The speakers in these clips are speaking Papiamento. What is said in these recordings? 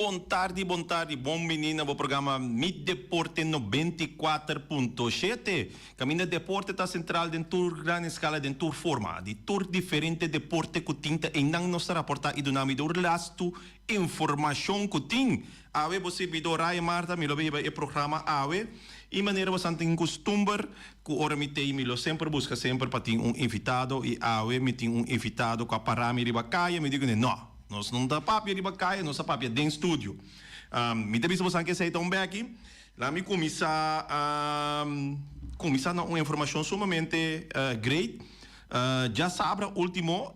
Bon tardi, bon tardi, bon bini na bo programa Mi Deporte 94.7. Caminda deporte ta central den tur gran escala, den tur forma. Di tur diferente deporte cu tin ta eynan nos ta raporta y duna mi tur lastu informacion cu tin. Awe bo sirbidor Ryan Marta, mi lo bay hiba e programa awe. Y manera bo san tin custumber cu ora mi tey mi lo semper busca semper pa tin un invitado y awe mi tin un invitado cu a para mi riba caya, mi di cune no, nos no ta papia riba caya, nos ta papia den studio. Mi ta bisa bo san cu esey ta un beki. Laat mi cuminsa cuminsa na un informacion sumamente great. Djasabra ultimo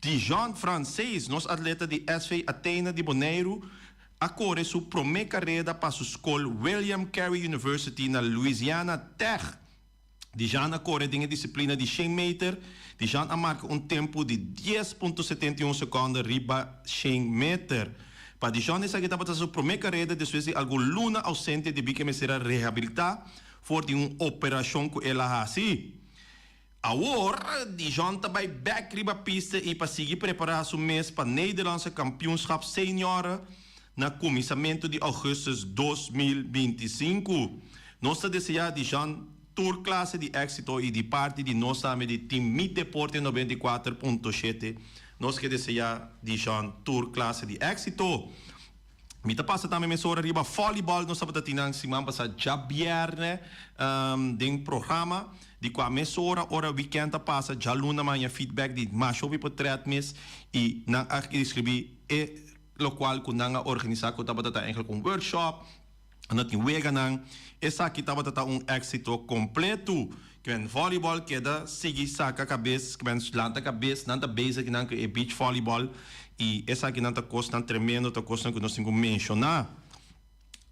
Dijon Francees, nos atleta di SV Athena di Boneiru, a kore su promé kareda pa su skol William Carey University na Louisiana Tech. Dijon a kore den e disiplina di shen meter. Dijon a marka un tempu di 10.71 sekònde riba shen meter. Pa Dijon esaki tabata su promé kareda despues di algun luna ousente debí ku e mester a rehabilitá for di un operashon ku el a hasi. Awor, Dijon ta bai bek riba pista i pa sigui prepará su mes pa Nederlandse Kampioenschap Senioren na kuminsamentu di ougùstùs 2025. Nos ta deseá Dijon tur klase di éksito i di parti di nos tambe di Team Mi Deporte 94.7 nos ke deseá Dijon tur klase di éksito. Mi ta pasa tambe mesora riba volleyball, nos tabata tin nan siman pasá djabièrnè den programa, di kua mesora ora weekend a pasa djaluna mi a haña feedback di masha hopi potret mes i nan a deskribí e lokual ku nan a organisá ku tabata ta eigenlijk un workshop. No tin weganan. Esaki tabata ta un éksito kompletu. Kmen volleyball keda sigui saka kabes, kmen lanta kabes, nan ta bezig nan ku e beach volleyball i esakinan ta kosnan tremendo, ta kosnan ku nos tin ku menshoná.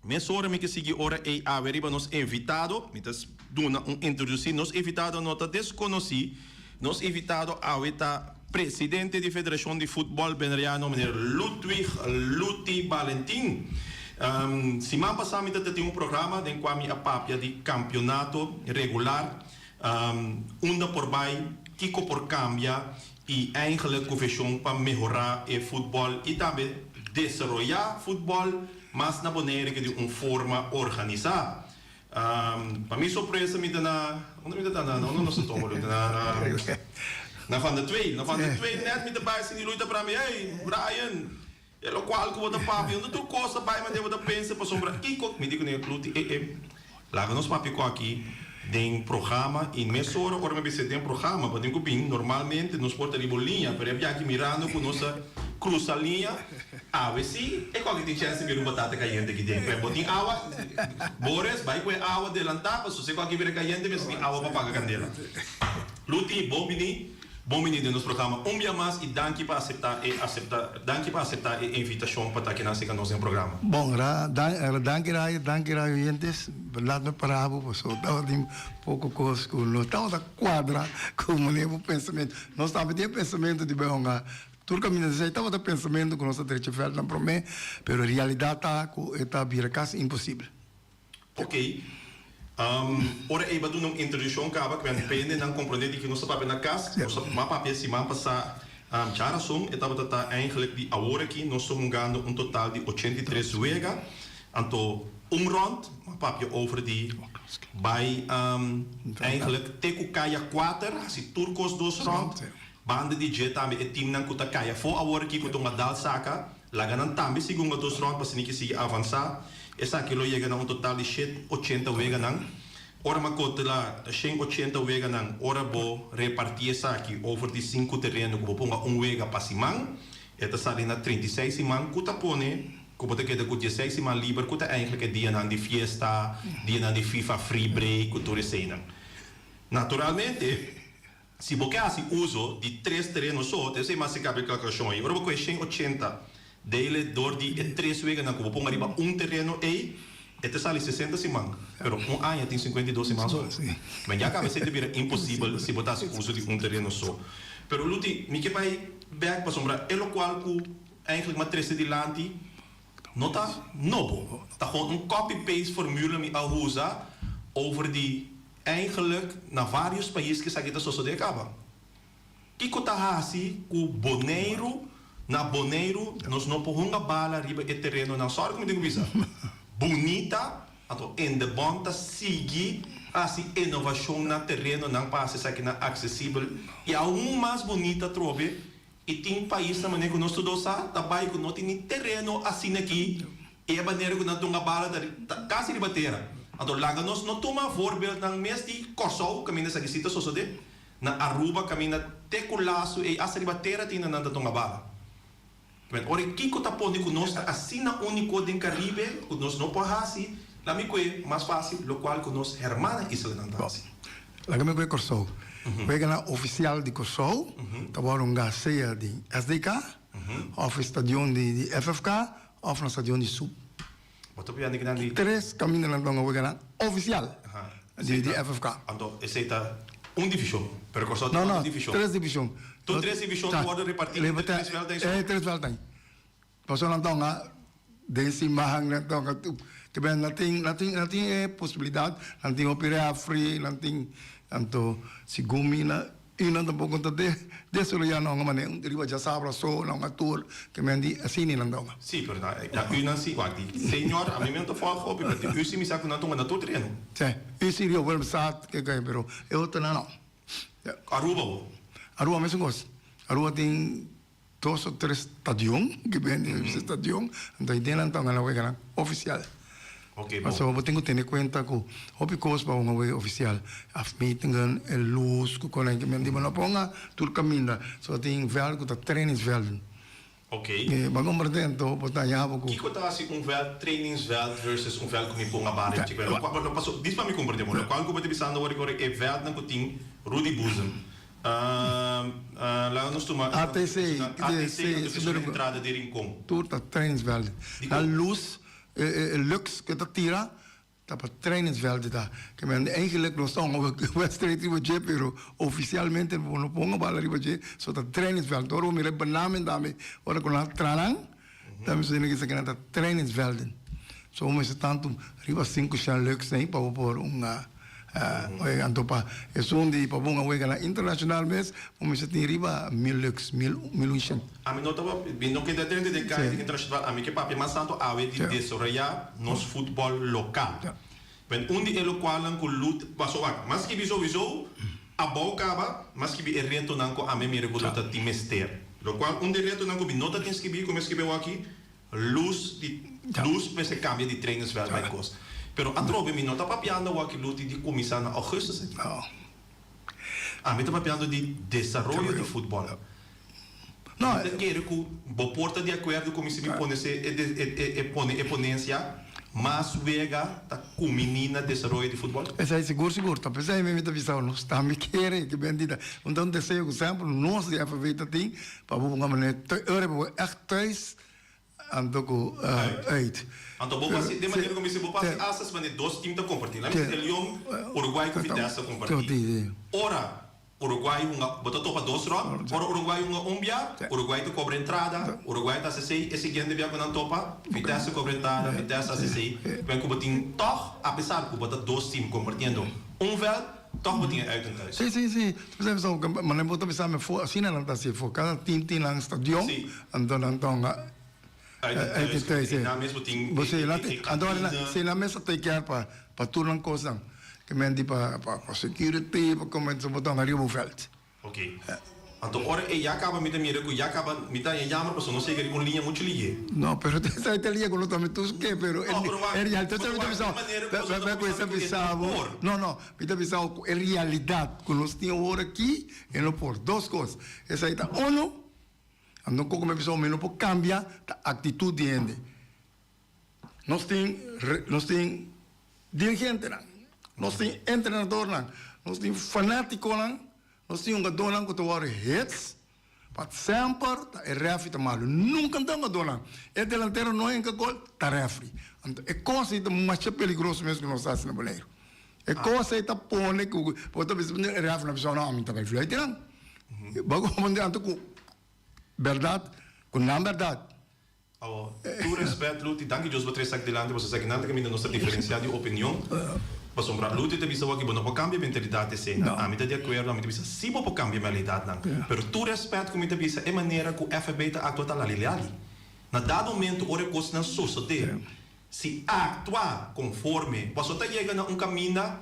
Mesora mi ke sigui ora ei awe riba nos invitado, mi ta duna un introdusí. Nos invitado no ta deskonosí. Nos invitado awe ta presidente di Federashon di Futbòl Beneriano, meneer Ludwig Luti Balentin. Siman pasá mi ta tin un programa den kua mi a papia di kampionato regular, unda por bai, kiko por kambia i eigenlijk ku vishon pa mehorá e futbòl i tambe desaroyá futbòl mas na Bonaire ku di un forma organisá. Pa mi sorpresa mi ta na, unda mi ta ta na, unda nos ta toma Luita? Na, na, na Van der Twee, na Van der Twee net mi ta bai sinti Luita pra mi, hey Brian, e lokual ku bo ta papia, unda tur kos ta bai manera bo ta pensa pasobra kiko, mi di ku ne Luti, e e, laga nos papia ku aki den programa i mesora ora mi bisa den programa bo tin ku bin, normalmente nos por ta riba un liña, pero e biaha mirando ku nos ta krusa liña. Awe si e koki tin chèns di bira un batata kayente aki den. Bo tin awa, Boris, bai ku e awa delantá pasobra si e koki bira kayente mester tin awa pa paga kandela. Luti, bon bini, bon bini den nos programa un bia mas i danki pa aseptá e aseptá danki pa aseptá e invitashon pa ta akinan serka nos den programa. Bon, ra, danki Radio, danki radio oyentes. Laat me para bo pasobra tabatin poko kos ku no tabata kuadra ku manera bo pensamentu. Nos tambe tin e pensamentu di bai hunga Tur kaminda di esei tabata pensamentu ku nos ta drecha vèldnan promé, pero realidat ta ku e ta bira kasi imposibel. Ok. Ora ei ba duna un introdukshon kaba ku nan pende nan komprondé di ke nos ta papia na kas. Nos a ma papia siman pasá djarason e tabata ta eigenlijk di awor aki nos ta hungando un total di 83 wega. Anto un rònt ma papia over di bai eigenlijk te ku kaya kuater hasi tur kos dos rònt. Banda di dje tambe e teamnan ku ta kai afó awor aki ku ta un adal saka, laga nan tambe sigui hunga dos rònt pa asina ke sigui avansá. Esaki lo yega na un total di 180 weganan. Ora mi a kotela 180 weganan, ora bo repartí esaki over di sinku tereno ku bo ponga un wega pa siman, e ta sali na 36 siman ku ta pone ku bo ta keda ku 16 siman liber ku ta eigenlijk e dianan di fiesta, dianan di FIFA free break ku tur eseinan. Naturalmente. Si bo ke hasi uso di tres tereno so, ta esei mas e kabe kalkulashon ei. Ora bo kohe 180 dele dor di e tres weganan ku bo ponga riba un tereno ei, e ta sali 60 siman. Pero un aña tin 52 siman so. Men ya kaba esei ta bira imposibel si bo ta hasi uso di un tereno so. Pero Luti, mi ke bai bek pasobra e lokual ku eigenlijk mi a trese dilanti no ta nobo. Ta gewoon un copy-paste formule mi a usa over di Eigenlijk na varios pais ku esaki ta sosodé kaba. Kiko ta hasi ku Boneiru Na Boneiru nos no por hunga bala riba e terenonan, sorry ku mi tin ku bisa, bunita, anto Indebon ta sigui hasi inovashon na terenonan pa hasi esakinan aksesibel i aun mas bunita atrobe. I tin paisnan manera ku nos tur dos sa ta bai ku no tin ni tereno asina aki i e manera ku nan tunga bala ta kasi riba tera. Anto laga nos no tuma voorbeeldnan mes di Kòrsou kaminda esaki si ta sosodé, na Aruba kaminda te ku lasu ei asta riba tera tin nan ta tunga bala. Men ora e kiko ta pone ku nos ta asina úniko den Karibe ku nos no por hasi la mi kue mas fásil lokual ku nos hermana islanan ta hasi. Laga mi kue Kòrsou. Weganan ofisial di Kòrsou ta wòrdu hunga sea di SDK òf e stadion di FFK òf na stadion di sub. Bo ta pia di ki Tres kamindanan ta hunga weganan ofisial di FFK. Anto esei ta un divishon, pero Kòrsou tin otro divishon. No, no, tres divishon. Tur tres divishon ta wòrdu repartí entre tres vèlt ei so? E tres vèlt ei. Pasobra nan ta hunga den siman, nan ta hunga tur. Ke ben nan tin, nan tin, nan tin e posibilidat, nan tin hopi rèfri, nan tin, anto segun mi na i nan tampoko ta desaroyá nan hunga manera un riba djasabra so, nan hunga tur, ke men di asina nan ta hunga. Sí, pero na na u nan si, wak di señor, ami mi no ta fòlg hopi, pero di u si mi sa ku nan ta hunga na tur tereno. Sí, u si Rio Willemstad, ke ke, pero e otronan no. Aruba bo? Aruba mesun kos. Aruba tin Dos o tres stadion ki bende mm -hmm. stadion, anto i den nan la weganan oficial. Okay, bon. Pasobra bo tin ku tene kuenta ku hopi kos pa un wega ofisial. Afmetingen, e lus ku konen ki men di bo no ponga tur kaminda. So tin vèld ku ta trainingsvelden. Okay. E bo a komprende anto bo ta haña bo ku. Kiko ta hasi un vèld trainingsvèld versus un vèld ku mi ponga bara i chikwe? Lo kual, paso, dis pa mi komprende bo, lokual ku bo ta bisando awor e vèldnan ku tin Rudy Boezem. Laga nos tuma ATC, ATC anto esun entrada di Rincon. Tur ta trainingsveld. Na luz, e lux ku ta tira ta pa trainingsveld ta. Ke men eigenlijk nos ta hunga wedstrijd riba dje pero ofisialmente bo no por hunga bala riba dje, so ta trainingsveld. Ora bo mira e benamen tambe ora ku nan a traha nan, tambe su hende ke nan ta trainingsvelden. So bo mester tantu riba sinku shen lux ei pa bo por hunga. Anto pa esun di pa bo un weganan internacional mes bo mester tin riba mil lux, mil, mil un shen. Ami no ta mi no keda drenta den kaya di internacional, ami ke papia mas tanto awe di desaroya nos futbol lokal. Ben un di e lokualnan ku lut paso wak, mas skibi souiso abou kaba, mas skibi e retonan ku ami a mira ku lo ta tin mester. Lokual un di e retonan ku mi no ta tin skibi, ku mi a skibi awaki, Lus di lus mester cambia di trainersveld bay cos. Pero atrobe mi no ta papiando awor ki lus di di cuminsa na augustus aki. Ami ta papiando di desaroyo di futbol. Mi ta kere cu bo por ta di acuerdo cu mi si mi pone se e pone e ponencia mas wega ta cumini na desaroyo di futbol? Esey sigur sigur. Ta pesey mi ta bisa nos tambe kere ki ben di ta un ta un deseo cu semper nos di FV ta tin pa bo ponga manera ora bo echt thuis anto ku uit. Anto bo pasi den manera ku mi si bo pasi asas manera dos team ta komparti. Laat mi si Leon, Uruguay ku Vitesse ta komparti. Ora Uruguay hunga bo ta topa dos rònt, ora Uruguay hunga un bia, Uruguay ta kobra entrada, Uruguay ta hasi esei, e siguiente bia ku nan topa, Vitesse ta kobra entrada, Vitesse ta hasi esei. Wen ku bo tin tòg, apesar ku bo ta dos team kompartiendo un vèlt, tòg bo tin e uit en thuis. Sí, sí, sí. Manera bo ta bisa mi for asina nan ta hasi for kada team tin nan stadion anto nan ta hunga uit en thuis. Nan mes bo tin e kantina. Si nan mes ta take care pa pa tur nan kosnan ke men di pa pa security pa komo bo ta hunga riba bo vèlt. Ok. Anto ora e ya kaba mi ta mira ku ya kaba mi ta haña jammer pasobra no sega riba un liña muchu liye. No, pero esei ta liña ku no ta mi tus ke, pero No, pero wak, e realidat pero mi ta wak, bisa di manera ku boso ta ku kuminsá esa ku e bisa no bo, por. no, no, mi ta bisa bo ku e realidat ku nos tin awor aki e no por. Dos kos, esei ta uno, anto koko mi a bisa bo mi no por kambia ta aktitut di hende. Nos tin nos tin dirigentenan, nos tin entrenadornan, nos tin fanátikonan. Nos tin hungadónan ku ta wòrdu hits, pa semper ta e rèfri ta malu. Nunka ta hungadónan. E delantero no hinka gol, ta rèfri. Anto e kos ei ta masha peligroso mes ku nos ta hasi na Boneiru. E kos ei ta pone ku bo ta bisa e rèfri na bisa no, mi ta bai fluit nan. Bo a anto ku bèrdat, ku nan bèrdat. Awo, tur respet, Luti, danki Dios bo trese aki dilanti, pasobra esaki nan ta kaminda nos ta diferencia di opinion. Pasobra Luther ta bisa wak bo no por kambia mentalidat esei. No. Ami ta di akuerdo, ami ta bisa si bo por kambia mentalidatnan. Pero tur rèspèt ku mi ta bisa e manera ku FFB ta aktua ta laliliali. Na dado momento ora e kosnan sosodé, si aktua konforme, paso ta yega na un kaminda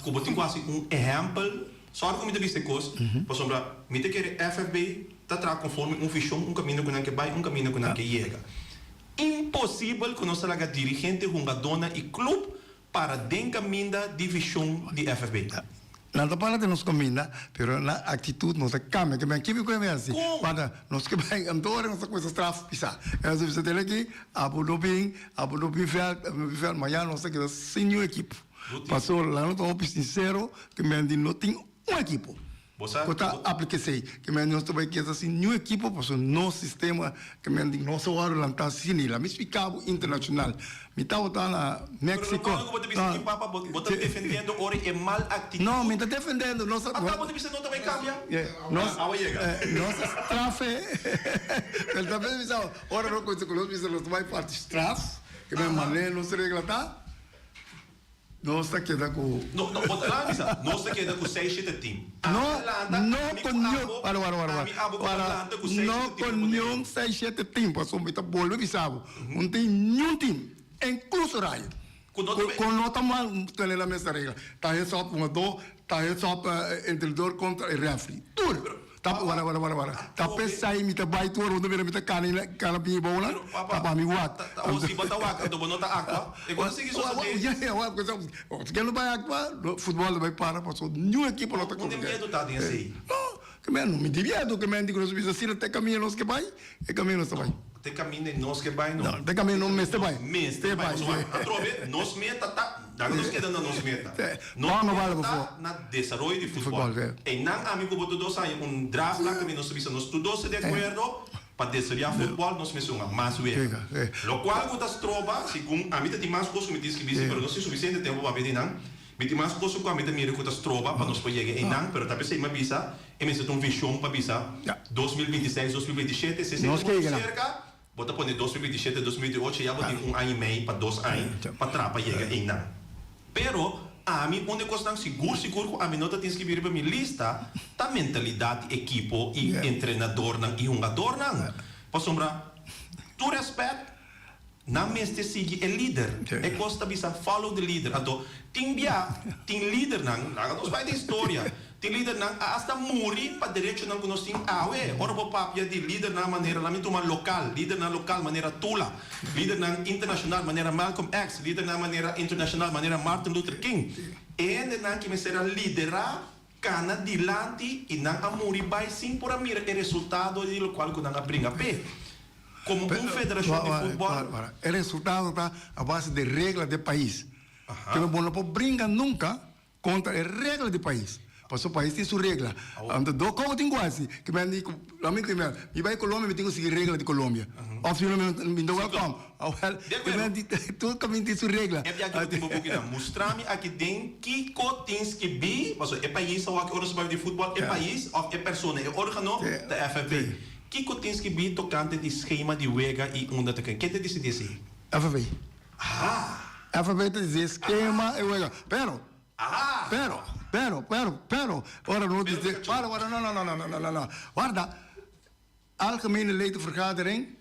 ku bo tin ku hasi un ehèmpel. Sòri ku mi ta bisa e kos, pasobra mi ta kere FFB ta traha konforme un vishon, un kaminda ku nan ke bai, un kaminda ku nan ke yega. Imposibel ku nos ta laga dirigente, hungadónan i klup para den kaminda di vishon di FFB. Nan ta para den nos kaminda, pero nan aktitut no ta kambia. Ke men kibi ku e men hasi? Kon? Wanta nos ke bai anto ora nos ta kuminsa straf pisá. E nos ta bisa tele aki, abo no bin, abo no bin vèlt, abo no bin vèlt, mañana nos ta keda sin niun ekipo. Pasobra nan no ta hopi sinsero ke men di no tin un ekipo. Bo sa Ku ta aplika esei. Ke men nos ta bai keda sin niun ekipo pasobra nos sistema ke men di nos a wòrdu lantá sin i. Mi splika bo internashonal. Mi tabata na Pero Mexico. lo malo ku bo ta bisa aki papa bo bo ta defendiendo ora e mal aktitut. No, mi ta defendiendo nos Ata bo ta bisa no ta bai kambia? Nos Awa yega. nos straf e. Pero ta bisa ora nos kuminsa ku nos bisa nos ta bai parti straf ke men manera nos regla ta. Nos ta keda ku. No, no, bo ta laga bisa, nos ta keda ku seis shete tim. No, Ami a lanta, no ami ku ku niun, abo, wara, wara, wara, ami abo ku a wara, lanta ku seis no shete ku tim riba niun Boneiru. seis shete tim, pasobra mi ta bolbe bisa bo, no tin niun tim, inkluso Rayo, Ku no ta ku no ta tene la mester regla. Ta hesop hungadó, ta hesop entrenador kontra e refri. Tur! Ta, wara, wara, wara, wara. Ta p'esei mi ta bai tur unda mira mi ta kana i kana bin e bounan, ta pa mi wak. Ta, ta, si bo ta wak, anto bo no ta aktua. E kos a sigui sosodé. Ya, ya, wak, si ke no bai aktua, futbòl ta bai para pasobra niun ekipo no ta Unda e konfia. miedu ta den esei? No, ke men no mi tin miedu, ke men di ku nos bisa asina te kaminda nos ke bai, e kaminda nos ta bai. Te kaminda nos ke bai no. No, te kaminda nos mester bai. Mester bai, pasobra atrobe nos meta ta. Laga nos keda na nos meta. Nos meta ta na desaroyo di futbòl. Einan ami ku bo tur dos haña un draafvlak kaminda nos ta bisa nos tur dos ta di akuerdo pa desaroyá futbòl nos mester hunga mas wega. Lokual ku ta stroba, segun ami ta tin mas kos ku mi tin skibí si pero nos tin sufisiente tempu pa papia di nan. Mi tin mas kos ku ami ta mira ku ta stroba pa nos por yega einan pero ta p'esei mi a bisa e mester ta un vishon pa bisa 2026, 2027 si esei ta muchu serka. Bo ta pone 2027, 2028 ya bo tin un aña i mei pa dos aña pa traha pa yega einan. Pero ami un di kosnan sigur sigur ku ami no ta tin skibi riba mi lista ta mentalidat di ekipo i entrenadornan i hungadornan. Pasobra tur rèspèt nan mester sigui e lider. E kos ta bisa follow the leader. Anto tin bia tin lidernan, laga nos bai den historia, Tin lidernan a hasta muri pa derechonan ku nos tin awe. Ora bo papia di lidernan manera, laat mi tuma lokal, lidernan lokal manera Tula, lidernan internashonal manera Malcolm X, lidernan manera internashonal manera Martin Luther King. E hendenan ki mester a liderá, kana dilanti i nan a muri bai sin por a mira e resultado di lokual ku nan a bringa p'e. Komo un federashon di futbòl. E resultado ta a base di regla di e pais. Kende bo no por bringa nunka Kontra e regla di pais. Pasobra pais tin su regla. Anto do kobo tin ku hasi. Ki men di ku ami ku mi mi bai Colombia mi tin ku sigui regla di Colombia. Of si no mi no welkom. Awel ki men di tur kaminda tin su regla. E biaha ku tin bo buki nan mustra mi aki den kiko tin skibí pasobra e pais awor ora su papia di futbòl e pais òf e persona e organo ta FFB. Kiko tin skibí tokante di skema di wega i unda ta ken ta disidí esei? FFB. FFB ta disidí skema e wega. Pero Pero, pero, pero, pero, ora no dice, para, para, no, no, no, no, no, no, no, warda, Algemene Ledenvergadering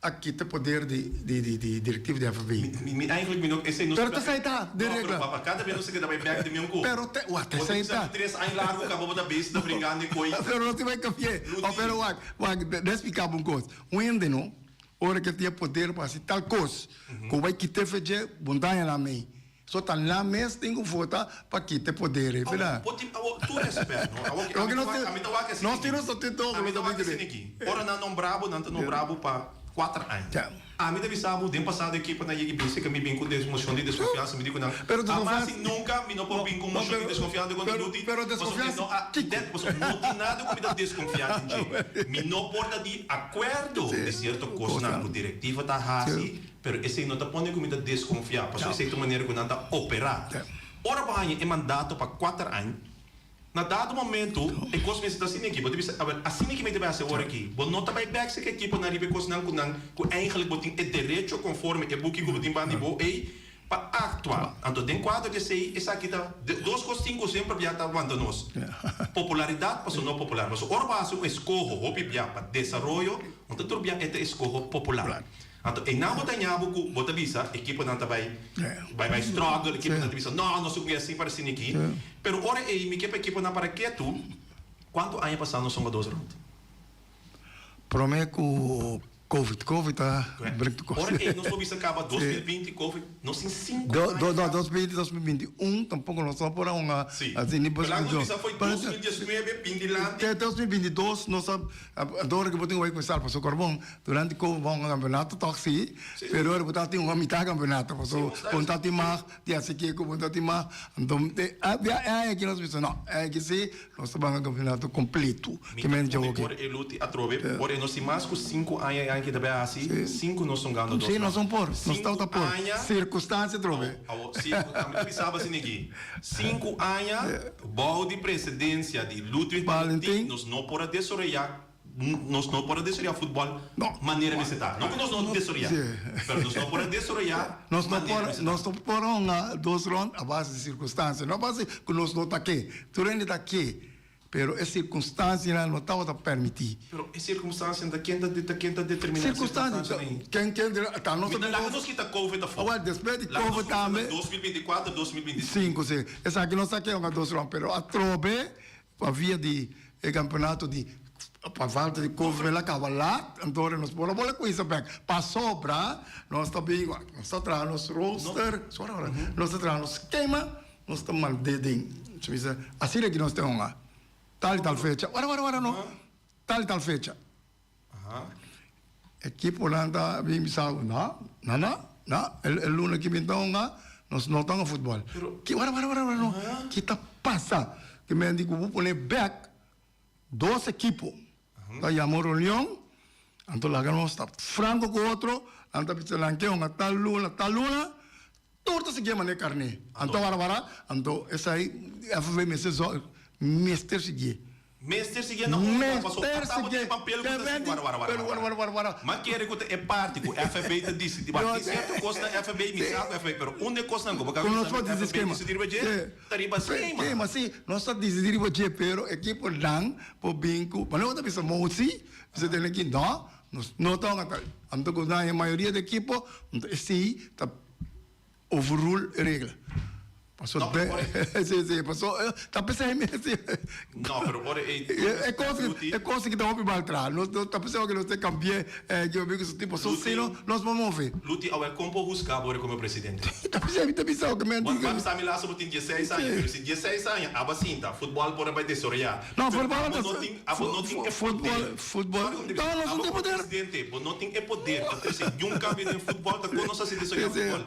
a kita poder di, di, di, di directiva di FFB. Mi, mi, eigenlijk mi no, esei no Pero te esei ta, de No, pero regla. papa, cada vez nos ta keda bai bek den mi un ko. Pero te, wak, te Bo ta esei bisa ta. tres aña largo kaba bo ta bezig ta bringando e koi. Pero no tin bai kapié. Rudy. Oh, pero wak, wak, de explica bo un kos. Un hende no, ora ke tin e poder pa hasi tal kos, ku bai kita e fe dje, bo no ta haña nan mei. So ta nan mes tin ku vota pa kita e poder ei, berdad? Bo tin, awor, tur respet, no? Awor ki, ami ta wak, ami ta wak asina Nos tin aki. nos ta tin todo, Ami nos ta ta wak bin asina kere. aki. Ora nan nombra bo, nan ta nombra bo pa kuater aña. Ami ta bisa bo, den pasado ekipo nan yega i bin seka mi bin ku des mocion di deskonfiansa, mi di ku nan, Pero Ama deskonfiansa. si nunka mi no por bin ku un No, mocion di pero, deskonfiansa kontra pero, Rudy, pero pasobra mi deskonfiansa no a, kiko? det, pasobra no tin nada ku mi ta deskonfiá den dje. Mi no por ta di akuerdo di sierto kosnan Kosnan. ku direktiva ta hasi, Pero esei no ta pone ku mi ta deskonfiá, pasobra esei ta un manera ku nan ta operá. Ora bo haña e mandato pa kuater aña, na dado momento e kos mester ta asina aki. Bo ta bisa, awel, asina ki mi ta bai hasi awor aki. Bo no ta bai bèk serka ekiponan riba e kosnan ku nan ku eigentlik bo tin e derecho konforme e buki ku bo tin banda di bo ei. Pa aktua. Anto den kuadro di esei, esaki ta dos kos tin ku semper bia ta wanta nos. Popularidat pasobra no popular. Pasobra ora bo hasi un eskoho hopi bia pa desaroyo, no ta tur bia e ta eskoho popular. Anto einan bo ta ña bo ku bo ta bisa ekiponan ta bai bai bai struggle, ekiponan ta bisa no, nos a kuminsá así para asina aki. Pero ora ei mi ke pa ekiponan para ketu, kuantu aña pasá nos hunga dos rond? Prome ku Covid, Covid a bring tur kos. Ora ei nos por bisa kaba 2020 Covid, nos tin sinku aña kaba. No, 2020, 2021 tampoko nos no por a hunga asi ni por. Pero nos bisa foi 2019 bin dilanti. Te 2022 nos a, dor ku bo tin ku bai kuminsá pasobra Corbon durante Covid bo a hunga kampeonato tòg si, pero ora bo ta tin hunga mitad kampeonato pasobra bo no ta tin mag di hasi kiko, bo no ta tin mag, anto e aña aki nos bisa no, e aña aki si. Nos ta banga campeonato completo. Mi ta pone por e luti atrobe, por e nos tin mas cu cinco aña e aña ki ta bay haci, cinco nos son gando dos Sí, nos son por, nos tabata por. Circunstancia atrobe. Awo, si, mi ta bisa asina aki, cinco aña bao di presidencia di Ludwig Valentin, nos no por a desaroya, nos no por a desaroya futbol manera mester ta. No cu nos no desaroya, pero nos no por a desaroya manera mester ta. Nos no por hunga dos rond a base di circunstancia, no a base cu nos no ta ke. Tur hende ta ke, pero e circunstancianan no tabata permiti. Pero e circunstancianan ta ken ta ken ta determina e circunstancianan ei? Ken ken ta nos ta Laga nos kita covid afó. Awor despues di covid tambe. Laga nos 2024, 2025. Cinco si. Esaki nos ta ke hunga dos rond, pero atrobe pa via di e campeonato di pa falta di covid el a caba laat, anto ora nos por a bola cuminsa bek. Pasobra nos ta bin, nos ta traha nos roster, sorry ora, nos ta traha nos skema. Nos ta mand'é den su bisa, asina ki nos ta hunga, tal i tal fecha. Wara, wara, wara no, tal i tal fecha. Ekiponan ta bin bisa bo, no, no, no, no, e luna ki bin ta hunga, nos no ta hunga futbòl. Ki, wara, wara, wara, no, ki ta pasa? Ki men di ku bo pone bèk dos ekipo ta yama un reunion, anto laga nos ta franko ku otro, nan ta bisa nan ke hunga tal luna, tal luna, Tur ta siguié manera karné. Anto wara wara, anto esei FV mester zòrg, mester siguié. Mester siguié na unda? Pasobra a tabo den e papel ku ta sigui wara wara wara wara wara wara wara. Ma kere ku ta e parti ku FV ta disidí. Bo tin sierto kosnan FV, mi sa ku FV, pero un di e kosnan ku bo ka bisa mi FV disidí riba dje, ta riba skema. Skema, si. Nos ta disidí riba dje, pero ekiponan por bin ku, manera bo ta bisa mosi, bisa tene ki, no, nos no ta hunga tal. Anto ku nan e mayoria di ekipo, anto esei ta Overrule e regla. Paso No, pero ora Sí, sí, paso ta pesey mes. No, pero ora e E cos e cos ki ta hopi mal traha. Nos no ta pesey oke nos te cambie yo amigo su tipo. So si no nos por move. Luti awel con por husga bo como presidente? Ta pesey mi ta bisa oke men. Bo a bisa mi laatste bo tin dieseis aña, pero si dieseis aña aba sinta futbol por a bay desaroya. No, futbol ta Abo no tin e poder. Futbol, futbol. No, nos no tin poder. Abo como presidente, bo no tin e poder pa trece niun cambio den futbol, ta con nos haci desaroya futbol?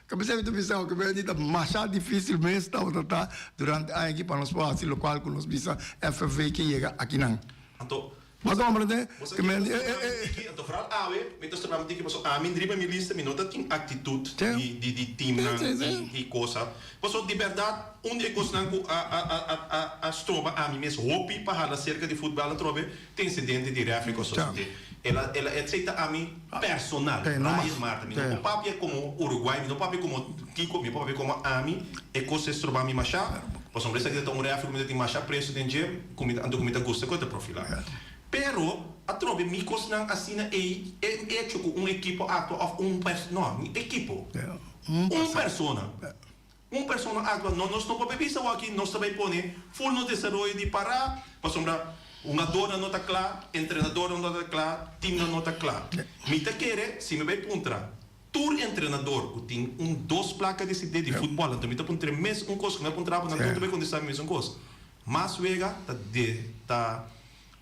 Cabeza mi ta bisa oke men di ta masha dificil mes tabata ta durante aña aki pa nos por haci locual cu nos bisa FFV ke yega akinan. Anto, Bo a comprende? Bo sa kiko ta stroba mi tiki? Anto vooral awe mi ta stroba mi tiki pasobra ami riba mi lista mi no ta tin actitud di di di teamnan i cosa. Pasobra di berdad un di e cosnan cu a a a a a stroba ami mes hopi pa hala cerca di futbal atrobe ta incidente di refri cu a sosode. El a el a esey ta ami personal, Ryan Martin. Mi no por papia como Uruguay, mi no papia como Kiko, mi por papia como ami. E cos e stroba mi masha. Pasobra esaki ta un refri cu mi ta tin masha aprecio den dje, cu mi ta anto cu mi ta gusta cu e ta profila. Pero, atrobe mi cosnan asina ey, e hecho cu un ekipo actua of un pers, no, ni ekipo, un persona, un persona actua, no, nos no por bisa awaki nos ta bay pone full nos desaroyo di para, pasobra hungadornan no ta cla, entrenadornan no ta cla, teamnan no ta cla. Mi ta kere, si mi bay puntra Tur entrenador ku tin un dos plaka di CD di futbòl, anto mi ta puntr'é mes un kos ku mi a puntra bo, nan tur ta bai kontestá mi mesun kos. Mas wega ta de ta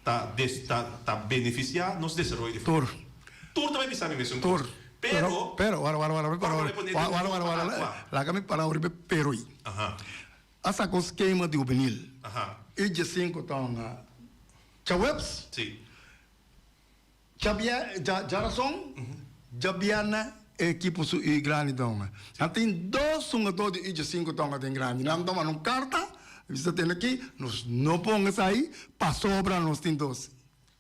ta des ta ta benefisiá nos desaroyo di futbòl. Tur. Tur ta bai bisa mi mesun kos. Tur. Pero, Pero, wara, wara, wara, Ora bo bai pone wara, wara, wara, akua. Laga mi para riba e pero ei. Aha. A saka un skema di hubenil. Aha. I djesinku ta un djaweps. Si. Djarason, djabièrnè e ekipo su i grandi tonga. Nan tin dos hungadó di i sinku tonga den grandi. Nan tuma un karta, bisa tene aki, nos no ponga esei pasobra nos tin dos.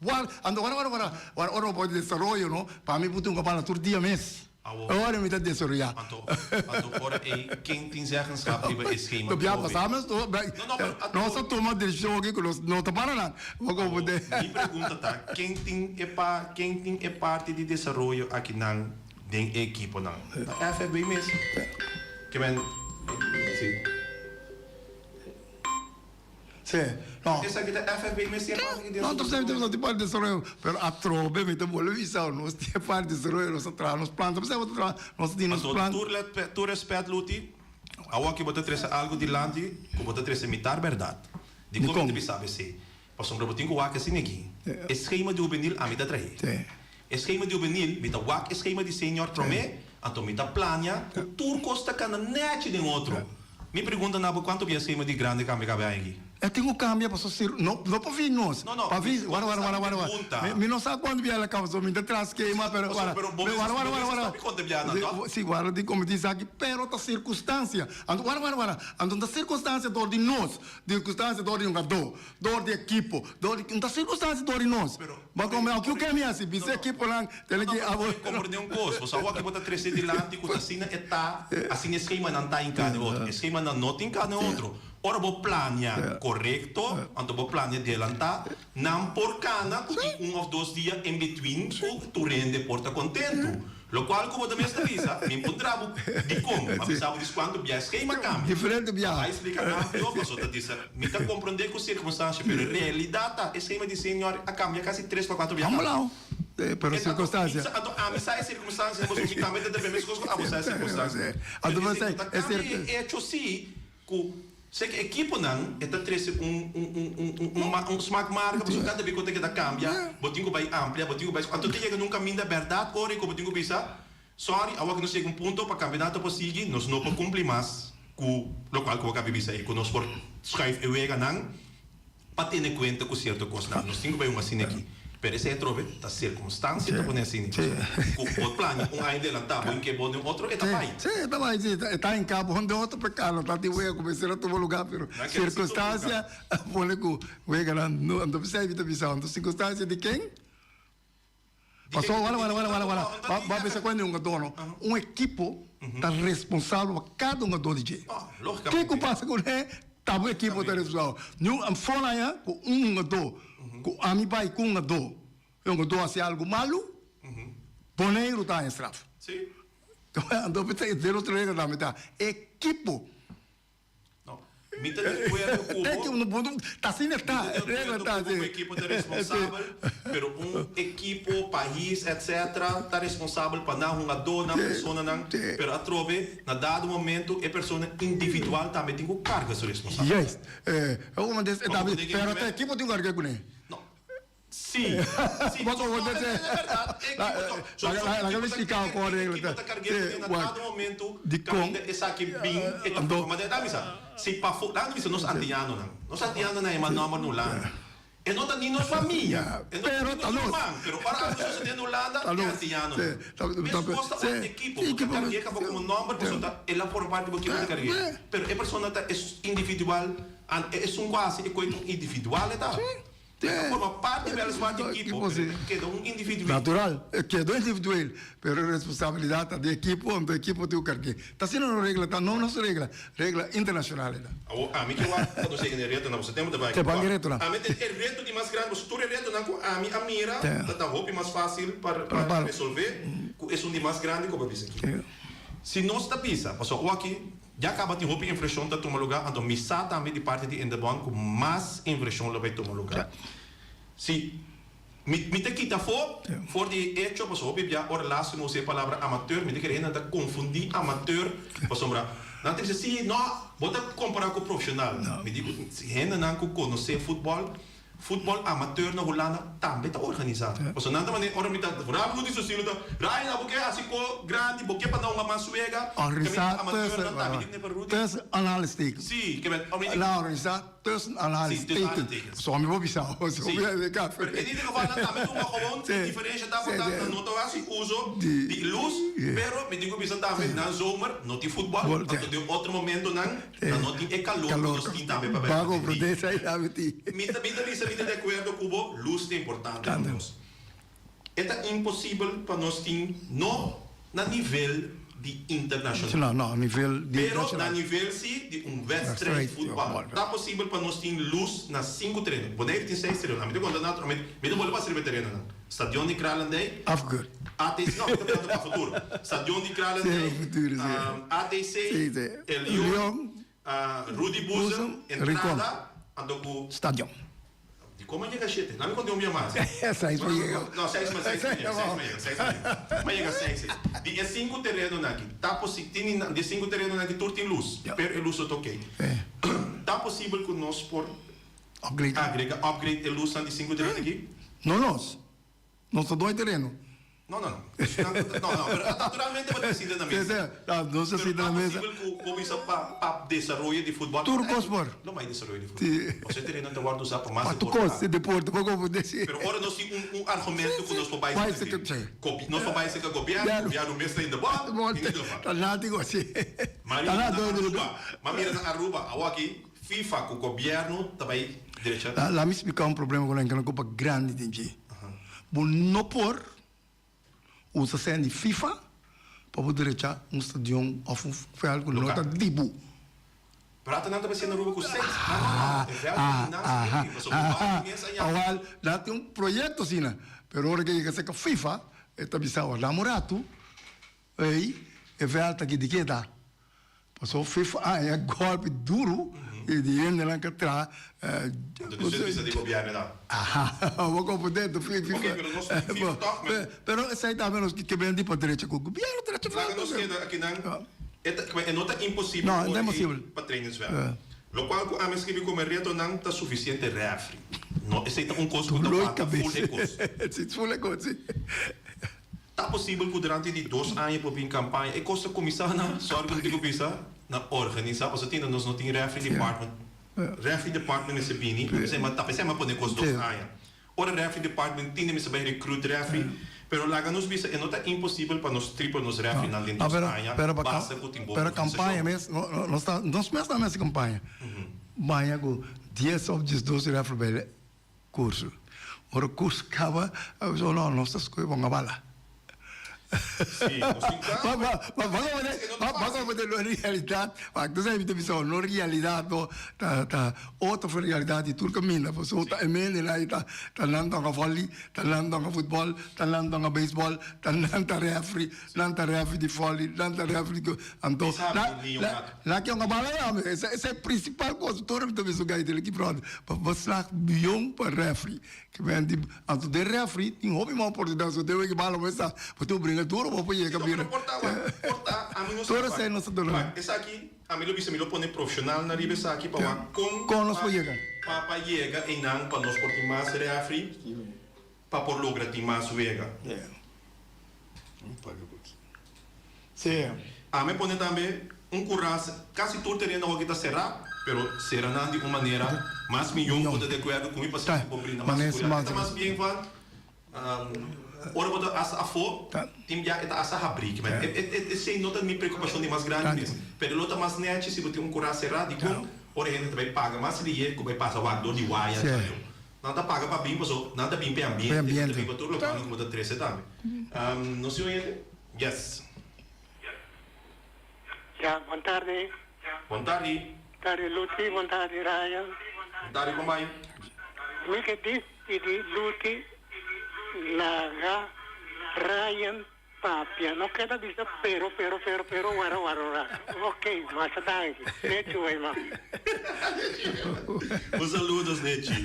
Wak, anto wara wara wara, wara ora bo por desaroyo no, pa mi por tin un kapana tur dia mes. Ora mi ta desaroyá. Anto, anto ora ei ken tin zeggenschap riba e schema No, bia pasá mes no, No, no, pero anto. Nos a tuma desishon aki ku nos no ta para nan. Bo komprendé? Mi pregunta ta, ken tin e pa, ken tin e parti di desaroyo akinan den e ekiponan? Ta FFB mes. Ke men, si. Sí, no. Esaki ta FFB mes tin e parti di No, desaroyo. No, tin parti di desaroyo, pero atrobe mi ta bolbe bisa nos tin e parti di desaroyo, nos ta traha nos plan, ta bisa bo ta traha, nos tin nos plan. Paso tur tur respet Luti, awoki bo ta trese algo dilanti ku bo ta trese mitar bèrdat. Dikon mi ta bisa esei? Pasobra bo tin ku wak asina aki, e schema di hubenil ami ta trahe. E schema di hubenil, mi ta wak e schema di senior promé, anto mi ta plania ku tur kos ta kana nèchi den otro. Mi pregunta na bo kuantu bia schema di grandi kambia kabe aña aki? E tin ku kambia pasobra si no no pa vi nos, No, no, pa vi, mi wara wara wara wara pregunta. Mi mi no sa kuantu bia el a kambia pasobra mi ta tras schema pero wara Pero bo wara wara wara wara stop konta bia nan toh? Si wara di komiti esaki pero ta sirkunstansia anto wara wara wara anto ta sirkunstansia dor di nos sirkunstansia dor di hungadó Dor di ekipo, dor di, un ta sirkunstansia dor di nos. Bo a komprende awor ke mi hasi? Bisa ekiponan tene ki No, no, komprende un kos. Bo sa awor ke bo ta trese dilanti ku ta asina e ta, asina e skemanan ta hinká den otro. E skemanan no ta hinká den otro. Ora bo plania korekto, anto bo plania delantá, nan por kana ku tin un òf dos dia in between ku tur hende por ta kontentu. Lokual ku bo ta mes ta bisa, mi puntra bo dikon, ma bisa bo diskuantu bia skema kambia. Diferente biaha. A explika amplio, paso ta bisa, mi ta komprondé ku sirkunstansia, pero realidat ta e skema di senior a kambia kasi tres pa kuatro bia kaba. Hamblao, pero sirkunstansia. Anto ami sa e sirkunstansia, pasobra mi tambe ta debe meskos ku abo sa e sirkunstansia. Anto bo sa E e kambia e echo si ku Sek ekiponan e ta trese un un un un un un ma un smak marga pasobra kada bes ku ta keda kambia bo tin ku bai amplia bo tin ku bai anto ta yega na un kaminda bèrdat ora ku bo tin ku bisa sòri awor ku nos yega un punto pa kampionato por sigui nos no por kumpli mas ku lokual ku bo kabi bisa ei ku nos por schuif e weganan Pa tene kuenta ku sierto kosnan, nos tin ku bai un asina aki. Pero esei atrobe ta sirkunstansia ta pone asina. Ku bo plania un aña delantá, bo hinka e bon den otro, e ta bai. Sí, e ta bai, sí. E ta hinká bon den otro pekado. No ta tin wega ku mester a tuma lugá, pero sirkunstansia a pone ku weganan no. Anto p'esei mi ta bisa, anto sirkunstansia di ken? Pasobra, wala, wala, wala, wala, wala. Bo a bisa ku hende hungadó, no? Un ekipo ta responsabel pa kada hungadó di dje. Ke ku pasa ku ne, ta bo ekipo ta responsabel. Niun for aña ku un hungadó, ku ami bai ku un hungadó, e hungadó hasi algu malu, Boneiru ta haña straf. Anto den otro regla tambe ta ekipo. No, mi ta di acuerdo cu bo. Ta asina ta, Mi ta di acuerdo cu bo cu ekipo ta responsabel, pero un ekipo, pais, etc. Ta responsabel pa nan hungadó, nan personanan, pero atrobe na dado momento e persona individual tambe tin cu carga su responsabilidad. Juist. Pero ta ekipo tin cu carga cune. No. Sí, sí, Bo como no, te es verdad. Equipo, so, so, Laga equipo mi ta explica carga- con regla. equipo ta carga Sí, na wak. dado momento Di con. caminda esaki bin e ta Anto- ma de misa si pafó laga mi bisa nos antianonan nos antianonan e man nomber na Hulanda e no ta ni nos famia Ja, e no ta pero ni ta nos nos. ruman pero ora algo sucede na Hulanda Ta e nos. antianonan Sí, ta- mes ta- cos ta sí, un equipo sí, bo ta equipo, cargu'e caba como nomber pasobra ta el a forma parti di bo equipo ta cargu'e Sí. pero e persona ta es individual an e esun cu a haci e coe ta un individual e ta. Sí. E ta forma parti weliswaar di ekipo, pero e ta keda un individueel. Natural, e keda individueel, pero e responsabilidat ta di ekipo, anto ekipo tin ku karg'é. Ta asina nos regla ta, no nos regla, regla internashonal e ta. Awor ami ke wak pa nos yega na e retonan, boso tempu ta bai. Te ban e retonan. Ami ta e reto di mas grandi, pasobra tur e retonan ku ami a mira ta ta hopi mas fásil pa pa resolvé ku esun di mas grandi ku bo a bisa aki. Si nos ta bisa, pasobra awor aki Ya caba tin hopi inversion ta tuma lugar, anto mi sa tambe di parti di Indebon cu mas inversion lo bay tuma lugar. Si, mi, mi ta kita afo for di e hecho, pasobra hopi bia ora lastimo usa e palabra amateur, mi ta kere hende nan ta confundi amateur, pasobra nan ta bisa si, no, bo ta compara cu profesional. Mi di cu si hendenan cu conoce futbol, Futbol amateur na Hulanda tambe ta organisa. Pasobra nan ta manera ora mi ta Rami Rudy Susilo ta Ryan abo ke hasi ko grandi bo ke pa nan hunga mas wega Organisa kaminda amateur nan tambe di nepa Rudy. Tussen aanhalingstekens. Si, ke men ora mi Nan organisa tussen aanhalingstekens. So mi por bisa bo so mi a ka. Pero en ieder geval nan tambe ta hunga gewoon e diferencia ta ku nan no ta hasi uso di luz pero mi tin ku bisa tambe nan zomer no tin futbol anto den otro momentonan Nan no tin e calor cu nos tin tambe pa Ba comprende esai tambe tin. Mi ta mi ta bisa mi ta di acuerdo cu bo, luz ta importante pa nos. E ta imposibel pa nos tin no. na nivel di internashonal. No, no, nivel di Pero na nivel si di un wedstrijd futbal. Ta posibel pa nos tin lus na sinku tereno. Boneiru tin seis tereno. Ami ta konta naturalmente, mi ta bolbe pasa riba e terenonan. Stadion di Kralendijk. Afgekeurd. ATC, no, mi ta hablando pa futuro. Stadion di Kralendijk. Sí, futuro, sí. ATC, Sí, sí. El Leon, Rudy Boezem, Rincon. Entrada, anto ku. Stadion. Di como a yega shete? Nan mi conta un bia mas. Seis por yega. No, seis mas, seis por yega, seis por yega, seis por yega. Ma yega seis, seis. Di e sinku terenonan aki, ta posi, tin di di e sinku terenonan aki tur tin lus, pero e lus no ta oké. Ta posibel ku nos por Upgrade. agrega, upgrade e lusnan di sinku tereno aki? No nos. Nos ta doi tereno. No, no, no. No, no, pero naturalmente bo ta sinta na mesa. Sí, sí. No, nos ta sinta na mesa. Pero ta posibel ku bo bisa pa pa desaroyo di futbòl. Tur kos por. Lo mai desaroyo di futbòl. Sí. Pasobra e tereno ta wòrdu usá pa mas Pa tur deporte. kos, deporte, bo konfundí, sí. Pero ora nos tin un un argumento ku nos por bai Bai seka seka, sí. Gobi, nos por bai seka gobièrnu, gobièrnu mes ta in de bòl, Bòl, in ieder geval. ta nada igual, sí. Ma Ta mira nada na dor di Aruba, ma mira na Aruba, awor aki FIFA ku gobièrnu ta bai drecha. La mi splika un problema ku nan kende kopa grandi den dje. Bo no por usa sèn di FIFA pa bo drecha un stadion òf un vèlt ku no ta di bo. Prata nan ta bai siendo Aruba ku seis. No, no, no. E vèlt ta di nan si pasobra bo bai mes aña. Awal, nan tin un proyekto asina, pero ora ke yega serka FIFA e ta bisa wak un ratu, ey, e vèlt aki di ke ta? Pasobra FIFA a haña gòlpi duru di hendenan ku a traha. Anto despues bisa di gobièrnu nan. Aha, bo konfundé tu FIFA. Oké, pero nos tin FIFA tòg men. Pero esei tambe nos ke bini pa drecha ku gobièrnu drecha Laga nos keda akinan, e ta, e no ta imposibel No, e no ta imposibel. pa trainingsveld. Lokual ku ami a skibi komo e retonan ta sufisiente rèfri. No, esei ta un kos ku ta wanta ful e kos. Si, ful e kos, si. Ta posibel ku durante di dos aña por bin kampaña? E kos ta kuminsá na, sòri ku mi tin ku bisa, na organisá, pasobra tin nos no tin referee department. Referee department mester bini, ta p'esei mi a pone kos dos aña. Ora referee department tin mester bai recruit referee, pero laga nos bisa e no ta imposibel pa nos triple nos refereenan den dos aña, basta ku tin bon Pero kampaña organisashon. mes, nos ta, nos mes ta mester kampaña. Baña ku dies òf diesdos referee bai Curso. Ora curso caba, a bisa, no, nos ta scoge ponga bala. Sí, nos tin claro. Ma, ma, ma, ma, ma, ma, no realidad. Ma, tu sabe, mi bisa, no realidad, no, ta, ta, otro realidad di tur caminda. Pasobra ta e mende nan ta, ta nan toca volley, ta nan toca futbol, ta nan toca beisbol, ta nan ta referee, nan ta referee di volley, nan ta referee di, anto, Sabe, niño gato. La ke un bala ya mi esa esa e principal cos tur mi ta bisa gai dele ki brother pa bo slag bion pa refri ke men di anto den refri tin hopi mas oportunidad so den wiki bala bo esa bo tin bringa duro bo por yega bira Pero por ta wak por ta ami no sa tur esei nos ta duna wak esaki ami lo bisa mi lo pone profesional na riba esaki pa wak kon kon nos por yega pa pa yega einan pa nos por tin mas refri pa por logra tin mas wega. Sí. Ami pone tambe un kuras, kasi tur tereno awor ki ta será, pero sera nan di un manera mas miyon ku ta di akuerdo ku mi pasobra ku por brinda mas seguridat. E ta mas bien van ora bo ta hasta afó, tin bia e ta hasta habrí. Esei no ta mi preokupashon di mas grandi mes, pero lo ta mas nèchi si bo tin un kuras será dikon ora e hende ta bai paga mas lihe ku bai pasa wak dor di waya. Nan ta paga pa bin paso nan ta bin p'e ambiente, nan ta bin pa tur loke ku bo ta trese tambe. No si oyente? Yes. Ya, bon tardi. Bon tardi. Tardi Luti, bon tardi Ryan. Bon tardi kombai. Mi ke despidi Luti laga Ryan Papia no keda bisa pero pero pero pero wara wara wara ok masha danki Nechi wey man. Un saludos Nechi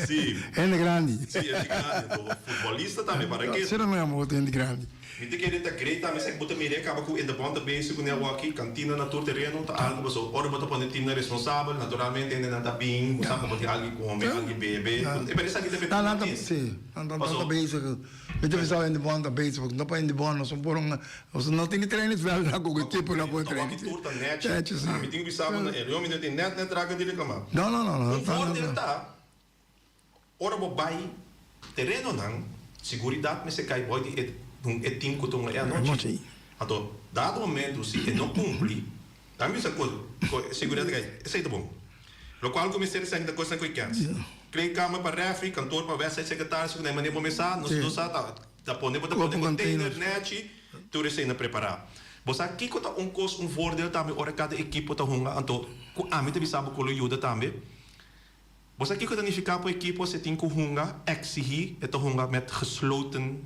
si. Hende grandi. Si hende grandi anto futbolista tambe para ke. Sera no yama otro hende grandi. Mi ta kere ta great tambe esaki bo ta mira e kaba ku Indebon ta bezig ku Milwaukee kantina na tur tereno ta algu paso ora bo ta pone teamnan responsabel naturalmente hendenan ta bin bo sa ku bo tin algu kome algu bebe pero esaki ta Nan ta si nan ta bezig. Mi ta bisa hende bon ta bezig porque no pa hende bon nos por un nos no tin trainingsveld na ku ekipo na por train. Tawaki tur ta nechi. Nechi si. Mi tin ku bisa bo na e mi no tin net net raga di reclama. No no no no. Un voordeel ta ora bo bai terenonan seguridad mester kai boy di e e team ku ta hunga e anochi. Anto dado momento si e no cumpli ta mi bisa ku seguridad ta kai esei ta bon. Lokual ku mester esaki ta kosnan ku e kens. Kleedkamer pa refri, kantoor pa wèstrijdsecretaris ku na e manera bo mesa, nos nos sa ta pone bo ta pone container nechi. Tur esei na prepará. Bo sa kiko ta un kos, un voordeel tambe ora kada ekipo ta hunga, anto ku ami ta bisa bo ku lo yuda tambe. Bo sa kiko ta nifiká pa un ekipo si e tin ku hunga, eksihí e ta hunga met gesloten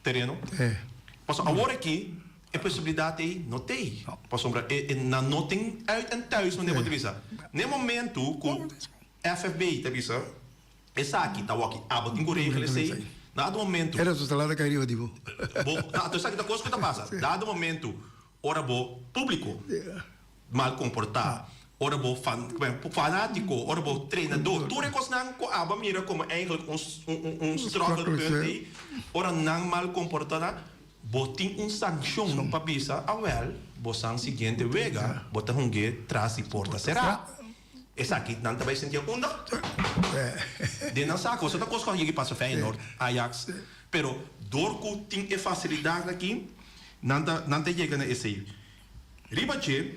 tereno? Pasobra awor aki e posibilidat ei no t'ei. Pasobra nan no tin uit en thuis manera bo ta bisa. Na e momentu ku FFB ta bisa. Esaki ta wak abo tin ku regel esei. Dado momento. E resultado ta kai riba di bo. Bo, anto esaki ta kos ku ta pasa. Dado momento ora bo publico mal komportá, ora bo fan, fanátiko, ora bo trenadó, tur e kosnan ku abo a mira komo eigenlijk un un struggle punt ei, ora nan mal komportá, bo tin un sankshon pa bisa, awèl, bo san siguiente wega bo ta hung'é tras di porta será. Esaki nan ta bai sinti a unda? Den nan saco. Esaki ta cos cu a yega pasa Feyenoord, Ajax. Pero door cu tin e facilidad aki, nan ta nan ta yega na esey. Riba dje,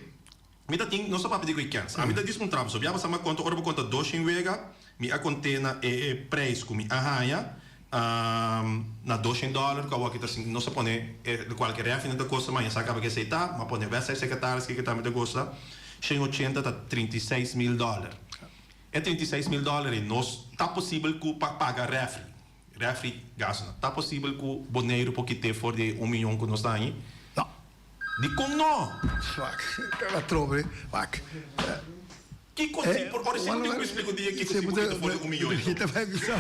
mi ta tin, nos ta papia di cu e kens. Ami ta dispuntra pasobra bia pasa mi a conta ora bo conta doshen wega, mi a conte na e prijs cu mi a haya, na doshen dollar cu awor aki ta sin, nos a pone e locual cu e refrinan ta costa, ma ya sa caba cu esey ta, mi a pone wedstrijd secretaris kico tambe ta costa. Shen ochenta ta 36.000 dòler. E 36.000 dòler ei nos ta posibel ku pa paga rèfri, rèfri gastunan. Ta posibel ku Boneiru por kit'é for di e un miyon ku nos ta hañi? No. Dikon no? Wak, atrobe, wak. Kiko si por, ora si bo tin ku splika un dia kiko si por kita for di un miyon ei. Mi ta bai bisa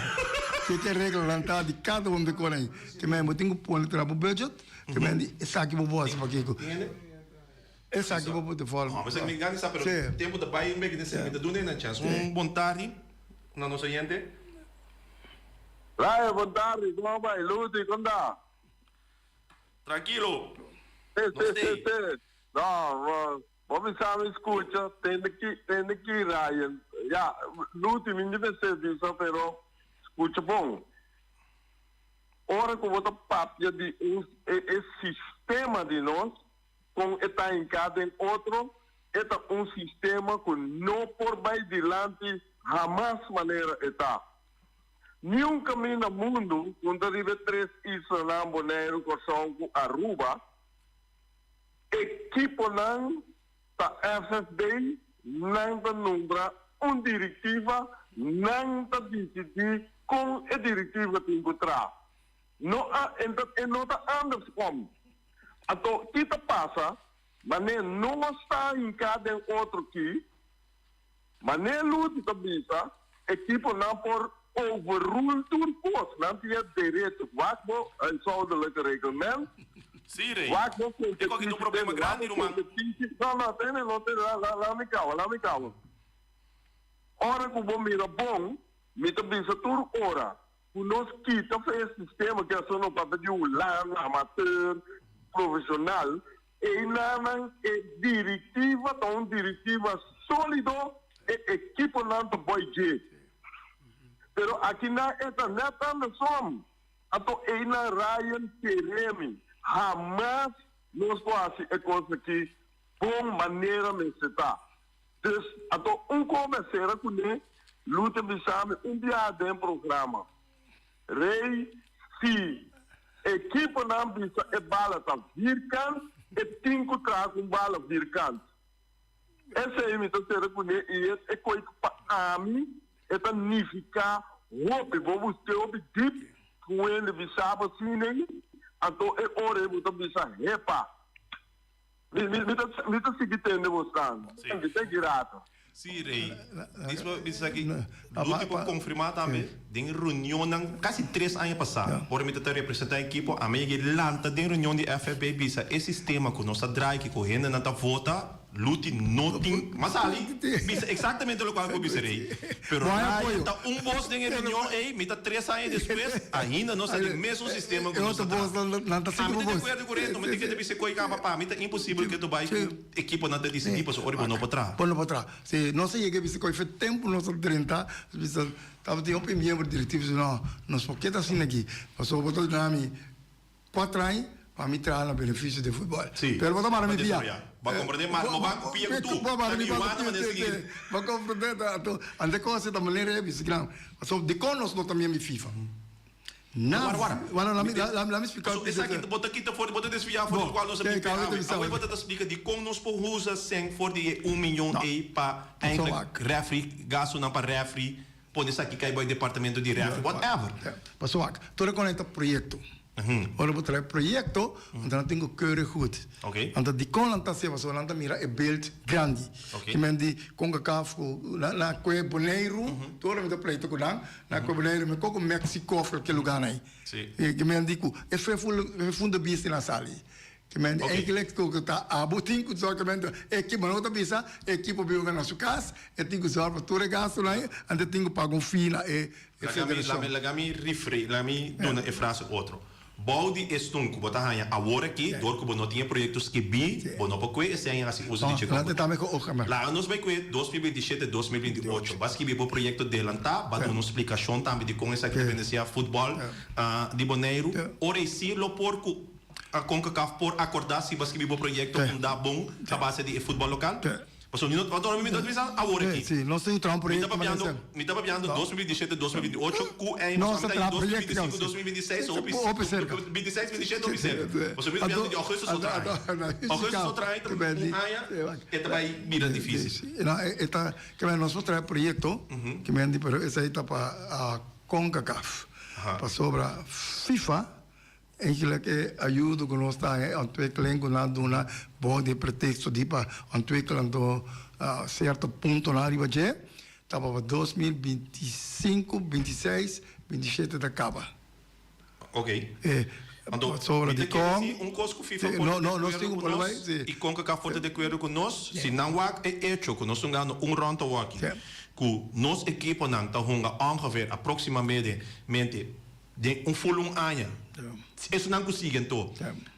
kiko e reglanan ta di kada un di kon ei. Ke men bo tin ku pone traha bo budget, ke men di esaki bo por hasi pa kiko. Esaki bo por te volg. No, esaki mi gana sa, pero tempo ta bai un bek den mi ta duna nan chance. Un bon tardi na nos oyente. Raya, bon tardi, como bai? Luti, con ta? Trankilo. Si, si, si, si. No, bo bisa mi scucha, tende ki, tende ki Ryan. Ya, Luti, mi no mester bisa, pero scucha bon. Ora cu bo ta papia di un e, e sistema di nos, Kon e ta hinká den otro, e ta un sistema ku no por bai dilanti hamas manera e ta. Niun kaminda mundu ku ta riba e tres islanan Boneiru, Kòrsou ku Aruba, ekiponan ta FFB, nan ta nombra un direktiva, nan ta disidí kon e direktiva tin ku traha. No a, e no ta andersom. Anto ki ta pasa? Manera nos ta hinká den otro ki, manera Luti ta bisa, ekiponan por overrule tur kos. Nan tin e derecho. Wak bo huishoudelijk reglement. Sí, Rey. Wak bo E koki ta un problema grandi, ruman. No, no, tene, no tene. La mi kaba, la mi kaba. Ora ku bo mira bon, mi ta bisa tur ora. Ku nos kita for e sistema ke aso no papia di Hulanda, amateur, profesional, einanan e directiva ta un directiva solido, e ekiponan ta boy dje. Pero akinan e ta net andersom. Anto einan Ryan Keremi, hamas nos por hasi e kos aki bon manera mester ta. Dus, anto un kome a sera kuné, Luther bisa mi un biaha den programa, Rey, si ekiponan bisa e bala ta vierkant, e tin ku traha ku un bala vierkant. Esei mi ta sera kuné i es e koi ku pa ami e ta nifiká hopi. Bo busk'é hopi dip ku hende bisa bo asina ei, anto e ora ei bo ta bisa, Hepa! Mi, mi, mi ta, mi ta sigui tende bosnan. Sí. Mi ta grato. Sí, Rey. Dis bo bisa aki, Luti por confirma tambe, den reunionnan casi tres aña pasa, ora mi ta ta representa ekipo, ami a yega lanta den reunion di FFB bisa e sistema cu nos ta draai aki cu hendenan ta vota, Luti no tin, mas sali bisa exactamente locual cu bisa Rey. Pero Ryan ta un bos den e reunion ey, mi ta tres aña despues, ainda nos ta den mesun sistema cu nos ta traha. Ami ta di acuerdo cu Reto, mi ta keda bisa coy caba pa mi ta imposibel ke to bay cu ekiponan ta dicidi pasobra ora bo no por traha. Bo no por traha. Si nos a yega bisa coy fe tempo nos a drenta, bisa tabatin hopi miembro directivo si no, nos por keda asina aki, pasobra bo ta duna mi Cuatro aña pa mi traha na beneficio di futbol. Sí. Pero bo ta manda mi pia. Bo a comprende mas, bo ban cu pia cu tu. Bo a manda mi pia cu tu. Bo a comprende anto ante cosa ta manera e bisa gran. Pasobra dicon nos no ta miembro di FIFA? Na, Wara, wara. wara, laat mi, laat, laat mi splika. So, esaki bo ta kita for, bo ta desviá for di lokual nos a Kijk, bin awe awe. ta Awe bo ta ta splika dikon nos por usa sèn for di e un miyon ei pa eindelijk refri, gastunan pa refri, pone esaki kai bai departamento di refri, whatever. Paso wak, tur e konekta proyekto. Ora bo trae proyekto, anto nan tin ku keurig goed. Anto dikon nan ta hasié? Pasobra nan ta mira e beeld grandi. Ki men di Concacaf ku nan kue Boneiru, tur ora mi ta pleita ku nan, nan kue Boneiru mi koko Mexico of kualke lugar nan ei. Ki men di ku e fe funda bisti nan sali. Ki men di eigenlijk ku ta abo tin ku zorg ki men e ekipo nan ta bisa e ekipo biba na su kas e tin ku zorg pa tur e gastunan ei, anto e tin ku paga un fee na e. E Laga mi, federashon. laga, laga mi refre, laga mi duna e frase otro. Bou di estun ku bo ta haña awor aki, dor ku bo no tin e proyekto skibí, bo no por kue esei a hasi uso di No, dje laat tambe ku oga mer. Laga nos bai kue 2027, 2028. Bo a skibi bo proyekto delantá, bo a duna un splikashon tambe di kon esaki ta benefisiá futbòl di Boneiru. Ora ei sí lo por ku Concacaf por akordá si bo a skibi bo proyekto un da bon a base di e futbòl lokal. Pasobra mi no ta mi ta bisa awor aki. Sí, nos tin traha un Mi ta proyecto papiando, manera mi ta papiando 2027, 2028 ku eind Nos pasobra ta mi ta traha proyecto 2025, 2026 hopi hopi cerca. 26, 27 hopi cerca. Pasobra mi ta papiando di augustus otro aña. Augustus otro aña ta un aña e ta bai bira dificil. No, e ta ke men nos por traha proyecto ke men di pero esei ta pa Concacaf. Pasobra FIFA Eigenlijk e ayudo ku nos ta haña e ontwikkeling ku nan a duna bou di e preteksto di pa ontwikkel anto sierto puntonan riba dje ta pa 2025, 26, 27 ta kaba. Ok. E Anto, pasobra mi ta kere dikon si un kos ku FIFA por no ta no de nos tin akuerdo ku ku por nos bai si. i Concacaf por ta de akuerdo ku nos, si nan wak e echo ku nos ta hungando un rònt awoki, ku nos ekiponan ta hunga ongeveer aproximamedemente Den un ful un aña. Esunnan ku sigui anto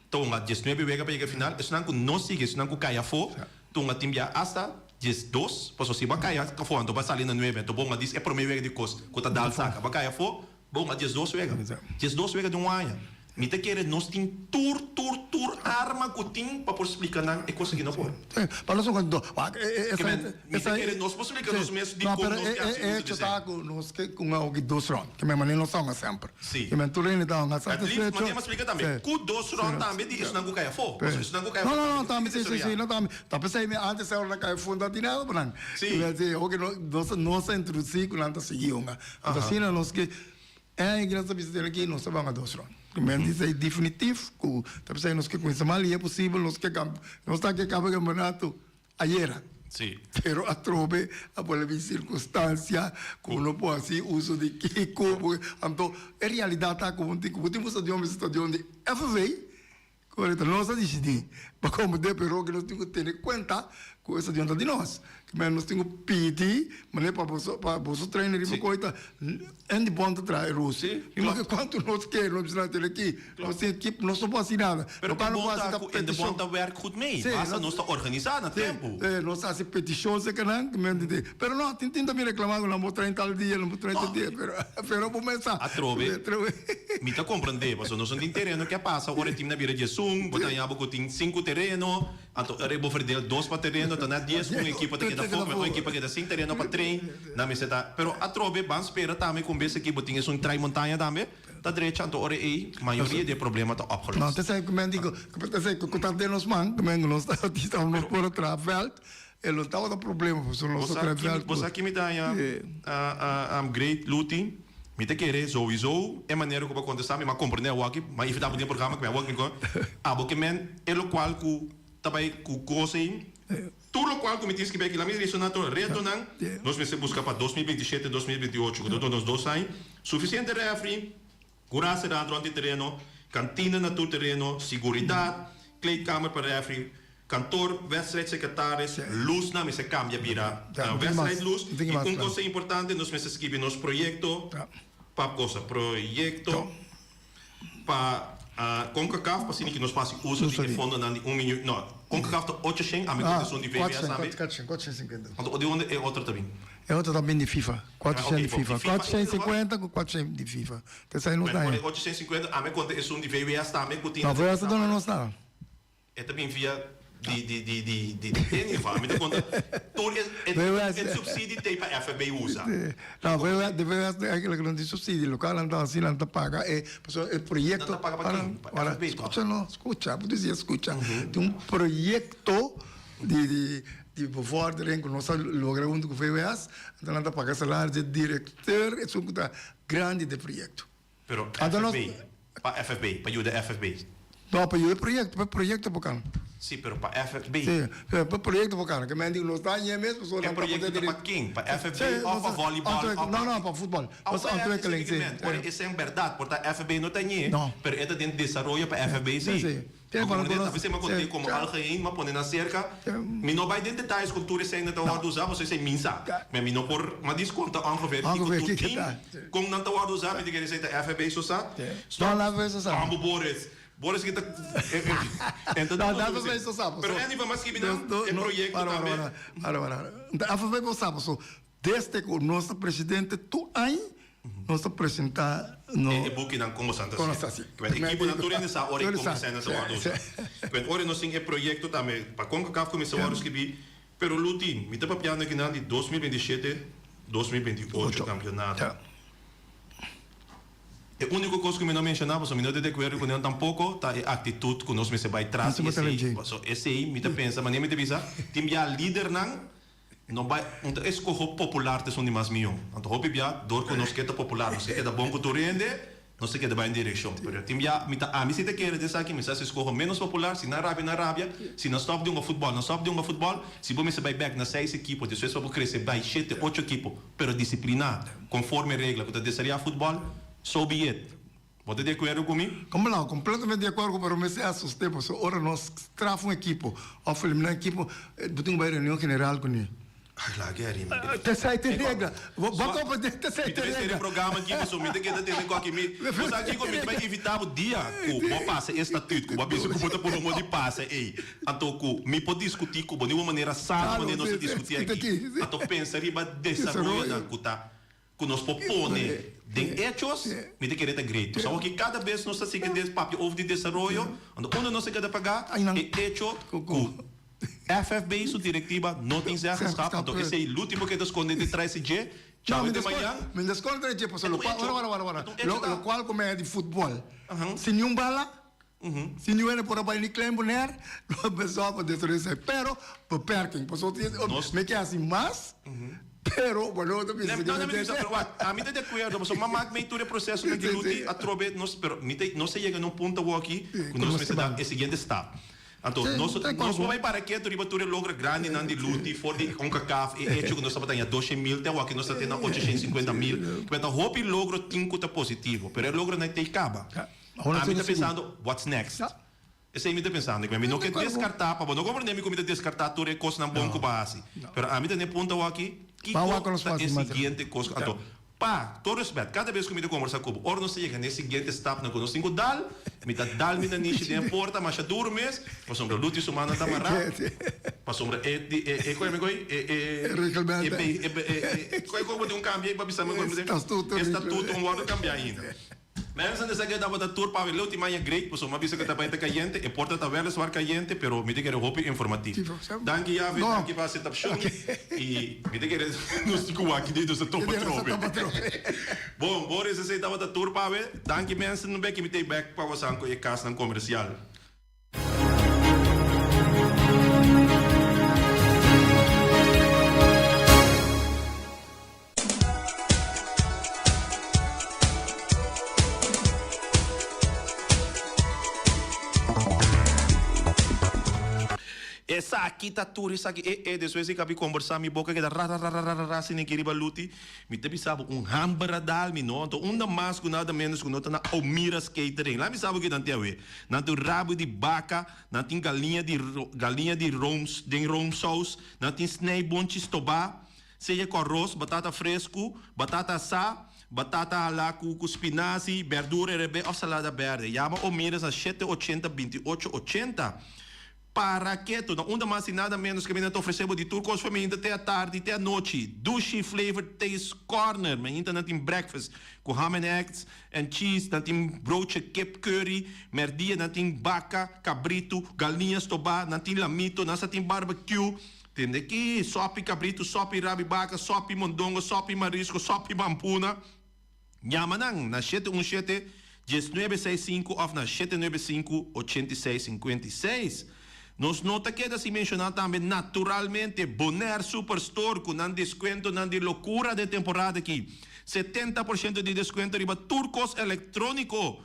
ta hunga diesnuebe wega pa yega final, esunnan ku no sigui, esunnan ku kai afó ta hunga tin bia asta diesdos, pasobra si bo a kai afó anto bo a sali na nuebe, anto bo hunga dis e promé wega di kos ku ta dal saka, bo a kai afó bo hunga diesdos wega, diesdos wega den un aña. Mi ta kere nos tin tur tur tur arma ku tin pa por splika nan e kos aki no por. Pa nos un do wak e e Ke men mi ta kere nos por splika nos mes No dikon pero nos e ke hasi e uso di hecho esei. ta ku nos ke ku un oki dos rond ke men manera nos ta hunga semper. Si. Ke men tur hende ta hunga At least satisfecho. manera mi a splika tambe Si. ku dos rond tambe di esnan ku kai afó. Pasobra esnan ku kai No afó no no tambe tambe tin si si si desaroyá. no tambe ta p'esei mi antes ora nan kai afó no ta tin nada pa nan. Si. Ke men si oki no nos nos a introdusi ku nan ta sigui hunga. Anto asina nos ke E iglesia ta bisa den aki nos ta banga dos rond. Men di esei definitif ku ta bisa nos ke kuminsa mas lia posibel, nos ke kap nos ta ke kaba e kampeonato ayera. Sí. Pero atrobe a pone bin sirkunstansia ku no por hasi uso di kiko, anto e realidat ta ku bo tin ku bo tin un stadion mester stadion di FV. Correcto, nos a dicidi pa como de pero que nos tin cu tene cuenta cu e stadion ta di nos. Kimen nos tin cu pidi manera pa boso pa boso trainer riba coy ta Andy Bond ta traha e roos. Sí, Mi maka cuanto nos ke nos bisa tene aki. Nos tin ekipo, nos no por haci nada. Pero Locual e no por bon haci ta ta cu Andy peticion. Bond ta werk goed mee. Sí, Basta nos nos ta organisa na Sí, tempo. sí, nos haci peticion cerca nan, kimen di di. Pero no, tin tin ta mi reclama cu nan por train tal dia, nan por train tal No. dia, pero pero bo mes sa. Atrobe. Atrobe. Mi ta komprendé, pasobra nos no tin tereno ke a pasa ora e tim na bira diesun, bo ta haña bo ku tin sinku tereno, anto ora bo verdeel dos pa tereno ta na dies, un ekipo ta keda afó, un ekipo a keda sin tereno pa train, nan mester ta, pero atrobe ban spera tambe ku un bes aki bo tin esun trai montaña tambe ta drecha, anto ora ei mayoria di e problema ta No, opgelost. t'esei ku men di ku, t'esei ku ta den nos man, ku men ku nos ta nos por traha vèlt, e lo tabata problema pasobra nos Bo ta sa traha ki, vèlt bo ku. sa ki mi ta haña great Luti? Mi ta kere souiso e manera ku bo a kontestá mi, mi a komprendé awaki, ma if ta den programa ku mi a wak mi kon, abo ke men e lokual ku ta bai ku kos ei, tur lokual ku mi tin skibí aki, laat mi resoná tur retonan, nos mester buska pa 2027, 2028, ku ta duna nos dos aña, sufisiente refri, Kura será rond di tereno, kantina na tur tereno, siguridat, kleedkamer pa refri, kantor, wedstrijdsekretaris, lusnan mester kambia bira wedstrijdlus. I un cosa importante, nos mester skibi nos proyekto pa cosa, proyekto pa Concacaf pa asina ki nos por hasi uso di e fondonan di un miño, no, Concacaf ta ocho shen, ami ku esun di VVS tambe. Anto di unda e otro ta bin? E otro ta bin di FIFA, 400 di FIFA. 450 ku 400 di FIFA. Ta esei nos ta haña. 850, ami konta esun di VWS tambe ku tin. No, VWS ta duna nos nada. E ta bin via di di di di di tenis, ami ta konta tur e. E subsidie t'ei pa FFB usa. No, VWS, de VWS eigenlijk no tin subsidie. Local nan ta hasi, nan ta paga e, pasobra e proyecto. Nan ta paga pa ken? Pa FFB toch? Scucha no, scucha, bo disi scucha. Tin un proyecto di di di bevordering cu nos a logra hunto cu VWS, anto nan ta paga salario di e directeur, esun cu ta grandi di e proyecto. Pero FFB, pa FFB, pa yuda FFB. No, pa yuda e proyecto, pa e proyecto por kan. Sí, pero pa FFB. Sí, pero pa e proyecto por kan. Ke men di nos ta aña mes, pasobra E proyecto ta pa ken? Pa FFB of pa volleyball of pa. No, no, pa futbol. Nos ontwikkeling, sí. Ora esei en berdad, por ta FFB no ta añe, pero e ta den desaroyo pa FFB sí. Sí, sí. Bo comprende? Ta bisa mi a conté como algeheen, mi a pone nan cerca. Mi no bay den detalles con tur esey nan ta wordo usa, pasobra esey mi sa. Ma mi no por, mi a disconta ongeveer kico tur tin, con nan ta wordo usa, mi ta kere esey ta FFB so sa. Stop. Ambo Boris. Boris ki ta Pero anyway, mi a skibi nan e proyecto tambe. Para, para, para. FFB bo sa, pasobra desde cu nos ta presidente tur aña, Nos ta presentá no. E bukinan kon bosan ta hasi. Kwen ekiponan tur hende sa ora i kon esei ta wòrdu usa. Kwen ora nos tin e proyekto tambe pa Concacaf kuminsá wòrdu skibí, pero Luti, mi ta papiando akinan di 2027, 2028 kampionato. E úniko kos ku mi no menshoná, pasobra mi no ta di akuerdo ku nan tampoko, ta e aktitut ku nos mester bai tras di esei. Pasobra esei mi ta pensa, manera mi ta bisa, tin bia lidernan No bai un ta escoho popular ta esun di mas miho. Anto hopi bia dor cu nos ke ta popular, nos ke keda bon cu tur hende, nos ta keda bai un direccion. Pero tin bia mi ta ami si ta kere den esaki, mi sa si escoho menos popular, si nan rabia nan rabia, si nan stop di hunga futbol nan stop di hunga futbol, si bo mester bai bek na seis ekipo despues pa bo crece bai shete ocho ekipo, pero disciplina conforme regla cu ta desaria futbol, so be it. Bo ta di akuerdo ku mi? Como no, completamente di akuerdo ku pero mester asust'é pasobra ora nos straf un ekipo of eliminá un ekipo bo tin ku bai reunion general kuné. Ay laga e arima. Te esei te regla. Bo topa te esei Mi te ta mester regla. e programa aki pasobra mi ta keda tende koki mi. Bo sa kiko mi ta bai invitá bo dia ku bo pasa e statut ku bo a bisa ku bo ta pone un di pasa ei. Anto ku mi por diskutí ku bo di un manera sano manera nos ta diskutí aki. Anto pensa riba desaroyonan ku ta Ku nos por pone den hechos, mi ta kere ta great. Pasobra awor ki kada bes nos ta sigui des papia over di desaroyo, anto unda nos a keda pagá? E hecho ku FFB su direktiva no tin zeggenschap, anto esei l'ultimo ke ta skonde detrás di dje, djawe te mañan. Mi ta skonde detrás di dje, pasobra lokual, wara, wara, wara, wara, lokual ku mi a di futbòl, sin niun bala, sin niun hende por a bai ni Klein Bonaire, lo besó pa destruí esei. Pero, beperking, pasobra mi ke hasi mas. Pero bo no ta bisa No, no, mi ta bisa, pero wak, ami ta di akuerdo, pasobra m'a mak mei tur e prosesonan di Luti atrobe nos, pero mi ta, nos a yega na un punto awoki ku nos mester da e siguiente stap. Anto, nos, nos por bai para ketu riba tur e logro grandinan di Luti for di Concacaf, e hecho ku nos tabata haña doshen mil te awoki nos ta tene ochocientocincuenta mil. Kiba ta hopi logro tin ku ta positivo, pero e logronan t'ei kaba. Ami ta pensando, what's next? Esei mi ta pensando ku mi no ke deskartá, pa bo no komprendé mi ku mi ta deskartá tur e kosnan bon ku bo a hasi. Pero ami ta na e punto awaki, kiko ta e siguiente kos ku anto pa tur respet, kada bes ku mi ta kombersá ku bo, ora nos ta yega na e siguiente stapnan ku nos tin ku dal, mi ta dal mi nanishi den e porta masha duru mes, pasobra Luti su mannan ta mará, pasobra e di e e koe mi koe e e e e e koe koe bo tin un kambia i bo a bisa mi koe mi tin e statuto un wòrdu kambiá ainda. Mensen esaki tabata tur pa leu tin maña great pasobra mi a bisa cu ta bay ta cayente, e porta ta weliswaar cayente pero mi ta kere hopi informatief. Danki Javi, danki pa aceptacion y mi ta kere nos tin cu wak di nos ta topa trobe. Bon, Boris esey tabata tur pa awe, danki mensen, un beki mi ta bek pa wasan cu e casnan comercial. Esaki ta tur esaki e e despues di kabi kombersá mi boka keda ra ra ra ra ra ra asina aki riba luti mi ta bisa bo un hamber a dal mi no anto unda mas ku nada menos ku no ta na Omira's Catering la mi sa bo kinan te awe nan tin rabu di baka nan tin galiña di galiña di room den roomsaus nan tin snijboontjes stobá Sea ku aros, batata fresku, batata asá, batata halá ku ku spinazi, berdura erebé òf salada bèrdè. Yama o mira na shete ochenta binti ocho ochenta. Para ketu, na unda mas i nada ménos kaminda ta ofresé bo di tur kos for mainta te atardi te anochi. Dushi Flavor Taste Corner, mainta nan tin breakfast ku ham and eggs and cheese, nan tin broodje kip curry, mèrdia nan tin baka, kabritu, galiña stobá, nan tin lamito, nan sa tin barbecue. Tende ki, Sòpi kabritu, sòpi rabi baka, sòpi mondongo, sòpi marisko, sòpi pampuna. Yama nan na 717 1965 òf na 795 86 56. Nos no ta keda sin menshoná tambe naturalmente Bonaire Superstore ku nan deskuentonan di lokura den temporada aki. 70% di deskuento riba tur kos elektróniko.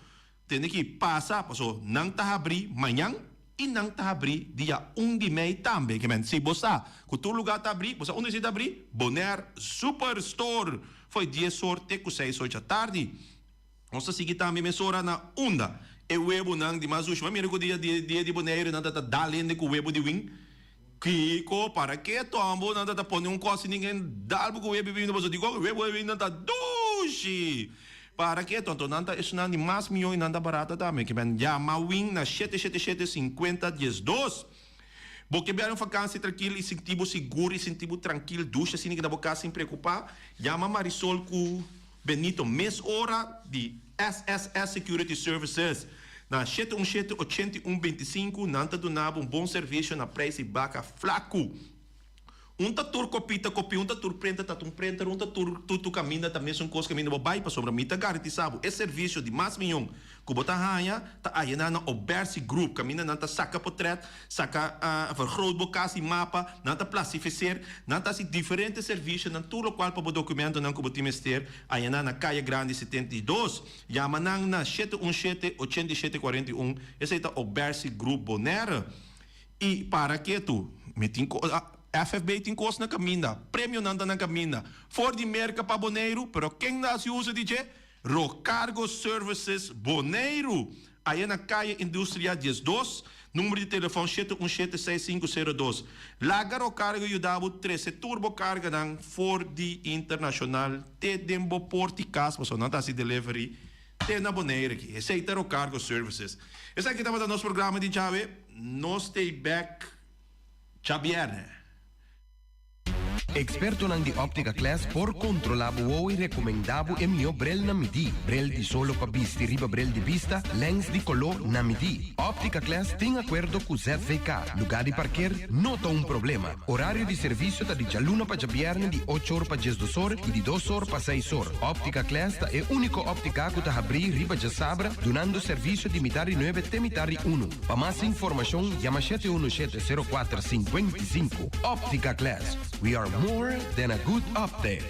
Tende ki pasa paso nan ta habrí mañan i nan ta habrí dia un di mei tambe. Ke men si bo sa ku tur lugá ta habrí, bo sa unda si ta habrí? Bonaire Superstore fo'i dies or te ku seis or djatardi. Nos ta sigui tambe mesora na unda e webunan di mas dushi. Bo a mira ku dia dia di Bonaire nan ta ta dal hende ku webu di win? Kiko? Para ke tombo nan ta ta pone un kos si ningen dal bo ku webu di win? Pasobra dikon webu di win nan ta dushi. Para ke tonto nan ta esunnan di mas mihó i nan ta barata tambe. Ke men yama win na shete shete shete sinkuenta diesdos. Bo ke biaha un fakansi trankil i sinti bo sigur i sinti bo trankil dushi asina ki na bo kas sin preokupá? Yama Marisol ku Benito mes ora di SSS Security Services na shete un shete ochenta i un binti sinku. Nan ta duna bo un bon servisio na preis di baka flaku. Un ta tur kopita kopi, un ta tur prenta ta un printer, un ta tur tutu kaminda ta mesun kos kaminda bo bai, pasobra mi ta garantisa bo e servisio di mas miyon ku bo ta haña ta ayena na Obersi Group, kaminda nan ta saka potret, saka vergroot bo kas di mapa, nan ta plastifiseer, nan ta hasi diferente servisionan, tur lokual pa bo dokumentonan ku bo tin mester ayena na Kaya Grandi 72. Yama nan na 717 87 41, esei ta Obersi Group Bonaire. I para ketu, mi tin ko, FFB tin kos na kaminda, premionan ta na kaminda, for di Merka pa Boneiru, pero ken ta hasi uso di dje? Rocargo Services Boneiru, aya na Kaya Industria 12, number di telefòn 717 6502. Laga Rocargo yuda bo trese tur bo karganan for di internashonal te den bo port di kas, pasobra nan ta hasi delivery te na Bonaire aki. Esei ta Rocargo Services. Esaki tabata nos programa di djawe. Nos stay back djabièrnè. Ekspertonan di Optica Class por kontrolá bo wowo i rekomendá bo e mihó brel na midí. Brel di solo pa bisti riba brel di bista, lens di koló na midí. Optica Class tin akuerdo ku ZVK. Lugá di parker no ta un problema. Orario di servisio ta di djaluna pa djabièrnè di ocho or pa 12 or i di 2 or pa 6 or. Optica Class ta e úniko óptika ku ta habrí riba djasabra dunando servisio di mitar di nuebe te mitar di unu. Pa mas informashon yama 717 04 55. Optica Class. We are more than a good optic.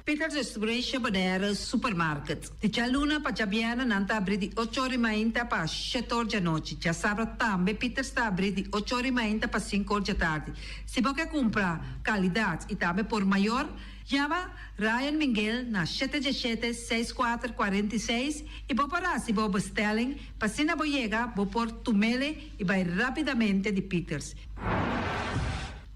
Peters Restauration Bonaire Supermarket. Di djaluna pa djabièrnè nan ta abrí di 8 or di mainta pa 7 or djanochi. Djasabra tambe Peters ta abrí di 8 or di mainta pa 5 or djatardi. Si bo ke kumpra kalidat i tambe por mayor, yama Ryan Miguel na 717 64 46 i bo por hasi bo bestelling pa asina bo yega bo por tum'ele i bai rápidamente di Peters.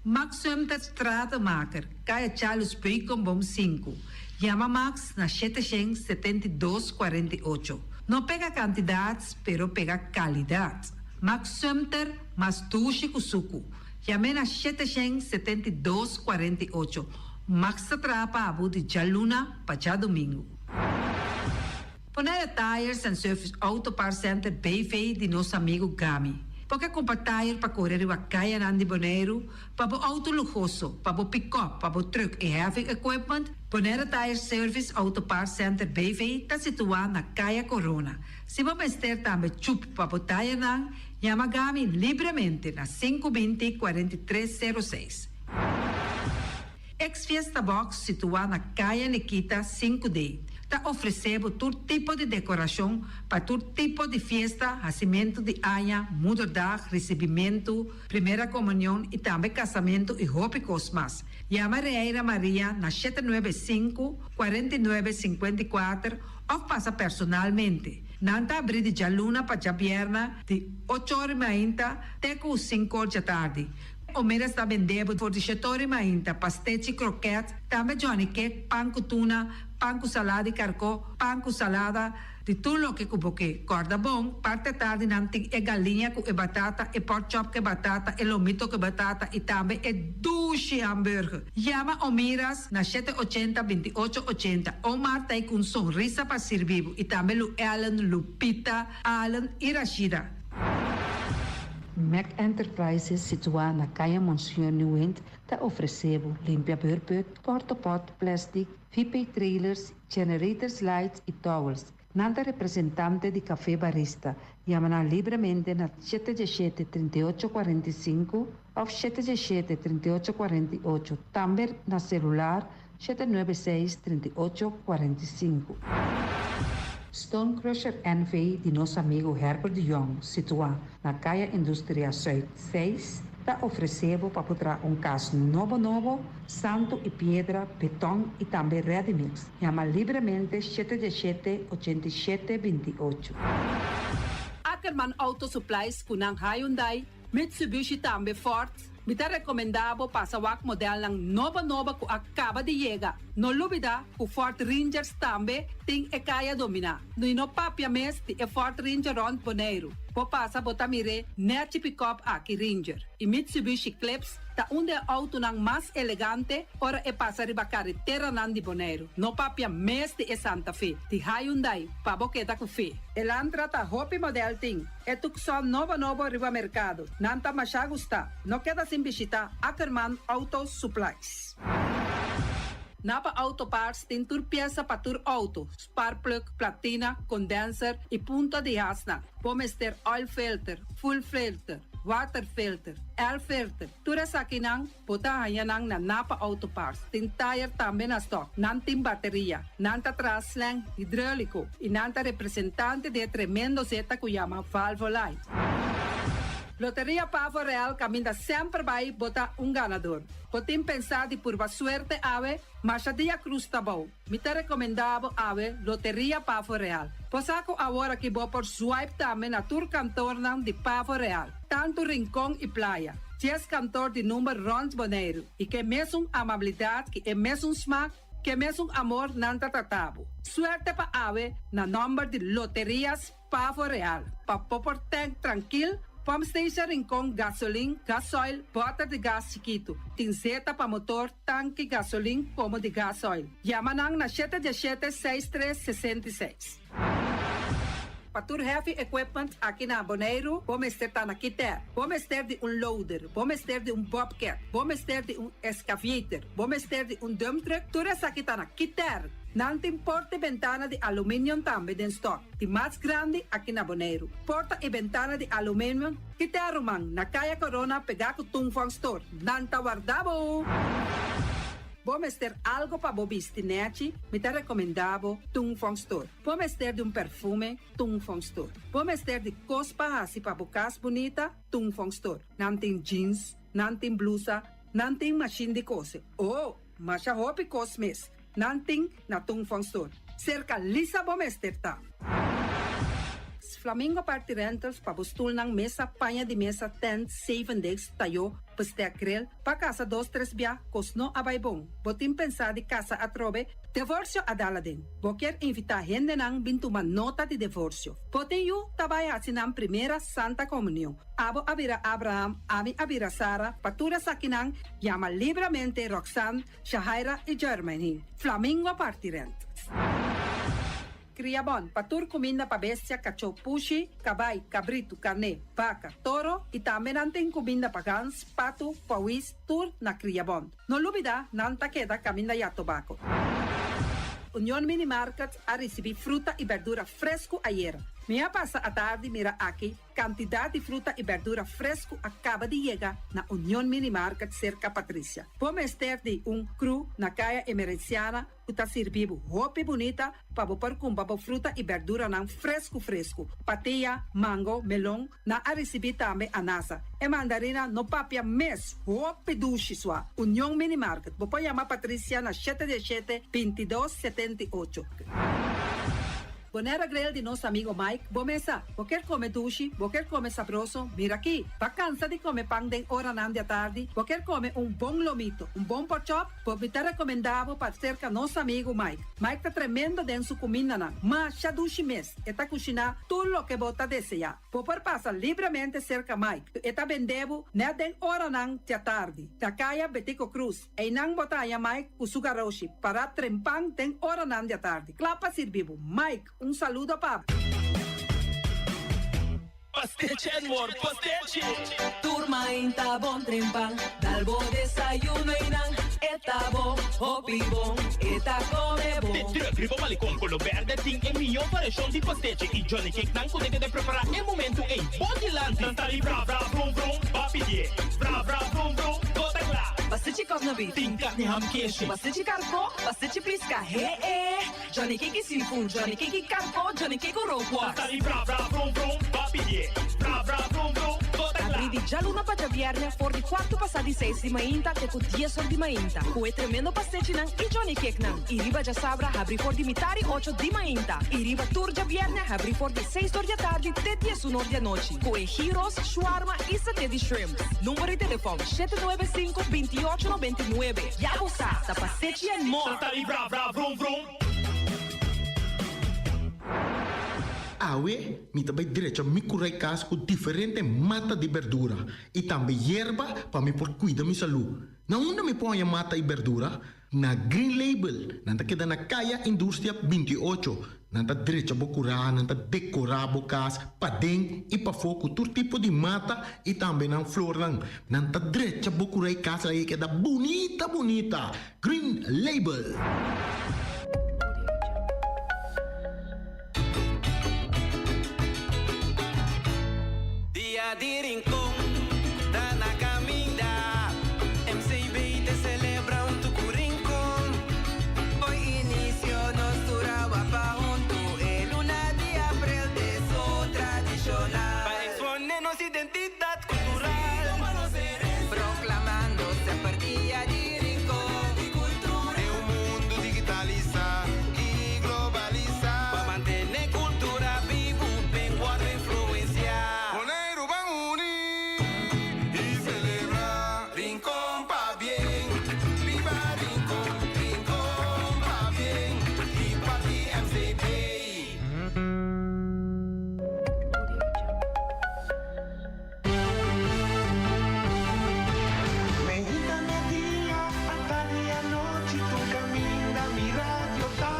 Max Sumter Stratenmaker, Kaya Charles Beukenboom 5. Yama Max na 772 48. No pega kantidat, pero pega kalidat. Max Sumter, mas dushi ku suku. Yam'é na 772 48. Max ta traha pa bo di djaluna pa djadumingu. Bonaire Tires and Service Auto Parts Center BV di nos amigu Gami. Bo ke kumpra tire pa kore riba kayanan di Boneiru, pa bo outo luhoso, pa bo pick-up, pa bo truck i heavy equipment? Bonaire Tire Service Auto Parts Center BV ta situá na Kaya Corona. Si bo mester tambe chup pa bo tirenan, yama Gami libremente na 520 4306. Ex Fiesta Box situá na Kaya Nikita 5D ta ofresé bo tur tipo di dekorashon pa tur tipo di fiesta, hasimentu di aña, moederdag, risibimentu, primera komunion i tambe kasamentu i hopi kos mas. Yama Reira Maria na 795 49 54 òf pasa personalmente. Nan ta abrí di djaluna pa djabièrnè di 8 or i mainta te ku 5 or djatardi. Omeras ta bende bo for di shetori mainta, pastechi, kroket, tambe johnny cake, pan ku tuna, pan ku salada di karkó, pan ku salada, di tur loke ku bo ke. Kòrda bon, parti atardi nan tin e galiña ku e batata, e pork chop ku e batata, e lomito ku e batata i tambe e dushi hamburger. Yama Omiras na 780 28 80. Omar ta ei ku un sonrisa pa sirbi bo i tambe Lu Ellen, Lupita, Allen i Rashida. Mac Enterprises situá na Kaya Monseñor Nieuwind ta ofresé bo limpia beurput, portopot, plastic, VP trailers, generators lights i towels. Nan ta representante di Café Barista. Yama nan libremente na 717 38 45 òf 717 38 48, tambe na selular 796 38 45. Stone Crusher NV di nos amigu Herbert de Jong, situá na Kaya Industria Zuid 6, ta ofresé bo pa traha un kas nobo nobo, santu i piedra, beton i tambe ready mix. Yama libremente 717 87 28. Ackerman Auto Supplies ku nan Hyundai, Mitsubishi tambe Ford. Mi ta rekomendá bo pasa wak modelnan nobo nobo ku a kaba di yega. No lubidá ku Ford Rangers tambe tin e kaya dominá. I no papia mes di e Ford Ranger rònt Boneiru. Bo pasa bo ta mir'é nèchi pick-up aki Ranger. I Mitsubishi Eclipse ta un di e outonan mas elegante ora e pasa riba kareteranan di Boneiru. No papia mes di e Santa Fe, di Hyundai, pa bo keda ku fe. Elantra ta hopi model tin. E Tucson nobo nobo riba merkado. Nan ta masha gusta. No keda sin bishitá Ackerman Auto Supplies. Napa Auto Parts tin tur piesa pa tur outo, spark plug, platina, condenser i punta di hasnan. Bo mester oil filter, fuel filter, water filter, air filter. Tur esakinan bo ta haña nan na Napa Auto Parts. Tin tire tambe na stock. Nan tin bateria. Nan ta traha slang hidráuliko i nan ta representante di e tremendo zeta ku yama Valvoline. Loteria Pavo Real kaminda semper bai bo ta un ganador. Bo tin pensá di purba suerte awe? Masha dia krus ta bou. Mi ta rekomendá bo awe Loteria Pavo Real. Bo sa ku awor aki bo por swipe tambe na tur kantornan di Pavo Real, tantu Rincon i Playa. 10 kantor di number rònt Boneiru i ku e mesun amabilidat, ku e mesun smak, ku e mesun amor nan ta trata bo. Suerte pa awe na nòmber di Loterias Pavo Real. Pa bo por tank trankil, Pump Station Rincon, gasolin, gasoil, bòter di gas chikitu. Tin zeta pa motor, tanki, gasolin, komo di gasoil. Yama nan na 717 63 66. Pa tur heavy equipment aki na Boneiru, bo mester ta na Kiter. Bo mester di un loader, bo mester di un bobcat, bo mester di un excavator, bo mester di un dump truck, tur esaki ta na Kiter. Nan tin porta i bentana di aluminium tambe den stock, di mas grandi aki na Boneiru. Porta i bentana di aluminium, Kiter ruman, na Kaya Corona pegá ku Tung Fong Store. Nan ta warda bo! Bo mester algo pa bo bisti nèchi, mi ta rekomendá bo Tung Fong Store. Bo mester di un perfume, Tung Fong Store. Bo mester di kos pa hasi pa bo kas bunita, Tung Fong Store. Nan tin jeans, nan tin blusa, nan tin mashin di kose. Oh, masha hopi kos mes. Nan tin na Tung Fong Store. Serka Lisa bo mester ta. Flamingo Party Rentals pa bo stulnan, mesa, paña di mesa, tent, zeven desk, tayó, bestek grill, pa kasa dos tres bia, kos no a bai bon. Bo tin pensá di kasa atrobe? Divorsio a dal aden. Bo kier invitá hendenan bin tuma nota di divorsio. Bo tin yu ta bai hasi nan primera Santa Komunion. Abo a bira Abraham, ami a bira Sara, pa tur esakinan yama libremente Roxanne, Shahaira i Jermaine. Flamingo Party Rentals. Kriabon, pa tur kuminda pa bestia, kachó, pushi, kabai, kabritu, karné, baka, toro i tambe nan tin kuminda pa gans, patu, pawis, tur na Kriabon. No lubidá, nan ta keda kaminda ya tobako. Union Mini Market a risibí fruta i berdura fresku ayera. Mi a pasa atardi mira aki Kantidat di fruta i bèrdura fresku a kaba di yega na Union Mini Market serka Patricia. Bo mester di un kru na Kaya Emerenciana ku ta sirbi bo hopi bunita pa bo por kumpra bo fruta i bèrduranan fresku fresku. Patia, mango, melon, nan a risibí tambe anasa. E mandarina no papia mes, hopi dushi sua. Union Mini Market, bo por yama Patricia na shete 17 22 78. Bonaire Grill di nos amigo Mike, bo mesa. Bo kier kome dushi, bo kier kome sabroso, mira aki. Bo kansa di kome pan den oranan di atardi, bo kier kome un bon lomito, un bon pork chop, bo mi ta rekomendá bo pa serka nos amigo Mike. Mike ta tremendo den su kumindanan. Masha dushi mes, e ta kushiná tur loke bo ta deseá. Bo por pasa libremente serka Mike. E ta bende bo nèt den oranan di atardi. Na Kaya Betico Cruz. Einan bo ta haña Mike ku su garoshi pará trempan den oranan di atardi. Kla pa sirbi bo. Mike, un saludo pa bo. Pastechi and more, pastechi! Tur mainta bon trempan, dal bo desayuno y nan e ta bo, hopi bon, e ta come bon. De truck riba Malecon Colo Berde tin e mihó variashon di pastechi y Johnny Cake nan ku ta keda prepará e momentu ei bo dilanti. Nan ta di bra bra vrum vrum, ba pidié. Bra bra vrum vrum, bo ta kla. Pastechi kòf na bif. Tin karni ham keshi. Pastechi karkó, pastechi piska, he e. Johnny Cake seafood, Johnny Cake karko, Johnny Cake rookworst. Ta di bra bra vrum vrum, ba pidié. Bra bra vrum vrum, bo ta kla. Abrí di djaluna pa djabièrnè for di kuartu pasá di seis di mainta te ku dies or di mainta ku e tremendo pastechinan i Johnny Cakenan. I riba djasabra habrí for di mitari ocho di mainta i riba tur djabièrnè habrí for di seis or di atardi te diesun or di anochi ku e gyros, shawarma i saté di shrimps. Number di telefòn, 795 28 99. Ya bo sa, ta pastechi and more! Ta di bra bra vrum vrum. Awe mi ta bai drecha mi kurai kas ku diferente mata di berdura i tambe yerba pa mi por kuida mi salú. Na unda mi por haña mata i berdura? Na Green Label. Nan ta keda na Kaya Industria 28. Nan ta drecha bo kurá, nan ta dekorá bo kas paden i pafó ku tur tipo di mata i tambe nan flornan. Nan ta drecha bo kurá i kas ei keda bunita bunita. Green Label. Dia di Rincon ta na caminda. MCB te celebra hunto cu Rincon. Hoy inicio nos tur awa pa hunto e luna di april te so tradicional. Pa expone nos identidad cultural. Proclamando semper dia di Rincon. Den un mundo digitalisa y globalisa. Pa mantene cultura bibu ben wordo influencia. Boneiru ban uni y celebra. Rincon pabien, biba Rincon, Rincon pabien, di parti MCB. Meinta media, atardi anochi, tur kaminda mi radio ta.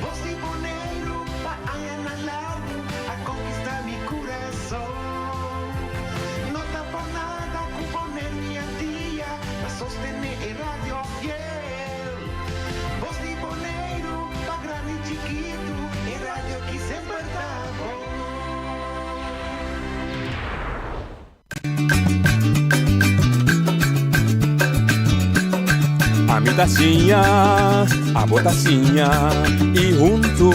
Bos di Boneiru pa añanan largu a konkistá mi kurason. No ta por nada ku Boneiru i Antia ta sostené e radio fiel. Bos di Boneiru pa grandi i chikitu, e radio ki semper ta bon. Ami ta siña, abo ta siña y huntu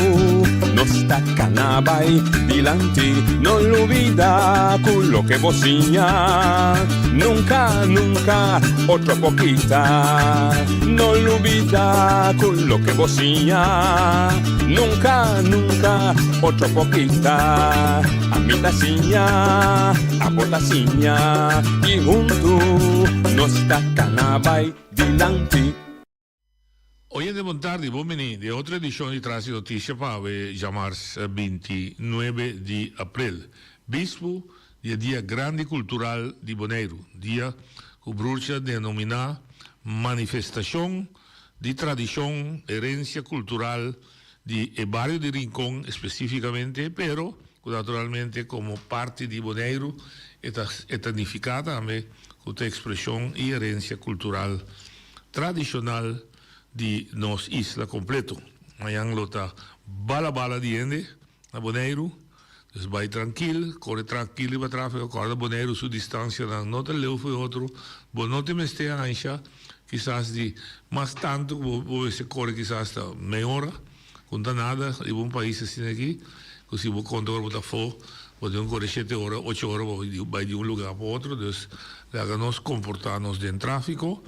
nos ta cana bay dilanti. No lubida cu loke bo siña nunca, nunca otro por kita. No lubida cu loke bo siña nunca, nunca otro por kita. Ami ta siña, abo ta siña y huntu nos ta cana bay dilanti. Oyente bon tardi, bon bini den otro edicion di Tras di Noticia pa awe djamars 29 di april. Bispu di e dia grandi cultural di Boneiru, dia cu Broertje denomina manifestacion di tradicion, herencia cultural di e bario di Rincon específicamente, pero cu naturalmente como parti di Boneiru e ta e ta nifica tambe cu ta expresion y herencia cultural tradicional di nos isla completo. Mañan lo ta bala bala di hende na Boneiru, dus bay trankil, core trankil riba trafico, corda Boneiru su distancianan no ta leu fu e otro, bo no tin mester ansha kisas di mas tanto ku bo mester kore kisas ta mei ora, ku no ta nada riba un pais asina aki, ku si bo konta ora bo ta afó bo tin ku kore shete ora, ocho ora pa bai di un lugar pa otro, dus laga nos komportá nos den tráfiko.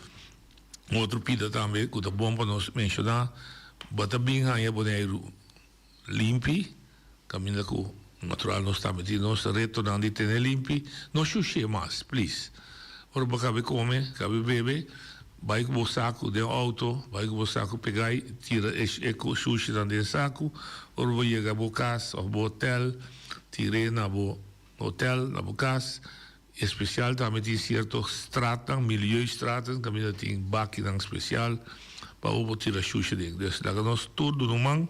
Un otro pida tambe ku ta bon pa nos menshoná, bo ta bin haña Boneiru limpi, kaminda ku natural nos tambe tin nos retonan di tene limpi, no shush'é mas, please. Ora bo kabe kome, kabe bebe, bai ku bo saku den outo, bai ku bo saku pegá i tira e shushinan den saku. Ora bo yega bo kas òf bo hotèl, tir'é na bo hotèl, na bo kas. Espesial tambe tin sierto straatnan, milieustraten, kaminda tin bakinan spesial pa bo por tira shushi den. Dus laga nos tur duna un man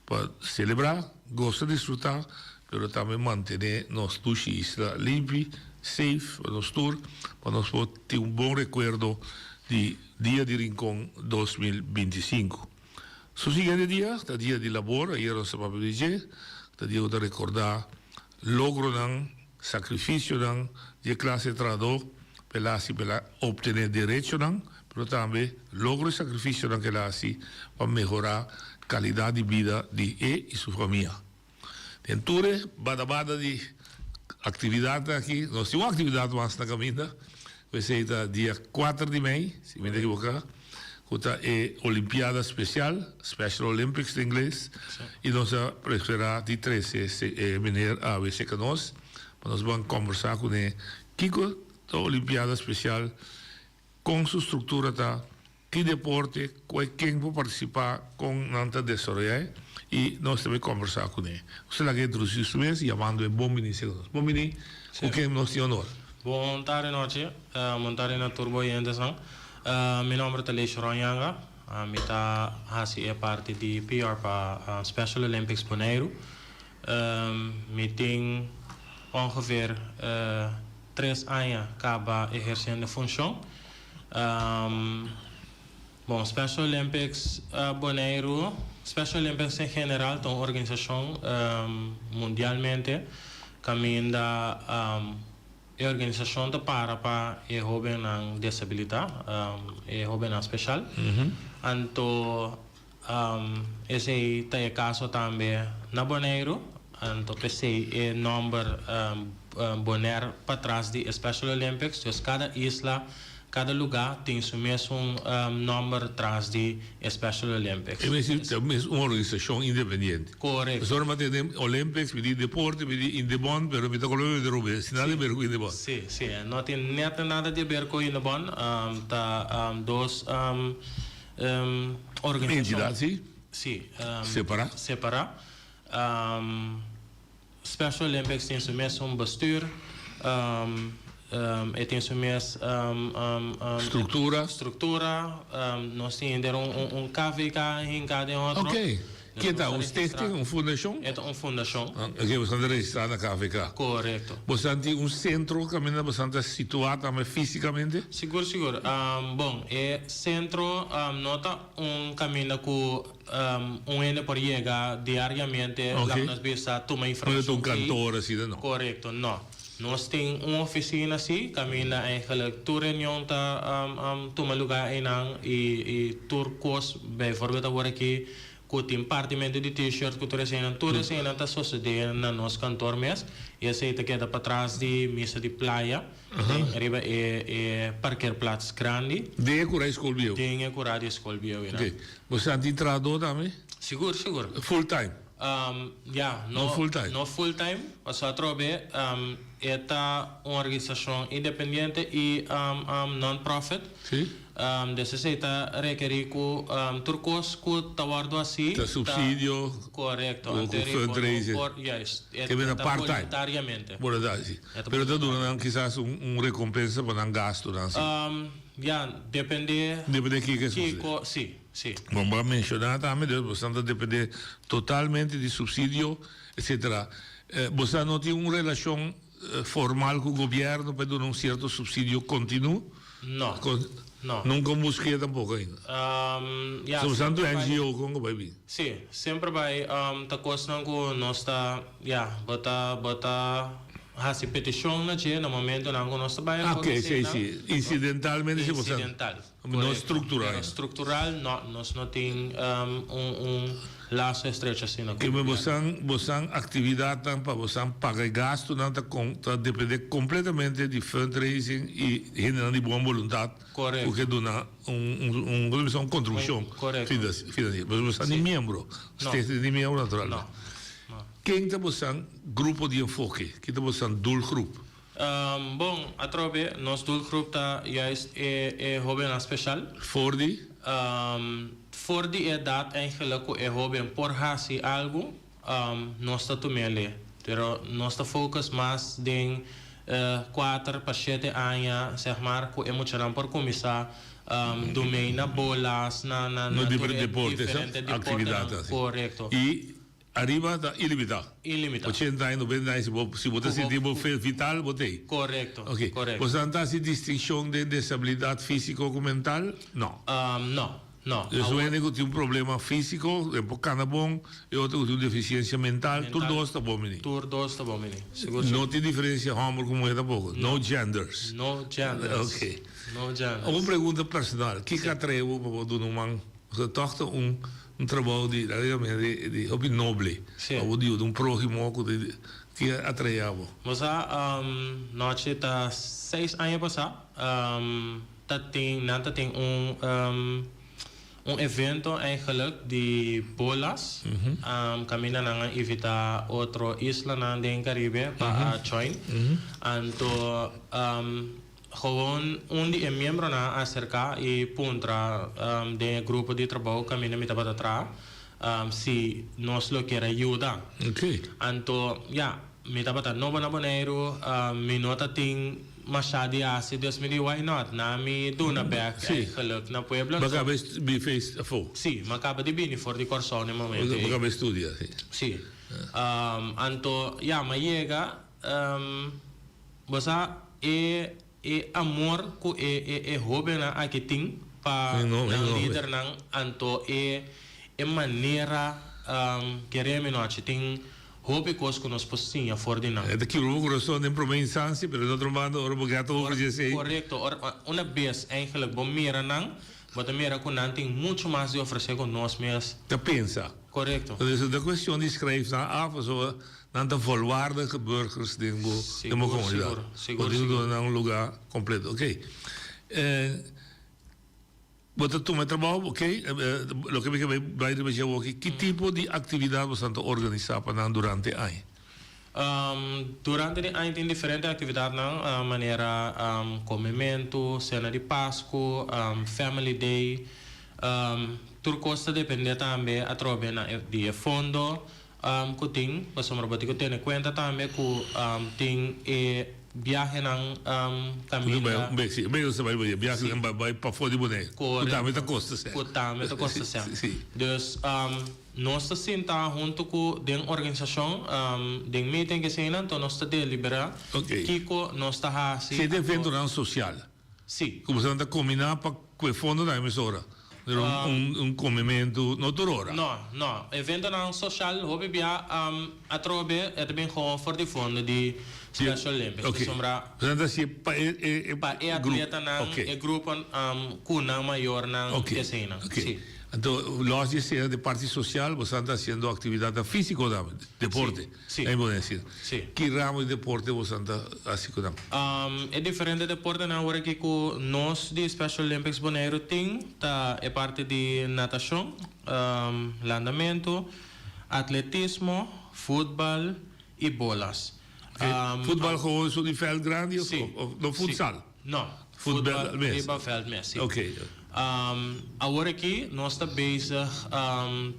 pa selebrá, gosa, disfrutá. pero tambe mantené nos dushi isla limpi, safe pa nos tur, pa nos por tin un bon rekuerdo di Dia di Rincon 2025. Su siguiente dia ta Dia di Labor, ayera nos ta papia di dje, ta dia ku ta rekordá logronan, sakrifisionan di e klase trahadó pa el hasi pa el a optené derechonan, pero tambe logro i sakrifisionan ku el a hasi pa mehorá kalidat di bida di e i su famia. Den tur e bada-bada di aktividatnan aki, nos tin un aktividat mas na kaminda, ku esei ta dia kuater di mei, si mi no ta ekiboká, ku ta e Olimpiada Spesial, Special Olympics den ingles, i nos a preferá di trese e meneer awe serka nos pa nos ban kòmbersá kuné kiko ta Olimpiada Spesial, Kon su struktura ta, ki deporte, kua ken por partisipá, kon nan ta desaroyá e, i nos ta bai kòmbersá kuné. Nos ta laga introdusí su mes yamando e bon biní serka nos. Bon biní, ku ken nos tin honor? Bon tardi nochi, bon tardi na tur bo oyentesnan. Mi nomber ta Leisharon Yanga, mi ta hasi e parti di PR pa Special Olympics Boneiru. Mi tin ongeveer tres aña kaba ehersiendo e funshon. Bon, Special Olympics Boneiru, Special Olympics en general ta un organisashon mundialmente kaminda e organisashon ta para pa e hóbennan desabilitá, e hóbennan speshal. Anto Esei ta e kaso tambe na Boneiru, anto p'esei e nòmber Bonaire patras di e Special Olympics. Dus kada isla, kada lugá tin su mesun nòmber tras di e Special Olympics. E mes ta mes un organisashon independiente. Korekto. Pasobra mi a tende Olympics, mi di deporte, mi di Indebon, pero mi ta kolombia mi ta rubia, sin nada di ber ku Indebon. Si, si. No tin nèt nada di ber ku Indebon. Ta dos. Organisashon. Entidat si? Si. Separá? Separá. Special Olympics tin su mes un bestuur, e tin su mes. Struktura. Struktura. Nos tin henter un KVK hinká den otro. Oké. Ke ta un stichting, un fundashon? E ta un fundashon. Oké, boso ta registrá na KVK. Korekto. Boso tin un sentro kaminda boso ta situá tambe físikamente? Sigur, sigur. Bon, e sentro no ta un kaminda ku un hende por yega diariamente, laga nos bisa, tuma informashon. No ta un kantor asina, no? Korekto, no. Nos tin un ofisina sí, kaminda eigenlijk tur reunion ta tuma lugá einan i tur kos, bijvoorbeeld awor aki ku tin partimentu di T-shirt ku tur eseinan, tur eseinan ta sosodé na nos kantor mes i esei ta keda patras di misa di playa riba e e parkeerplaats grandi. Den e kura di skol bieu? Den e kura di skol bieu, ja. Oké. Bo sa tin trahadó tambe? Sigur, sigur. Full time? Ja, no full time. No full time, pasobra atrobe e ta un organisashon independiente i non-profit. Si. Des esei ta rekerí ku tur kos ku ta wòrdu hasí Ta supsidio. Korekto. Ku fundraising. Juist. Ke bira part time. Voluntariamente. Boluntario, si. Pero ta duna nan kisas un rekompensa pa nan gastunan, si. Ja, dependé. Dependé kiko e sucede. Kiko, si, si. Bon, bo a menciona tambe, dus bosan ta depende totalmente di subsidio, etcetera. Bosan no tin un relacion formal cu gobierno pa duna un cierto subsidio continu? No, no. Nunca un busqué tampoco ainda? Ja, So bosan tu NGO con cu bay bin? Si, semper bay ta cosnan cu nos ta, ja, bo ta, bo ta. Hasi petishon na dje na momentonan ku nos ta bai Ah, oké, sí, sí. Incidentalmente si boso. Incidental. No structural. Pero structural no, nos no tin un un laso estrecho asina ku gobierno. Bosan bosan aktividatnan pa bosan paga e gastunan ta kon ta depende kompletamente di fundraising i hendenan di bon boluntat ku ke duna un un un ku ta bisa un kontribushon finansiero. Bosan di miembro, stichting di miembro naturalmente. Ken ta bosan grupo di enfoke? Ken ta bosan doelgroep? Bon, atrobe, nos doelgroep ta juist e e hobennan special. For di? For di e edat eigenlijk ku e hoben por hasi algu, nos ta tum'el. Pero nos ta focus mas den kuater pa shete aña, zeg maar, ku e muchanan por kuminsá dumei na bolas, na na Na tur diferente e deportes, diferente actividad deportenan. asi. Korekto. I. Ariba ta ilimitá. Ilimitá. 80 aña, 90 aña, si bo, si bo ta sinti bo vital, bo t'ei. Korekto, Oké. korekto. Boso ta hasi distinkshon den desabilidat físiko ku mental? No. No, no. Dus un hende ku tin un problema físiko, e por kana bon, e otro ku tin un defisiensia mental, tur dos ta bon bini. Tur dos ta bon bini, sigur sigur. No tin diferensia hòmber ku muhé tampoko? No genders. No genders. Oké. No genders. Un pregunta personal, kiko a trae bo pa bo duna un man? Pasobra tòg ta un Un trabou di, di, di hopi noble. Sí. Pa bo yuda un próhimo ku ta ki a atraé bo. Bo sa, nochi ta seis aña pasá, ta tin, nan ta tin un, un evento eigenlijk di bolas, kaminda nan a invitá otro islanan den Caribe pa a join. Anto, Gewoon un di e miembronan a aserká i puntra den e grupo di trabou kaminda mi tabata traha si nos lo kier a yuda. Anto, ya, mi tabata nobo na Boneiru, mi no ta tin mashá di hasi, dus mi di why not, na mi duna bèk eigenlijk na pueblo. Bo a kaba di feest afó? Sí, mi a kaba di bini for di Kòrsou na e momento ei. Bo a kaba di studia, sí. Sí. Anto, ya, mi a yega. Bo sa e e amor ku e e e hóbennan aki tin pa nan lidernan, anto e e manera kere mi nochi tin hopi kos ku nos por siña for di nan. E ta kibra bo kurason den promé instansia, pero den otro banda ora bo gata over dje esei. Korekto, ora una bes eigenlijk bo mira nan, bo ta mira ku nan tin muchu mas di ofresé ku nos mes. Ta pensa. Korekto. Entonces ta kuestion di skrijf nan af pasobra Nan ta volwaardige burgers den bo den bo comunidad. Sigur, sigur, Bo tin sigur. duna nan un lugar completo. Ok. Bo ta tuma e trabou, ok. Loke mi ke bai bai riba dje awoki, ki tipo di actividad boso ta organisa pa nan durante aña? Durante di aña tin diferente actividadnan manera comementu, cena di Pascu, family day. Tur cos ta depende tambe atrobe na di e fondo. Ku tin, pasobra bo tin ku tene kuenta tambe ku tin e biahenan kaminda. Sí, biahenan bai pafó di Boneiru. Ku tambe ta kosta sèn. Ku tambe ta kosta sèn. Dus nos ta sinta huntu ku den organisashon, den meeting eseinan, anto nos ta deliberá kiko nos ta hasi. Si e ta eventonan sosial. Sí. Ku boso ta kombiná pa ku e fondo ta e mes ora. Pero un un komementu no tur ora. No, no. Eventonan soshal hopi bia atrobe e ta bin gewoon for di fondo di Special Olympics. Oké. Pasobra. Boso ta hasié pa e e e Pa e atletanan, e grupo ku nan mayornan Oké. eseinan. Oké. Sí. Anto los di esei di parti sosial boso ta hasiendo aktividatnan físiko tambe, deporte. Sí. Ahí bo decir. Sí. Ki ramo di deporte boso ta haci cu nan? E diferente deportenan awor aki cu nos di Special Olympics Boneiru tin ta e parti di natacion, landamento, atletismo, futbal y bolas. Futbal gewoon zo di veld grandi of, Sí. of no futsal? No, Futbal futbal mes. riba veld mes, sí. Oké. Awor aki nos ta bezig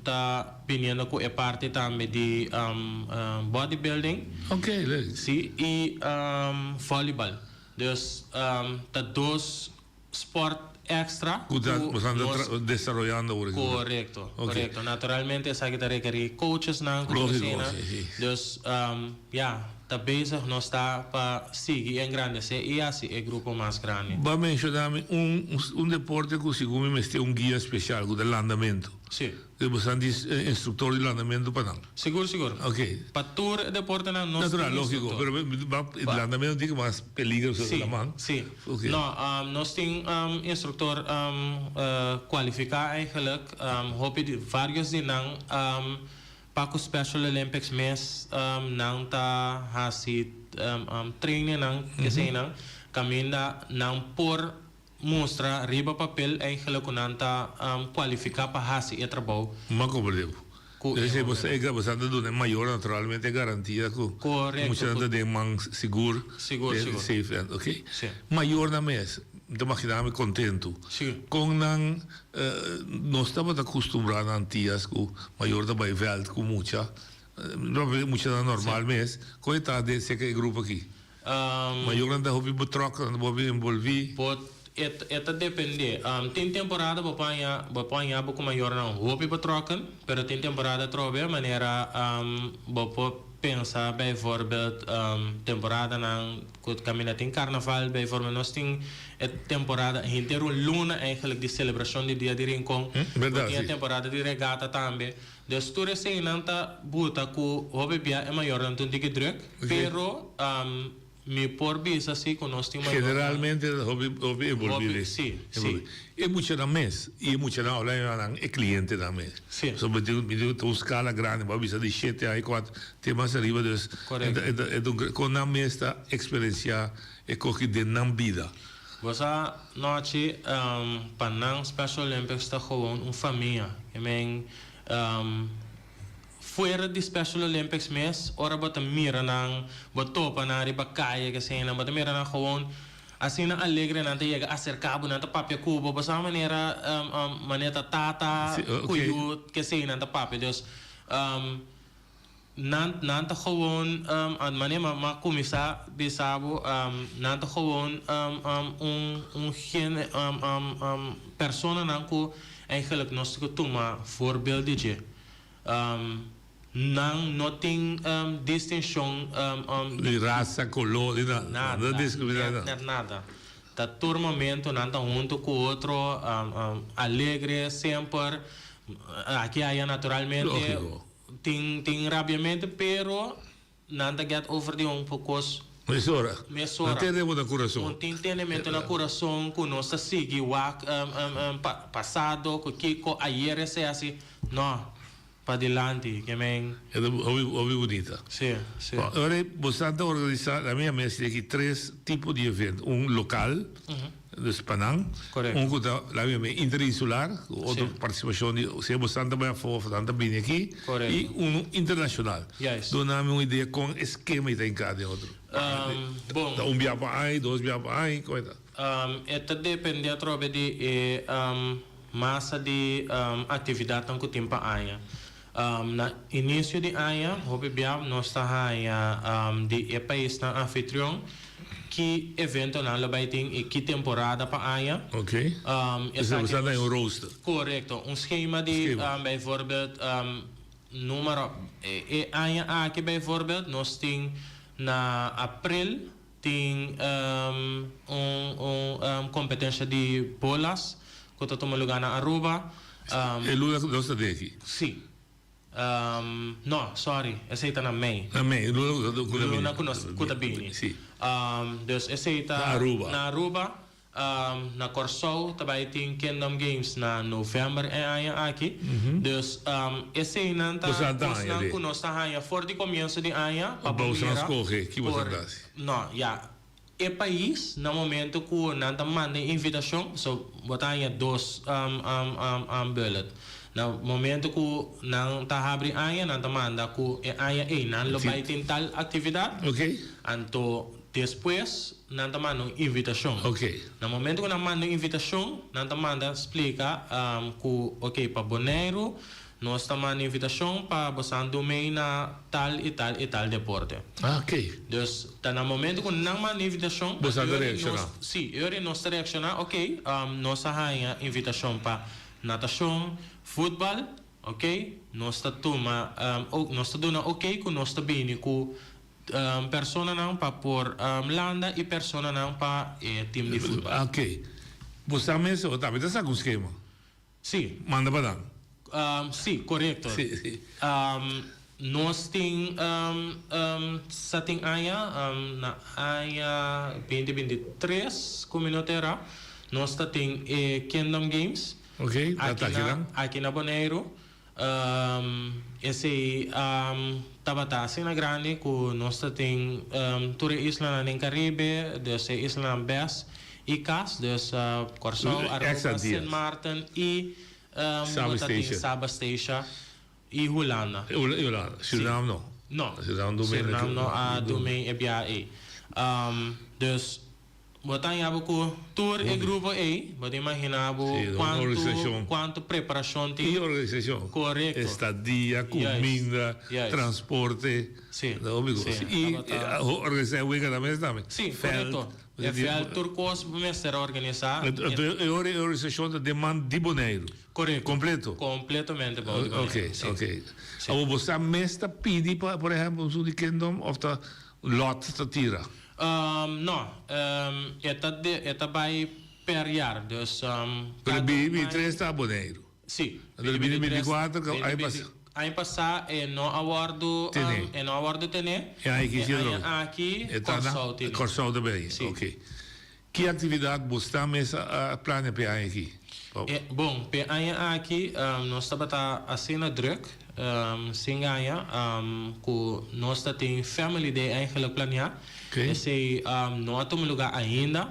ta biniendo ku e parti tambe di bodybuilding. Oké, leuk. Sí, i volleybal. Dus ta dos sport extra Ku ta ku bo ta nos desaroyando awor aki. Korekto, Oké. korekto. Naturalmente esaki ta rekerí coachesnan ku Lógiko, asina. sí, sí. Dus ya, ta bezig nos ta pa sigui engrandesé i hasi e grupo mas grandi. Bo a menshoná mi un un deporte ku segun mi mester un guia spesial ku ta landamentu. Sí. Ke bo san di instruktor di landamentu pa nan. Sigur, sigur. Oké. Pa tur e deportenan nos Natural, tin lógiko, instruktor. pero ba landamentu tin mas peligro Sí, la man. sí. Oké. No, nos tin instruktor kualifiká eigenlijk, hopi di varios di nan Pa ku Special Olympics mes nan ta hasi trainingnan eseinan kaminda nan por mustra riba papel eigenlijk ku nan ta kualifiká pa hasi e trabou. M'a komprendé bo. Ku e Esei bo hobennan. e bo sa ta duna e mayor naturalmente e garantia ku Korekto, muchanan ku ta den man sigur, Sigur, den sigur. safe hand, oké. Si. Mayornan mes, mi ta magina mi kontentu. Si. Kon nan Nos tabata kustumbrá na Antias ku mayor ta bai vèlt ku mucha, muchanan normal mes. Kon e ta den seka e grupo aki? Mayornan ta hopi betrokken, nan ta hopi envolví. Bo. E ta depende. Tin temporada bo por haña bo por haña bo ku mayornan hopi betrokken, pero tin temporada atrobe manera bo por pensa bijvoorbeeld temporadanan ku kaminda tin karnaval bijvoorbeeld nos tin e temporada henter un luna eigenlijk di selebrashon di dia di Rincon. Bo tin e temporada di regata tambe. Dus tur eseinan ta buta ku hopi bia e mayornan ta un tiki druk, pero Mi por bisa si cu nos tin mayornan. Generalmente ta hopi hopi envolvi Hopi, si, si. E muchanan mes y e muchanan ahora nan nan e clientenan mes. Si. Pasobra mi tin mi tin un scala grandi bo a bisa di shete aña y cuatro te mas ariba dus Correcto. e ta e ta un con nan mes ta experiencia e coki den nan bida. Bo sa nochi pa nan Special Olympics ta gewoon un famia. I mean Fuera di Special Olympics mes, ora bo ta mira nan, bo topa nan riba kaya keseinan, bo ta mira nan gewoon asina alegre, nan ta yega aserka bo, nan ta papia ku bo, bo sa manera manera ta tata ku yu keseinan ta papia. Dus nan nan ta gewoon manera mi a kuminsá bisa bo, nan ta gewoon un un hende personanan ku eigenlijk nos tin ku tuma voorbeeld di dje. Nan no tin distinshon Di rasa, koló, di nada. Nada. No diskriminá nada. Net nada. Ta tur momento nan ta huntu ku otro, alegre semper. Aki aya naturalmente Lógiko. tin tin rabiamento pero Nan ta get over di un pocos. Mesora. Mesora. No tene bo na curason. Un tin tenemento na curason cu nos ta sigui wak pasado cu kico ayer esey asi. No. Padilanti. Ke men. E ta hopi hopi bunita. Si, si. Bon, ora bosan ta organisa, na mi a mester aki tres tipo di evento. Un local. Dus pa nan. Correcto. Un cu ta, laat me yama, interinsular, cu otro Sí. participacion di, sea bosan ta bay afo of nan ta bini aki. Correcto. Y uno internacional. Juist. Duna mi un idea con e skema ta hinca den otro. Bon. Ta un bia pa aña, dos bia pa aña, con e ta? E ta depende atrobe di e masa di actividadnan cu tin pa aña. Na inicio di aña, hopi bia nos ta haña di e paisnan anfitrion ki eventonan lo bay tin y ki temporada pa aña. Ok. Esaki ta den un rooster. Corecto. Un schema di bijvoorbeeld numero e aña aki bijvoorbeeld nos tin na april tin un competencia di bolas cu ta tuma lugar na Aruba. E luna cu nos ta den aki? Si. No, sorry, esey ta na mei. Na mei, e luna cu ta bini. Luna cu nos cu ta bini. Si. Dus esey ta. Na Aruba. Na Aruba. Na Kòrsou ta bai tin Kingdom Games na novèmber e aña aki. Dus eseinan ta kosnan ku nos ta haña for di komienso di aña pa bo mira. Por No, ya. E pais na momento ku nan ta manda e invitashon, so bo ta haña dos bullet. Na momento ku nan ta habri aña nan ta manda ku e aña ei nan lo bai tin tal aktividat. Anto Despues nan ta manda un invitashon. Na momento ku nan manda un invitashon, nan ta manda splika ku ok pa Boneiru nos ta manda invitashon pa bosan dumei na tal i tal i tal deporte. Dus ta na momento ku nan manda invitashon, Bosan ta reakshoná. Si, e ora nos ta reakshoná, ok nos a haña invitashon pa natashon, futbal, ok nos ta tuma nos ta duna ok ku nos ta bini ku Personanan pa por landa y personanan pa e team di futbal. Ok. Bo sa mes o tambe ta saca un skema? Si. Manda pa nan? Si, corecto. Si, si. Nos tin sa tin aña, na aña binti 23 cu mi no ta era, nos ta tin e Kingdom Games. Ok, ta ta akinan. Aki na Boneiru. Esei tabata asina grandi ku nos ta tin tur e islanan den Karibe, dus e islanan bes i kas, dus Kòrsou, Aruba, Sint Maarten i bo ta tin Saba Statia i Hulanda. I Hulanda. Surinam no. No, Surinam no a dumei e biaha ei. Dus Bo ta haña bo ku tur e grupo ei, bo ta imaginá bo kuantu kuantu preparashon tin. I organisashon. Korekto. Estadia, kuminda, transporte. Sí. I organisá e wega tambe tambe. Sí, korekto. E vèlt tur kos bo mester organisá. Anto e ora e organisashon ta den man di Boneiru? Korekto. Kompleto? Kompletamente bou di Boneiru, si. Oke, oke. Awor bo sa mes ta pidi pa por ehèmpel un di Kingdom òf ta lòt ta tira? No, e ta e ta bai per jaar, dus Pero 23 ta Boneiru? Si. Anto di 2024 ku aña pasá. Aña pasá e no a wòrdu Tené. e no a wòrdu tené. E aña aki E si aña aki E ta na Kòrsou tene. Kòrsou ta bay. Si. Oké. Ki aktividat bo sta mes a plania p'e aña aki? E, bon, p'e aña aki nos tabata asina drùk, sin gaña, ku nos ta tin Family Day eigenlijk planiá. Esei no a tuma lugar ainda.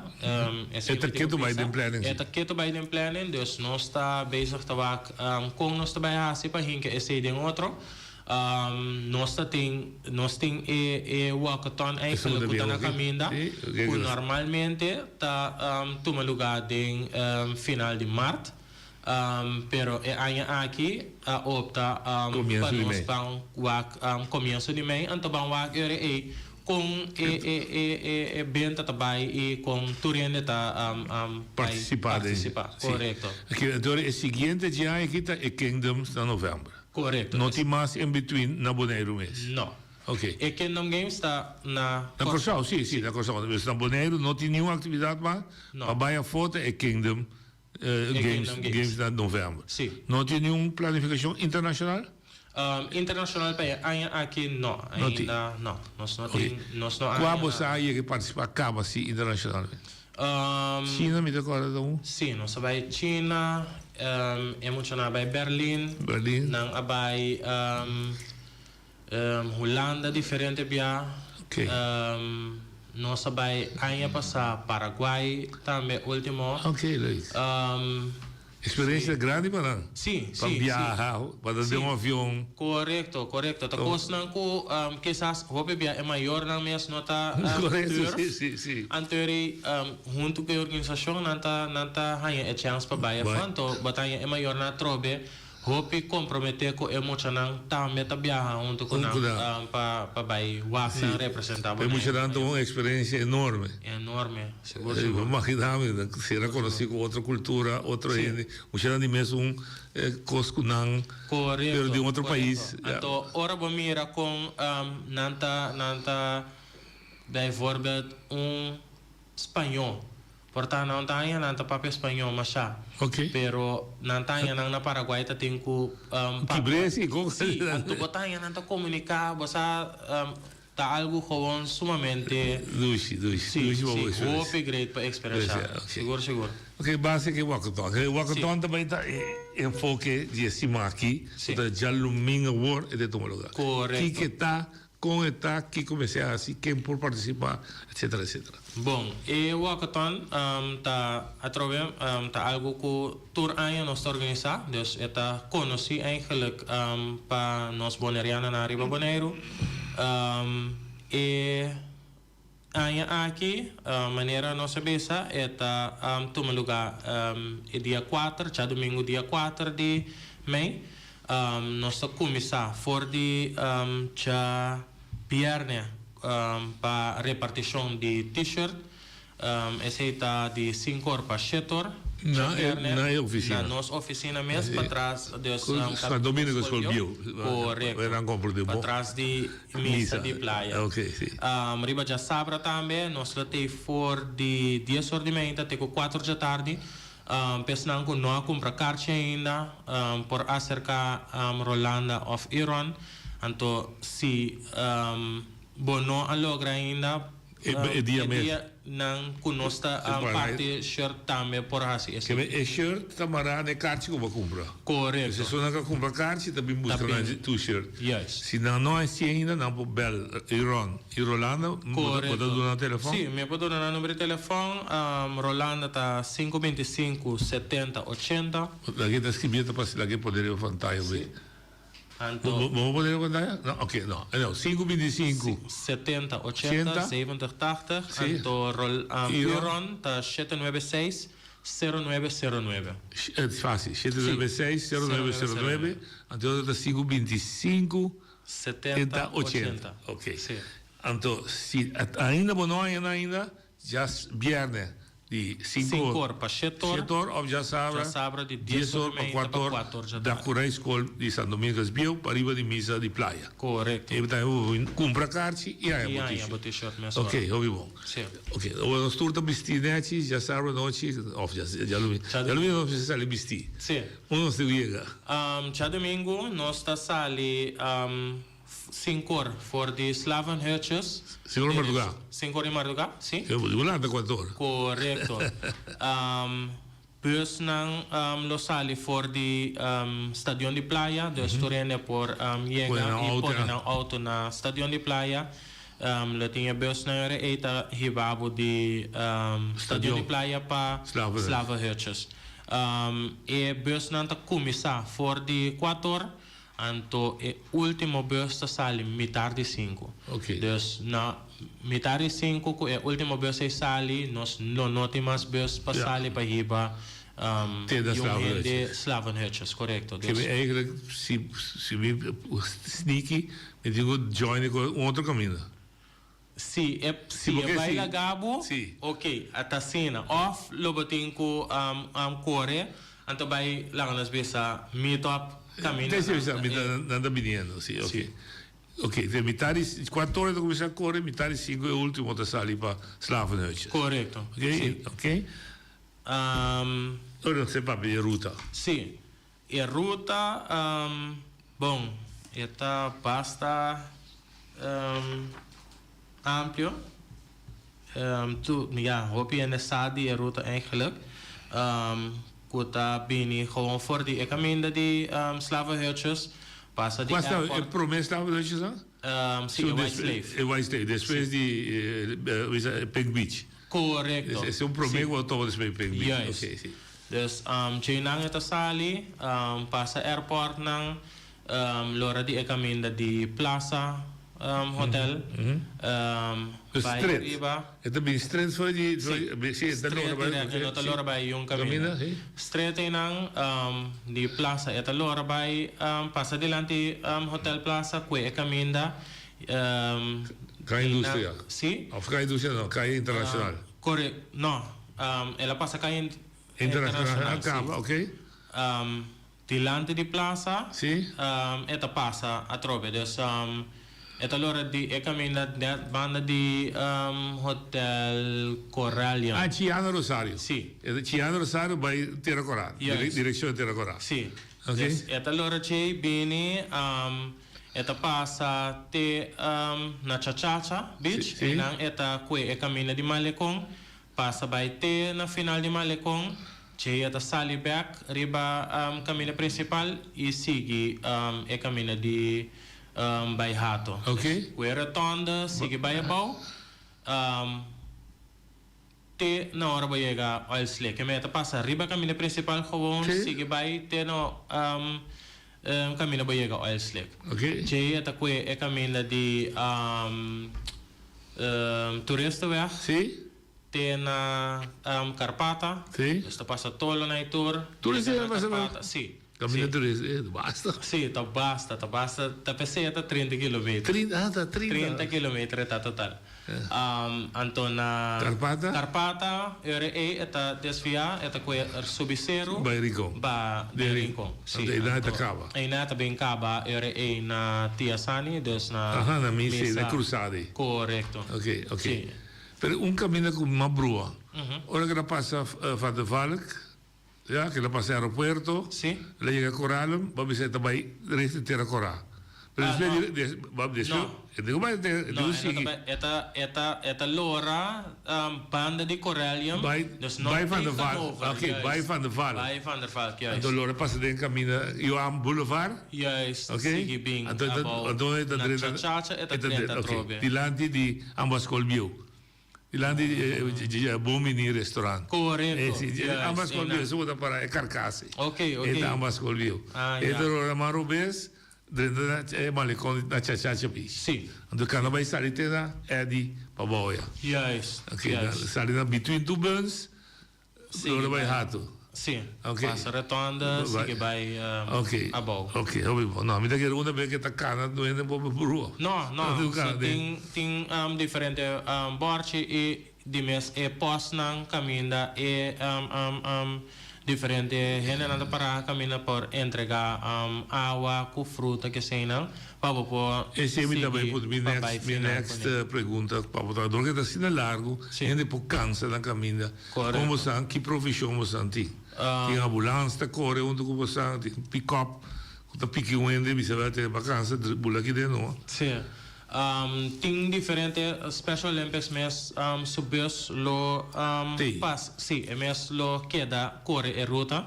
E ta ketu bai den planning si. E ta ketu bai den planning, dus nos ta bezig ta wak kon nos ta bai hasi pa hinka esei den otro. Nos ta tin, nos tin e e walkathon eigenlijk ku ta na kaminda, ku normalmente ta tuma lugar den final di mart. Pero e aña aki a opta pa nos ban wak komienso di mei, anto ban wak e ora ei kon e e e e e benta ta bai i kon tur hende ta bai Partisipá den. partisipá. Sí. Korekto. Oké, anto e siguiente dje aña aki ta e Kingdoms na novèmber. Korekto. No tin mas in between na Boneiru mes. No. Oké. E Kingdom Games ta na Na Kòrsou, sí, sí, na Kòrsou. Dus na Boneiru no tin niun aktividat mas No. pa bai afó ta e Kingdom Games, Games na november. Sí. No tin niun planificacion internacional? Internacional pa e aña aki no. No tin. Ainda no. Nos no tin, nos no a Cua haña bo sa nada. yega participa caba si internacionalmente? China mi ta acorda ta un. Sí, nos a bai China, e muchanan a bai Berlin. Berlin. Nan a bai Hulanda diferente bia. Nos a bai aña pasá Paraguay tambe último. Ok, leuk. Experiencia grandi pa nan. Sí, sí, Pa sí. biaha, pa ta den un avion. Korekto, korekto. Ta kosnan ku kisas hopi bia e mayornan mes no ta Korekto, durf. sí, sí, sí. Anto eri huntu ku e organisashon nan ta nan ta haña e chèns pa bai afó. Anto bo ta haña e mayornan atrobe Hopi komprometé ku e muchanan tambe ta biaha huntu ku nan pa pa bai wak nan representá E Boneiru. muchanan ta un eksperensia enorme. Enorme, sigur sigur. Bo maginá mi, sera konosí ku otro kultura, otro hende, muchanan di mesun kos ku nan, pero di un otro pais. Anto ora bo mira kon nan ta nan ta bijvoorbeeld un spañó. Por ta nan ta haña nan ta papia spañó mashá. Pero nan ta haña nan na Paraguay ta tin ku papia. Kibr'é si kon. Sí, anto bo ta haña nan ta komuniká, bo sa ta algu gewon sumamente. Dushi, dushi. Sí, Dushi pa bo sí, hopi great pa eksperenshá. Sigur, sigur. Oké, base ku e walkathon. E walkathon ta bai ta e enfoke di e siman aki, ku ta djalumingu awor e ta tuma lugá. Korekto. Kiko ta Kon e ta, kiko mester hasi, ken por partisipá, etcétera, etcétera. Bon, e walkathon ta atrobe ta algu ku tur aña nos ta organisá, dus e ta konosí eigenlijk pa nos bonerianonan riba Boneiru. E aña aki, manera nos a bisa, e ta tuma lugá e dia kuater, djadumingu dia kuater di mei. Nos ta kuminsá for di djabièrnè pa repartishon di T-shirt. Esei ta di sinku or pa shete or. Djabièrnè Na e ofisina. Na nos ofisina mes patras dus San Dominico School Bieu. Korekto. Patras di misa di playa. Riba djasabra tambe nos lo tei for di dies or di meinta te ku kuater djatardi. P'esnan ku no a kumpra karchi ainda por aserká Rolanda òf Iron. Anto si bo no a logra ainda E dia mes. E dia nan ku nos ta parti shirt tambe por hasi esei. Keme e shirt ta mará na e karchi ku bo a kumpra. Korekto. Si esunnan ku a kumpra karchi ta bin buska nan tu shirt. Juist. Si nan no a hasi ainda nan por bèl Iron. Y Rolanda, bo ta duna nan telefon? Sí, mi por duna nan number di telefon. Rolanda ta sinku binti sinku, setenta, ochenta. Lag'e ta skribié ta pa si lag'e pone riba pantaya bo. Sí. Anto. Bo por pone riba pantaya? No, oke, no. No, sinku binti sinku. Setenta, ochenta, zeventig, tachtig. Sí. Anto Iron ta shete nuebe seis, sero nuebe, sero nuebe. Fásil, shete nuebe seis, sero nuebe, sero nuebe. Anto e otro ta sinku binti sinku. 70, 80. Ok. Anto, si ainda bo no haña nan ainda, Djabièrnè di 5 Sinku or pa shete or. Shete or of djasabra. Djasabra di 10 10 or or pa i meia 4 pa or. 4 or dja Da tardi. Kurai Skol di San Domingo Bieu pariba di misa di playa. Korekto. E tambe bo por kumpra karchi i haña I bo haña bo t-shirt. t-shirt mesora. Ok, hopi bon. Sí. Ok, ora nos tur ta bistí nèchi djasabra nochi of djadumingu. Djadumingu nos mester sali bistí. Sí. Unda nos tin ku yega? Djadumingu nos ta sali Sinkor for di Slavenhutjes. Sinkor di mardugá. Sinkor di mardugá, si. Yo bo lanta kuantu ora? Korekto. Busnan lo sali for di Stadion di Playa, dus tur hende por yega i pone nan outo na Stadion di Playa. Lo tin e busnan ora ei ta hiba bo di Stadion di Playa pa Slavenhutjes. E busnan ta kuminsá for di kuator. Anto e ultimo bus ta sali mitar di sinku. Dus na mitar di sinku ku e ultimo bus ei sali nos no no tin mas bus pa sali pa hiba yung hende Slavenhutjes, korekto. Ke mi eigenlijk si si mi sneaky mi tin ku join ku un otro kaminda. Si e si e bai laga bo, ok, a ta asina. Of lo bo tin ku kore, anto bai laga nos bisa meet up kaminda nan. Ta nan ta biniendo, si, ok. Ok, te mitad di kuater ora ta kuminsá kore, mitad di sinku e ultimo ta sali pa Slavenhuisjes. Korekto. Ok, ok. Ora nos ta papia di ruta. Si, E ruta, bon, e ta basta amplio. Tu, ya, hopi hende sa di e ruta eigenlijk. Ku ta bini gewoon for di e kaminda di Slavenhutjes, pasa di Kua sta airport. e promé Slavenhutjes dan? Si, e White Slave. E White Slave, despues di Pink Beach. Korekto. Ese un promé ku a toma despues di Pink Beach. Juist. Oké, si. Dus djeinan e ta sali, pasa airportnan, lora di e kaminda di Plaza Hotel, Dus bai stret. riba. E ta bin stret for di, Si, si, e ta stret lora bai, direct, e no ta lora bai yun kaminda. Kaminda, si. Stret einan di Plaza e ta lora bai pasa dilanti Hotel Plaza kue e kaminda. Kaya Industria. Si. Of Kaya Industria no, Kaya Internacional. Kore, no, el a pasa Kaya Internacional, si. Caba, ok. Dilanti di plaza, si. E ta pasa atrobe. Dus e ta lora di e caminda net banda di Hotel Corellium. Ah, Chiana Rosario. Si. E ta Chiana Rosario bay Tierra Cora, Juist. direccion Tierra Cora. Si. Ok. Dus e ta lora djey bini, e ta pasa te na Chachacha Beach, Si. einan e ta cue e caminda di Malecon. Pasa bai te na final di Malecon, djei ta sali bek riba caminda principal y sigui e caminda di bai Hato. Ok. Cu e rotonde sigui bai abou te na ora bo yega Oil Slick. E mei ta pasa riba caminda principal gewoon sigui bai te na caminda bo yega Oil Slick. Ok. Djei ta cue e caminda di. Toeristenweg. Sí. Te na Karpata. Sí. Dus ta pasa Tolo na e tur. Tur esei ta pasa Karpata, sí. Kaminda turista, eh, basta. Sí, ta basta, ta basta. Ta p'esei ta trinta kilometer. Trinta, ah, ta trinta. Trinta kilometer ta total. Anto na Karpata? Karpata, e ora ei e ta desviá, e ta kue subi seru. Bai Rincon. Ba den Rincon, sí. Anto einan e ta kaba. Einan e ta bin kaba e ora ei na Tia Sani, dus na Aha, na misa ei, na krusada ei. Korekto. Oké, oké. Sí. Pero un kaminda ku mas brua. Ora ku ta pasa Van der Valk, ya, ku ta pasa aeropuerto, Sí. el a yega Coralum, bo a bisa e ta bai richting Tera Corá. Pero Ah, despues no. di, des, bo, despues, No. e tin ku bai, e tin No, ku e no ta sigui. bai, e ta, e ta, e ta lora banda di Corellium, Bai, dus no bai Van der Valk, tegenover, oké, juist. bai Van der Valk. Bai Van der Valk, juist. Anto lora pasa den kaminda Johan Boulevard. Juist, Oké. sigui bin Anto e ta, abou anto e ta na drenta, Chachacha, e ta e ta drenta drenta, oké. atrobe. Dilanti di Ambascol Bieu. Dilanti di Bon Mini Restaurant. Korekto. Eh, si, Juist, Ambascol einan. Bieu, su bo ta para e karkas ei. Oké, oké. E ta Ambascol Bieu. Ah, E ja. ta lora man robes, drenta na e malecon na Chachacha Beach. Si. Anto kanda bai sali te na Eddy pa bou ya. Juist, Oké, juist. sali na between two buns, Sigui lora bai bai. Hato. Si. Oké. Pasa rotonde, sigui bai Oké. abou. Oké, hopi bon. No, mi ta kere unda bes ke ta kana duende bo brua. No, no. Tin So kana den. tin, tin diferente borchi i. Di mes e postnan kaminda e diferente hendenan ta para kaminda por entrega awa ku fruta keseinan pa bo por Esei mi ta bai sigui put mi pa bai next mi final next kuné. pregunta pa bo ta dor ke ta asina largu hende por kansa na kaminda kon bosan ki provishon bosan tin tin ambulans ta kore huntu ku bosan tin pikòp ku ta piki un hende bisa bai te ba kansa bula aki den no. Si. Tin diferente Special Olympics mes su bus lo pas, si, e mes lo keda kore e ruta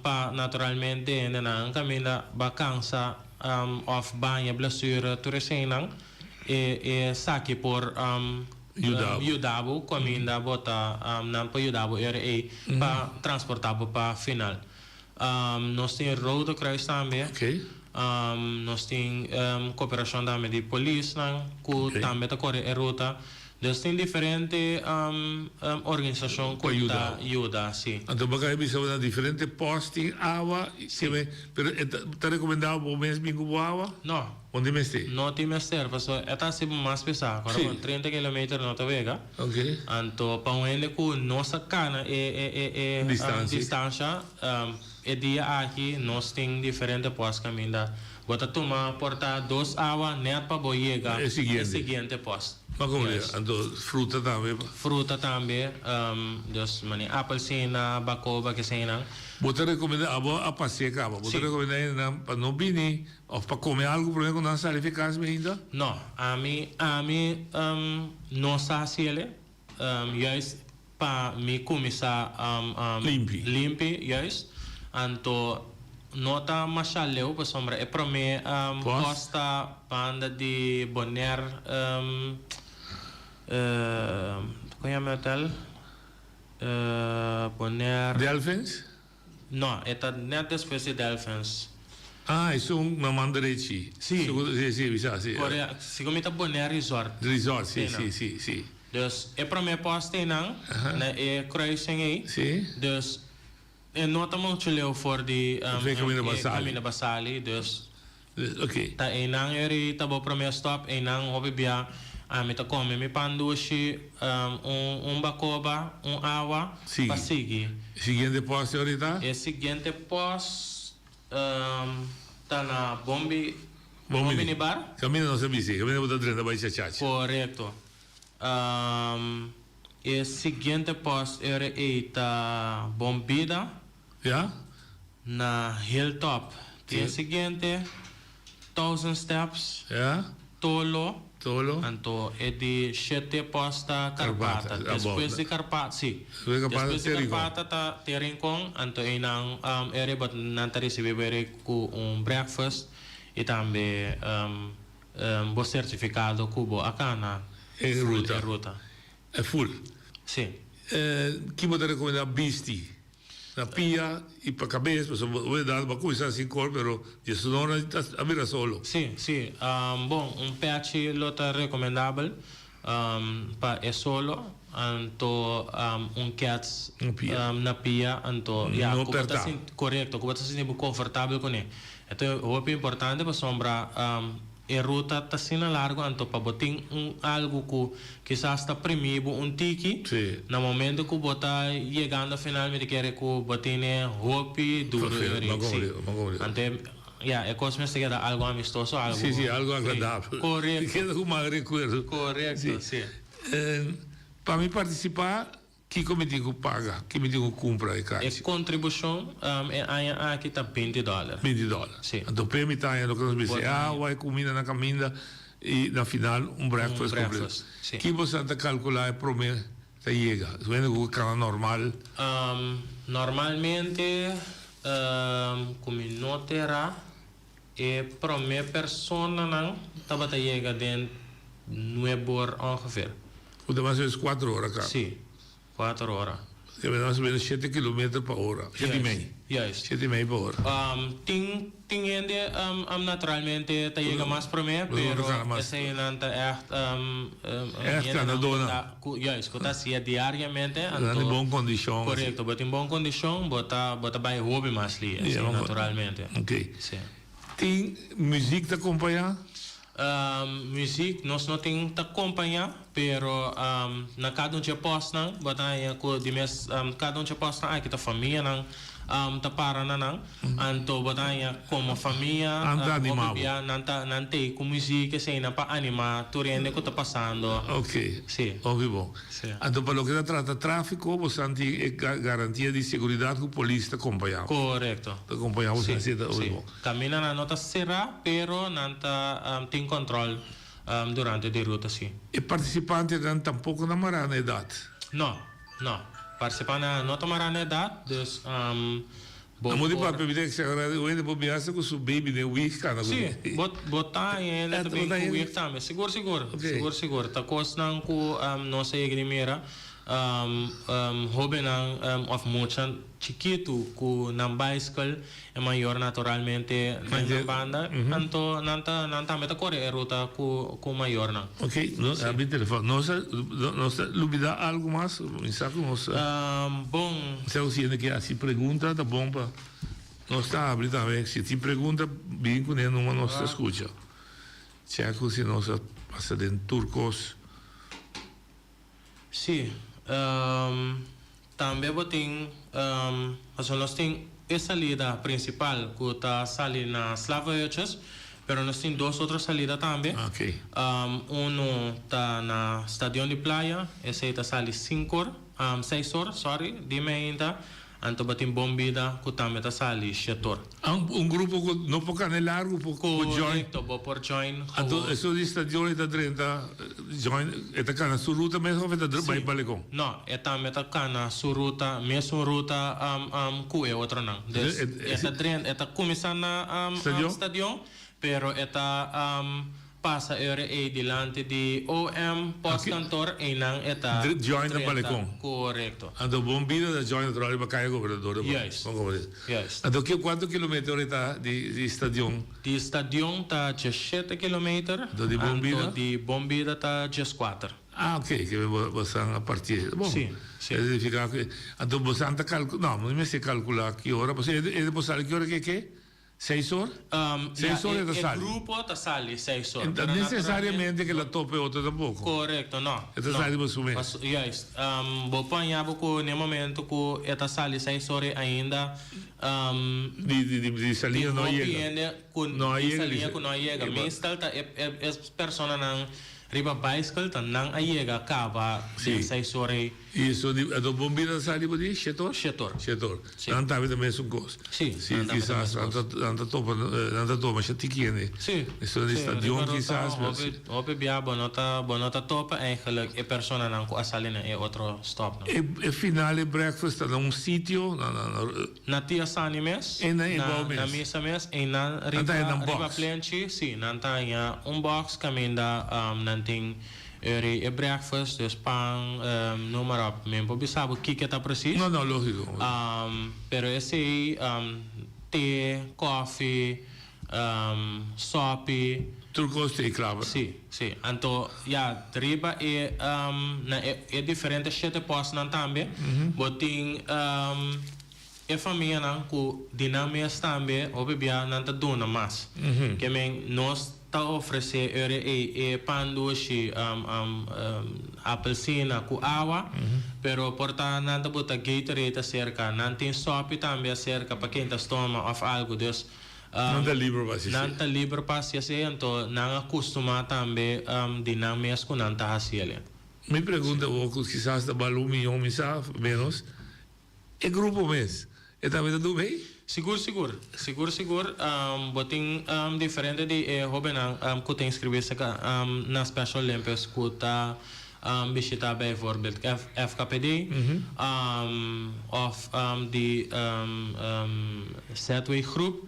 pa naturalmente hendenan kaminda ba kansa òf baña blesure tur eseinan e esaki por yuda bo kaminda bo ta nan por yuda bo ora ei pa transporta bo pa final. Nos tin Rode Kruis tambe. Nos tin koperashon tambe di polisnan ku tambe ta kore e ruta. Dus tin diferente organisashon ku ta yuda, si. Anto bo a bisa bo na diferente pòst tin awa, pero e ta rekomendá bo mes bin ku bo awa? No. Bo no tin mester? No tin mester, pasobra e ta hasi bo mas pisá. Ora bo trinta kilometer no ta wega. Anto pa un hende ku no sa kana e e distansha, e dia aki nos tin diferente pòst kaminda bo ta tuma por ta dos awa nèt pa bo yega e siguiente pòst. Ma komo di? Anto fruta tambe? Fruta tambe, dus manera apelsina, bakoba, kesenan. Bo ta rekomendá, abo a pas'é kaba, bo ta rekomendá hendenan pa no bini Of pa come algo prome cu nan sali fi cas mi ainda? No, ami, ami no sa haci el'e, juist pa mi cuminsa Limpi. limpi, juist. Anto no ta masha leu pasobra e prome Post? post ta banda di Bonaire, con yama e hotel? Bonaire. Delfins? No, e ta net despues di Delfins. Ah, esun na man derechi. Si. Si, si, mi sa, si. Korea, segun mi ta Bonaire Resort. Resort, si, si, si, si. Dus, e prome post einan, na e kruising ei. Si. Dus, e no ta muchu leu for di E kaminda pa e sali. kaminda pa sali, dus. Ok. Ta einan eri ta bo prome stop, einan hopi bia ami ta come mi pan dushi, un un bacoba, un awa pa sigui. E siguiente post ori ta? E siguiente post ta na Bombi Bombini Bar. Caminda nos a bisti, caminda bo ta drenta bai Chachacha. Corecto. E siguiente post eri ei ta Bombida. Ya. Na Hilltop. Tin e siguiente, Thousand Steps. Ya. Tolo. Tolo. Anto e di shete pòst ta Karpata. Despues di Karpata, si. Despues di Karpata, Despues di Karpata ta te Rincon. Anto einan e riba nan ta risibi bo eri ku un breakfast i tambe bo sertifikado ku bo a kana E ruta. E ruta. E full. Si. Ki bo ta rekomendá bisti? Na pia y pa cabes, pasobra bo edad bo a cuminsa sin cor, pero diesunora a bira solo. Sí, sí. Bon, un pechi lo ta recomendabel pa e solo, anto un kets na pia, anto ya, No cu bo ta perta. sinti, corecto, cu bo ta sinti bo confortabel cune. E ta hopi importante pasobra E ruta ta asina largu anto pa bo tin un algu ku kisas ta primi bo un tiki, na momento ku bo ta yegando final mi ta kere ku bo tene hopi duru e ori. Si. Anto e, ya, e kos mester keda algu amistoso, algu. Si, si, algu agradabel. Korekto. Keda ku mal rekuerdo. Korekto, si. Pa mi partisipá Kiko mi tin ku paga? Ki mi tin ku kumpra e kachi? E kontribushon e aña aki ta binti dòler. Binti dòler. Si. Anto p'e mi ta haña loke nos bisa, e awa, e kuminda na kaminda i na final un breakfast Un kompleto. breakfast, si. Ki bo sa ta kalkulá e promé ta yega? Suponé ku kana normal. Normalmente ku mi no ta erá e promé personanan tabata yega den nuebe or ongeveer. Ku ta mas o menos kuater ora kaba. Sí, kuater ora. Ke mas o menos shete kilometer pa ora, shete i mei. Juist. Shete i mei pa ora. Tin tin hende naturalmente ta yega mas promé, pero eseinan ta ègt Ègt kanadónan. Ku, juist, ku ta hasié diariamente. Nan tin bon kondishon. Korekto, bo tin bon kondishon, bo ta bo ta bai hopi mas lia, sí, naturalmente. Oké. Sí. Tin muzik ta kompañá? Muziek nos no tin ta kompañá, pero na kada un dje pòstnan bo ta haña ku di mes kada un dje pòstnan aki ta famianan ta para na nan. Anto bo ta haña komo famia Nan ta animá hopi bo. bia nan ta nan t'ei ku muziek eseinan pa animá tur hende ku ta pasando. Oke, Sí. hopi bon. Sí. Anto pa loke ta trata tráfiko bosan tin e garantia di seguridat ku polis ta kompañá bo. Korekto. Ta kompañá bo Sí, asina ta hopi sí. bon. Kamindanan no ta será, pero nan ta tin kòntròl durante di ruta sí. E partisipantenan tampoko na mará na edat? No, no. Partisipantenan no ta mará na edat, dus bo Na modo di por. papia mi ta exagerá, un hende por biaha ku su baby den wig kana ku. Sí, bo bo ta haña hende ta bin ku wig tambe. Sigur, sigur. Sigur, sigur. Ta kosnan ku nos a yega di mira. Hóbennan òf mucha chikitu ku nan baiskel, e mayor naturalmente den nan banda, anto nan ta nan tambe ta kore e ruta ku ku mayornan. Ok, nos a bin telefòn. Nos a nos a lubidá algu mas? Mi sa ku nos a. Bon. Mi sa ku si hende ke hasi pregunta ta bon pa nos ta habri tambe. Si tin pregunta bin kuné numa nos ta skucha. Chèk ku si nos a pasa den tur kos. Sí, tambe bo tin, pasobra nos tin e salida principal cu ta sali na Slavenhutjes, pero nos tin dos otro salida tambe. Uno ta na Stadion di Playa, esey ta sali cincor, seis or, sorry, di meinta. Anto bo tin Bon Bida ku tambe ta sali shetor. Un grupo ku no por kane largu por join. Korekto, bo por join gewoon. Anto esun di stadion e ta drenta join e ta kana su ruta mes of e ta bai Balekon? No, e tambe ta kana su ruta, mesun ruta ku e otronan. Dus e ta drenta, e ta kuminsá na stadion, pero e ta Pasa e ora ei dilanti di OM postkantoor einan e ta Join na Balekon. Korekto. Anto Bon Bida ta join otro riba Kaya Gobernador. Juist. Juist. Anto ke kuantu kilometer ora ta di di stadion? Di stadion ta diesshete kilometer. Anto di Bon Bida? Anto di Bon Bida ta dieskuater. Ah oke, ke bo bosan a parti. Bon. Si, si. E significa ku anto bosan ta kalku no, no mester kalkula ki ora pasobra e por sali ki ora ke ke? Seis or? Seis or e ta sali. E grupo ta sali seis or. No nesesariamente ke lo topa e otro tampoco. Korekto, no. E ta sali pa su mes. Juist. Bo por haña bo ku n'e momento ku e ta sali seis or e ainda Di salida no a yega. Tin hopi hende ku di salida ku no a yega. Meestal ta e personanan riba baiskel ta nan a yega kaba den seis or ei. I eso di ato bon bida ta sali bo di shetor? Shetor. Shetor. Si. Nan tambe ta mesun kos. Si, Si, nan tambe ta kisas mesun nan ta kos. nan ta topa nan ta toma sha tiki hende. Si. Eso di Si, stadion riba ruta kisas pero hopi si. hopi bia bo no ta bo no ta topa eigenlijk e personanan ku a sali na e otro stopnan. E e final e breakfast ta na un sitio na na na. Na Tia Sani mes, E na e na bou mes. na misa mes, einan Nan ta riba haña nan riba box. plenchi, si, nan ta haña un box kaminda nan tin Eri e breakfast, dus pan, noem maar op. Mi por bisa bo kiko ta precies. No, no, logico. Pero esey, te, koffie, sopi. Tur cos ta e klaar. Si, si. Anto, ya, riba e, na e, e diferente shete postnan tambe, bo tin e famianan ku di nan mes tambe hopi bia nan ta duna mas. Ke men nos ta ofresé ora ei e pan dushi, apelsina ku awa, pero por ta nan ta buta Gatorade aserka, nan tin sòpi tambe aserka pa kenta stoma òf algu. Dus Nan ta liber pa hasi nan esei. ta liber pa hasi esei, anto nan a kustumá tambe di nan mes ku nan ta hasi el'e. Mi pregunta bo ku kisas ta bal un miyon mi sa, ménos. E grupo mes, e tambe ta duna ei? Sigur, sigur. Sigur, sigur. Bo tin diferente di e hobennan ku ta inskribí seka na Special Olympics ku ta bishitá bijvoorbeeld FKPD òf di ZW Groep.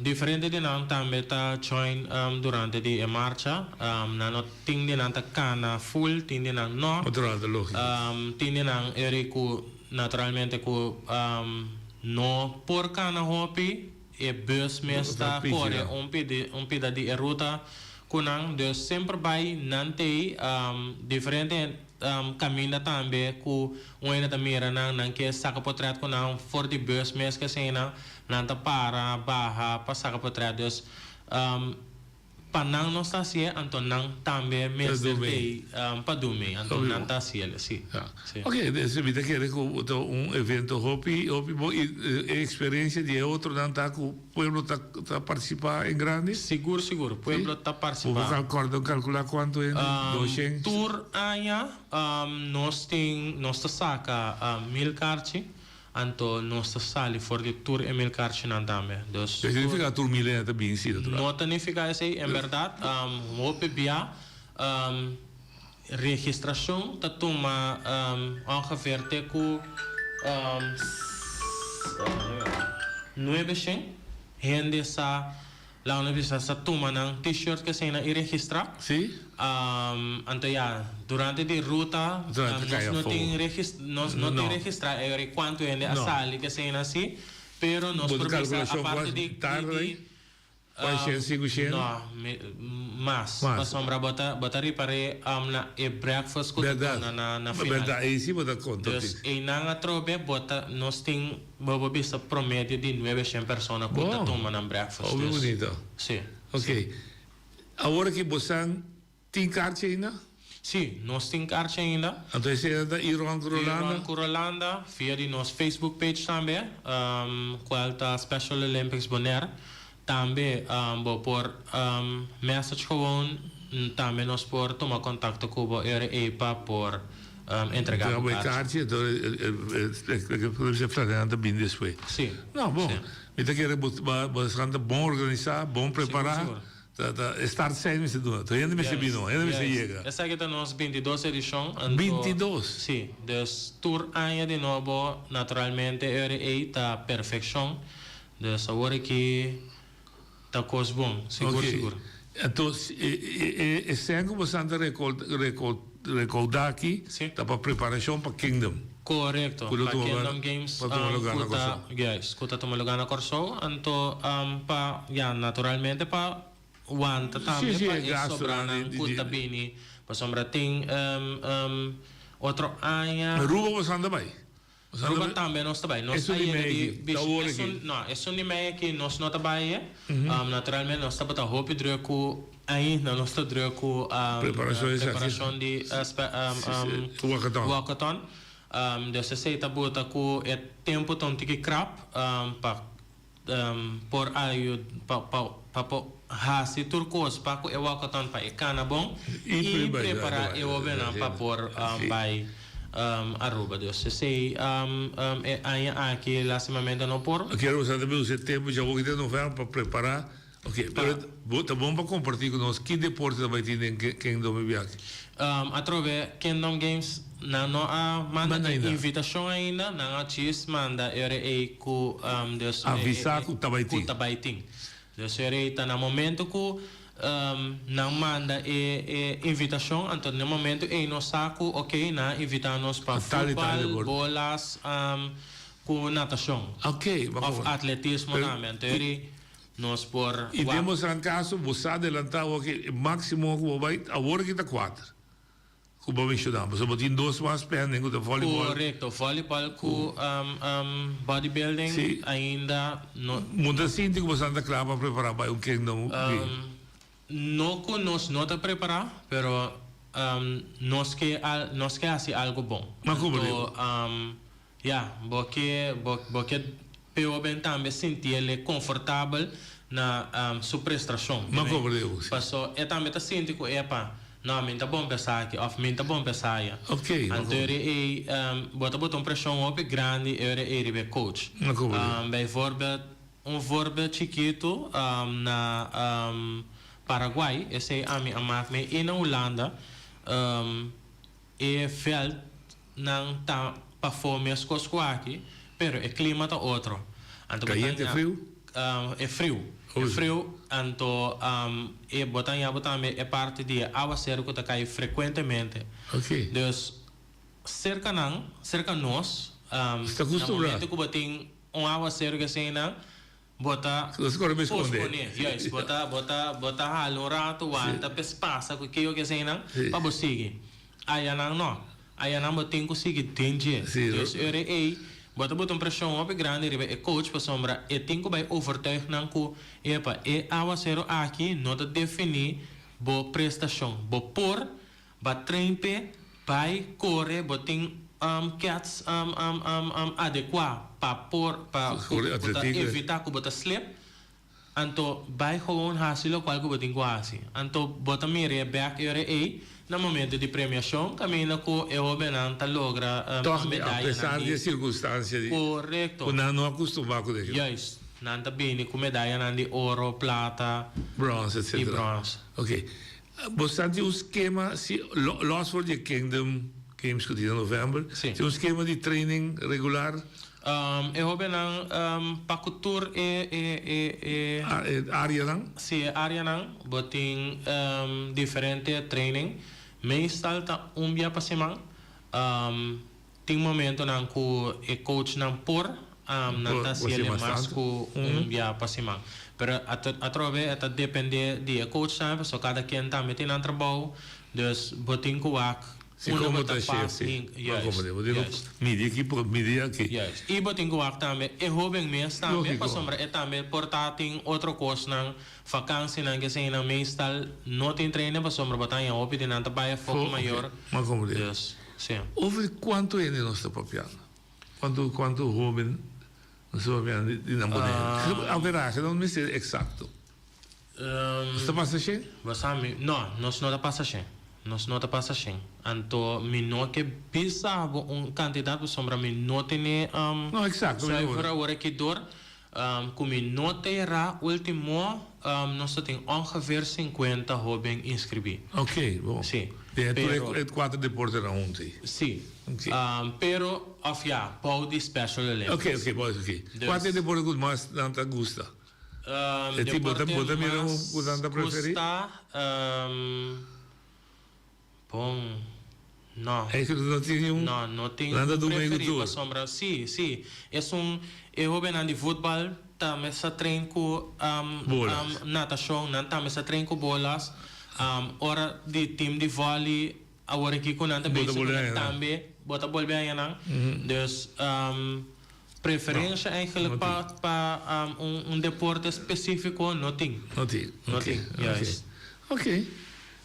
Diferente di nan tambe ta join durante di e marcha. Nan no tin di nan ta kana full, tin di nan no. Natural, ta logico. Tin di nan eri ku naturalmente ku no por kana hopi, e bus mes ta kore un pidi un pida di e ruta ku nan. Dus semper bai nan t'ei diferente kaminda tambe ku un hende ta mira nan, nan ke saka potret ku nan for di bus mes ke asina. Nan ta para, baha pa saka potret. Dus, Pa nan nos ta hasié, anto nan tambe mester tei pa dumi, anto nan ta hasiel, si. Si. Ok, dus mi ta kere ku ta un evento hopi, hopi bon i e eksperensia di e otronan ta ku pueblo ta ta partisipá en grandi? Sigur, sigur, pueblo ta partisipá. Bo por kòrda kalkulá kuantu hende? Doshen? Tur aña nos tin, nos ta saka mil karchi. Anto nos ta sali for di tur e mil karchinan tambe. Dus Esei nifiká tur mil hende ta bini si natural. No ta nifiká esei, en bèrdat. Hopi bia registrashon ta tuma ongeveer te ku nuebe shen hende sa. Laga nos bisa sa tuma nan t-shirt ke eseinan i registrá. Sí. Anto ya, durante di ruta nos no tin regis nos no tin registrá e ora kuantu hende a sali ke eseinan si, pero nos por bisa aparte di di no, mas, pasobra bo ta bo ta ripar'é na e breakfast ku ta duna na na final. Dus einan atrobe bo ta nos tin. Bo por bisa promedio di nuebe shen persona cu ta tuma nan breakfast. Hopi bunito. Si. Ok. Awor aki bosan tin karchi ainda? Si, nos tin karchi ainda. Anto esei ta Iron cu Rolanda? Iron cu Rolanda, via di nos Facebook page tambe, cual ta Special Olympics Bonaire. Tambe bo por message gewoon, tambe nos por tuma contacto cu bo ora ey pa por entrega bo karchi. Entrega bo e karchi, enton e flanenan ta bini despues. Si. No, bon. Mi ta kere bo bo esnan ta bon organisa, bon prepara. Ta ta e start sein mester duna. Tur hende mester bini, hende mester yega. Esaki ta nos bintidos edicion. Bintidos? Si. Dus tur aña di nobo, naturalmente e ora ey ta perfeccion. Dus awor aki ta kos bon, sigur sigur. Anto e sèn ku bosan ta rekoudá aki ta pa preparashon pa Kingdom. Korekto, pa Kingdom Games ku ta, juist, ku ta tuma lugá na Kòrsou. Anto pa, ya, naturalmente pa wanta tambe pa e sobranan ku ta bini, pasobra tin otro aña. Aruba bosan ta bai? Aruba tambe nos ta bai. Nos a yega di bishi. Esun, no, esun di mei aki nos no ta bai e. Naturalmente nos tabata hopi druk ku ainda nos ta druk ku preparashon di walkathon. Dus esei ta buta ku e tempu ta un tiki krap pa por ayu pa pa por hasi tur kos pa ku e walkathon pa e kana bon i prepara e hobennan pa por bai Aruba. Dus esei e aña aki lastimamente no por. Kier bo sa ta usa e tempu dja wou ki den november pa prepara. Ok, pero bo ta bon pa komparti ku nos ki deporte ta bai tin den Kingdom e biaha? Atrobe Kingdom Games nan no a manda e invitashon ainda, nan a djis manda e ora ei ku dus Avisa ku ta bai tin. Ku ta bai tin. Dus e ora ei ta na momento ku nan manda e e invitashon, anto na e momento ei nos sa ku ok nan a invita nos pa futbal, bolas ku natashon. Ok, Of atletismo tambe, anto e ora ei Nos por I wak. den bosan kaso, bo sa adelantá awor ke e máksimo ku bo bai awor aki ta kuater ku bo a menshoná. Pasobra bo tin dos mas pending ku ta vòlibòl. Korekto, vòlibòl ku bodybuilding Sí. ainda no. Bo ta sinti ku bosan ta kla pa prepará bai un Kingdom Game? No ku nos no ta prepará, pero nos ke nos ke hasi algu bon. Ma komo di? Anto Ya, bo ke bo bo ke p'e hoben tambe sinti el e konfortabel na su prestrashon. Ma komo di bo, si. Paso e tambe ta sinti ku epa, no, mi ta bon p'e esaki òf mi ta bon p'e esaya. Oké, ma Anto komo. ora ei bo ta bota un preshon hopi grandi e ora ei riba e coach. Ma komo di. Bijvoorbeeld, un voorbeeld chikitu na Paraguay, esei ami a mak mee i na Hulanda, e veld Nan ta pafó meskos ku aki, pero e klima ta otro. Anto bo ta Kayente haña friu? E friu. E friu, anto e bo ta haña bo tambe e parti di e awaseru ku ta kai frekuentemente. Oké. Dus serka nan, serka nos, Ta na kustumbrá. momento ku bo tin un awaseru k'eseinan, Bo ta Nos kore mes skonde. pospone, juist. Bo ta, bo ta, bo ta hala un rato, wanta p'es pasa ku ke o keseinan, pa bo sigui. Ayanan no. Ayanan bo tin ku sigui den dje. Sí. Dus ora ei, Bo ta bota un preshon hopi grandi riba e coach pasobra e tin ku bai overtuig nan ku, epa, e awaseru aki no ta definí bo prestashon. Bo por ba train p'e, bai kore, bo tin kèts adekuá pa por pa ku bo ta evitá ku bo ta slip. Anto bai gewoon hasi lokual ku bo tin ku hasi. Anto bo ta mira e bèk e ora ei na momento di premiashon kaminda ku e hóbennan ta logra Tòg di medayanan apesar di di e sirkunstansia di Korekto. ku nan no a kustumá ku esei. Juist. Nan ta bini ku medayanan di oro, plata Brons i etcetera. brons. Oke. Bo sa tin un skema si los for di e Kingdom Games ku tin na novèmber, Si. tin un skema di training regular? E hobennan pa ku tur e e e e. E areanan? Si, e areanan. Bo tin diferente training. Meestal ta un bia pa siman. Tin momentonan ku e coachnan por, nan ta hasi el mas ku un bia pa siman. Pero atrobe e ta depende di e coach tambe, pasobra kada ken tambe tin nan trabou. Dus bo tin ku wak Si Unda como bo ta ta pas chef, si. hin, Ma juist, como bo tin juist. midi aki por midi aki. Juist. I bo tin ku wak tambe e hoben mes tambe, Lógico. pasobra e tambe por ta tin otro kosnan, vakansinan keseinan meestal no tin trainen pasobra bo ta haña hopi di nan ta bai afó ku Fo, mayor. oké. Ma como di. Dus, si. Over kuantu hende nos ta papiando? Kuantu kuantu hoben nos ta papiando di nan Boneiru? Averahe, no mester eksakto. Nos ta pasa shen? Bo sa mi, no, nos no ta pasa shen. Nos no ta pasa shen. Anto mi no ke bisa bo un kantidat pasobra mi no tene No, eksakto, mi no zuiver awor aki dor ku mi no ta era ultimo nos ta tin ongeveer sinkuenta hoben inskribí. Oké, bon. Si. Den e tur Pero e kuater deportenan huntu ei. Si. Oké. Pero, òf ya, bou di Special Olympics. Oké, oké, bou di, oké. Dus. Kua ta e deporte ku mas nan ta gusta? Um, E ti bo ta deporte bo ta mira un mas ku nan ta preferí? gusta, um, bon, no. Ei ku no tin niun No, no tin nan ta un duna ei ku preferí tur. pasobra si, si. Esun e hobennan di voetbal tambe sa train ku um, Bolas. um, natashon, nan tambe sa train ku bolas. Um, ora di team di volley Awor aki ku nan ta Bo ta bezig ku bolbe nan haña nan. tambe, bo ta bolbe haña nan. Dus preferensha eigenlijk No pa tin. pa un un deporte spesífiko no tin. No tin, No oké, tin, oké. juist. Oké.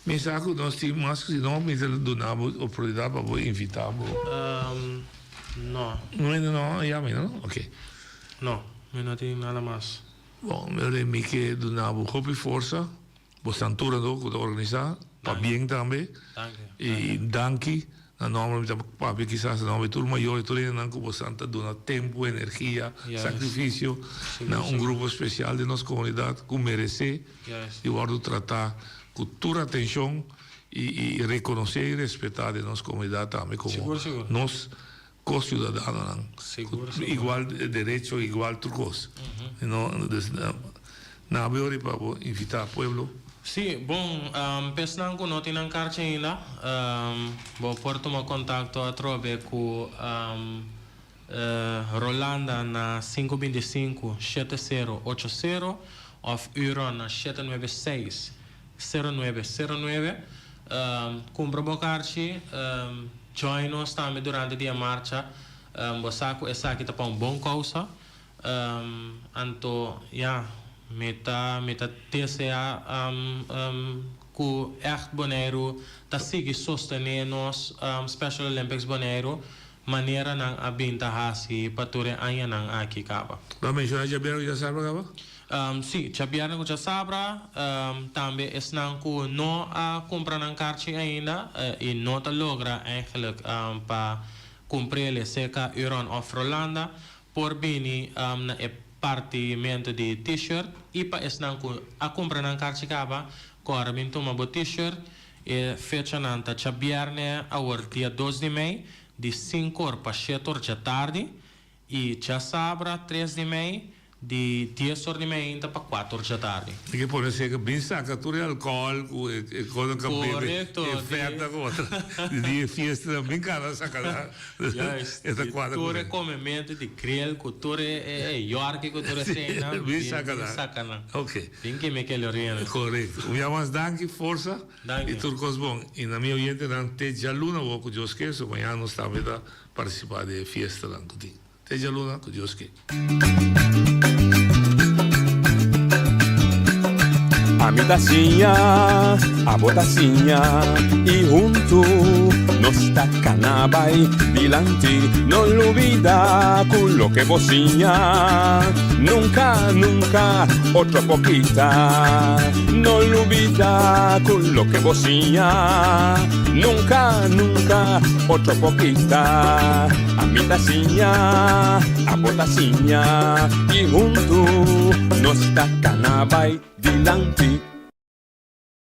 Mi sa ku nos tin mas ku si no mi ta duna bo oportunidat pa bo invitá bo. No. No, no, ya mi no? Oké. No, mi no tin nada mas. Bon, mi ke duna bo hopi forsa. Bo santura do ku ta organisá, pabien tambe. I danki na nòmber mi ta papia kisas na nòmber di tur mayor i tur hendenan ku bosan ta duna tempu, energia, sakrifisio na un grupo spesial den nos komunidat ku meresé di wòrdu tratá ku tur atenshon i rekonosé i respetá den nos komunidat tambe komo nos ko-siudadanonan ku igual derecho, igual tur kos. Dus na awe ora pa bo invitá pueblo. Sí, bon, p'esnan ku no tin nan karchi ainda, bo por tuma kontakto atrobe ku Rolanda na sinku 25 shete sero ocho sero òf Uron na shete nuebe seis sero nuebe sero nuebe. Kumpra bo karchi. Join nos tambe durante di e marcha. Bo sa cu esaki ta pa un bon causa. Anto, ya, mi ta mi ta desea cu echt Boneiru ta sigui sostene nos Special Olympics Boneiru manera nan a bin ta haci pa tur e añanan aki caba. Bo a menciona djabièrnè cu djasabra caba? Sí, djabièrnè ku djasabra, tambe esnan ku no a kumpra nan karchi ainda i no ta logra eigenlijk pa kumpr'el serka Uron òf Rolanda por bini na e partimentu di T-shirt i pa esnan ku a kumpra nan karchi kaba kòrda bin tuma bo T-shirt. E fechanan ta djabièrnè awor dia dos di mei di sinkor pa shetor djatardi I djasabra tres di mei, di dies or di meinta pa kuater or djatardi. Tin ke pone seker bin saka tur e alkohol ku e kosnan ku a bebe, Korekto, e feta ku otro di e fiestanan bin kara saka nan. Juist, E ta di kuadra ku tur e nan. komementu di grill ku tur e e yorki ku tur e seinan, Bin saka nan. bin saka nan. Ok. Bin keme kelorienan. Korekto. Un bia mas danki, forsa Danki. i tur kos bon. I na mi oyentenan te djaluna awor ku Dios ke, so mañana nos tambe ta Partisipá den e fiestanan ku tin. Te djaluna ku Dios ke. Ami ta siña, abo ta siña, i huntu nos ta kana bai dilanti. No lubida ku loke bo siña nunka, nunka otro por kita. No lubida ku loke bo siña nunka, nunka otro por kita. Ami ta siña, abo ta siña, i huntu nos ta kana bai dilanti.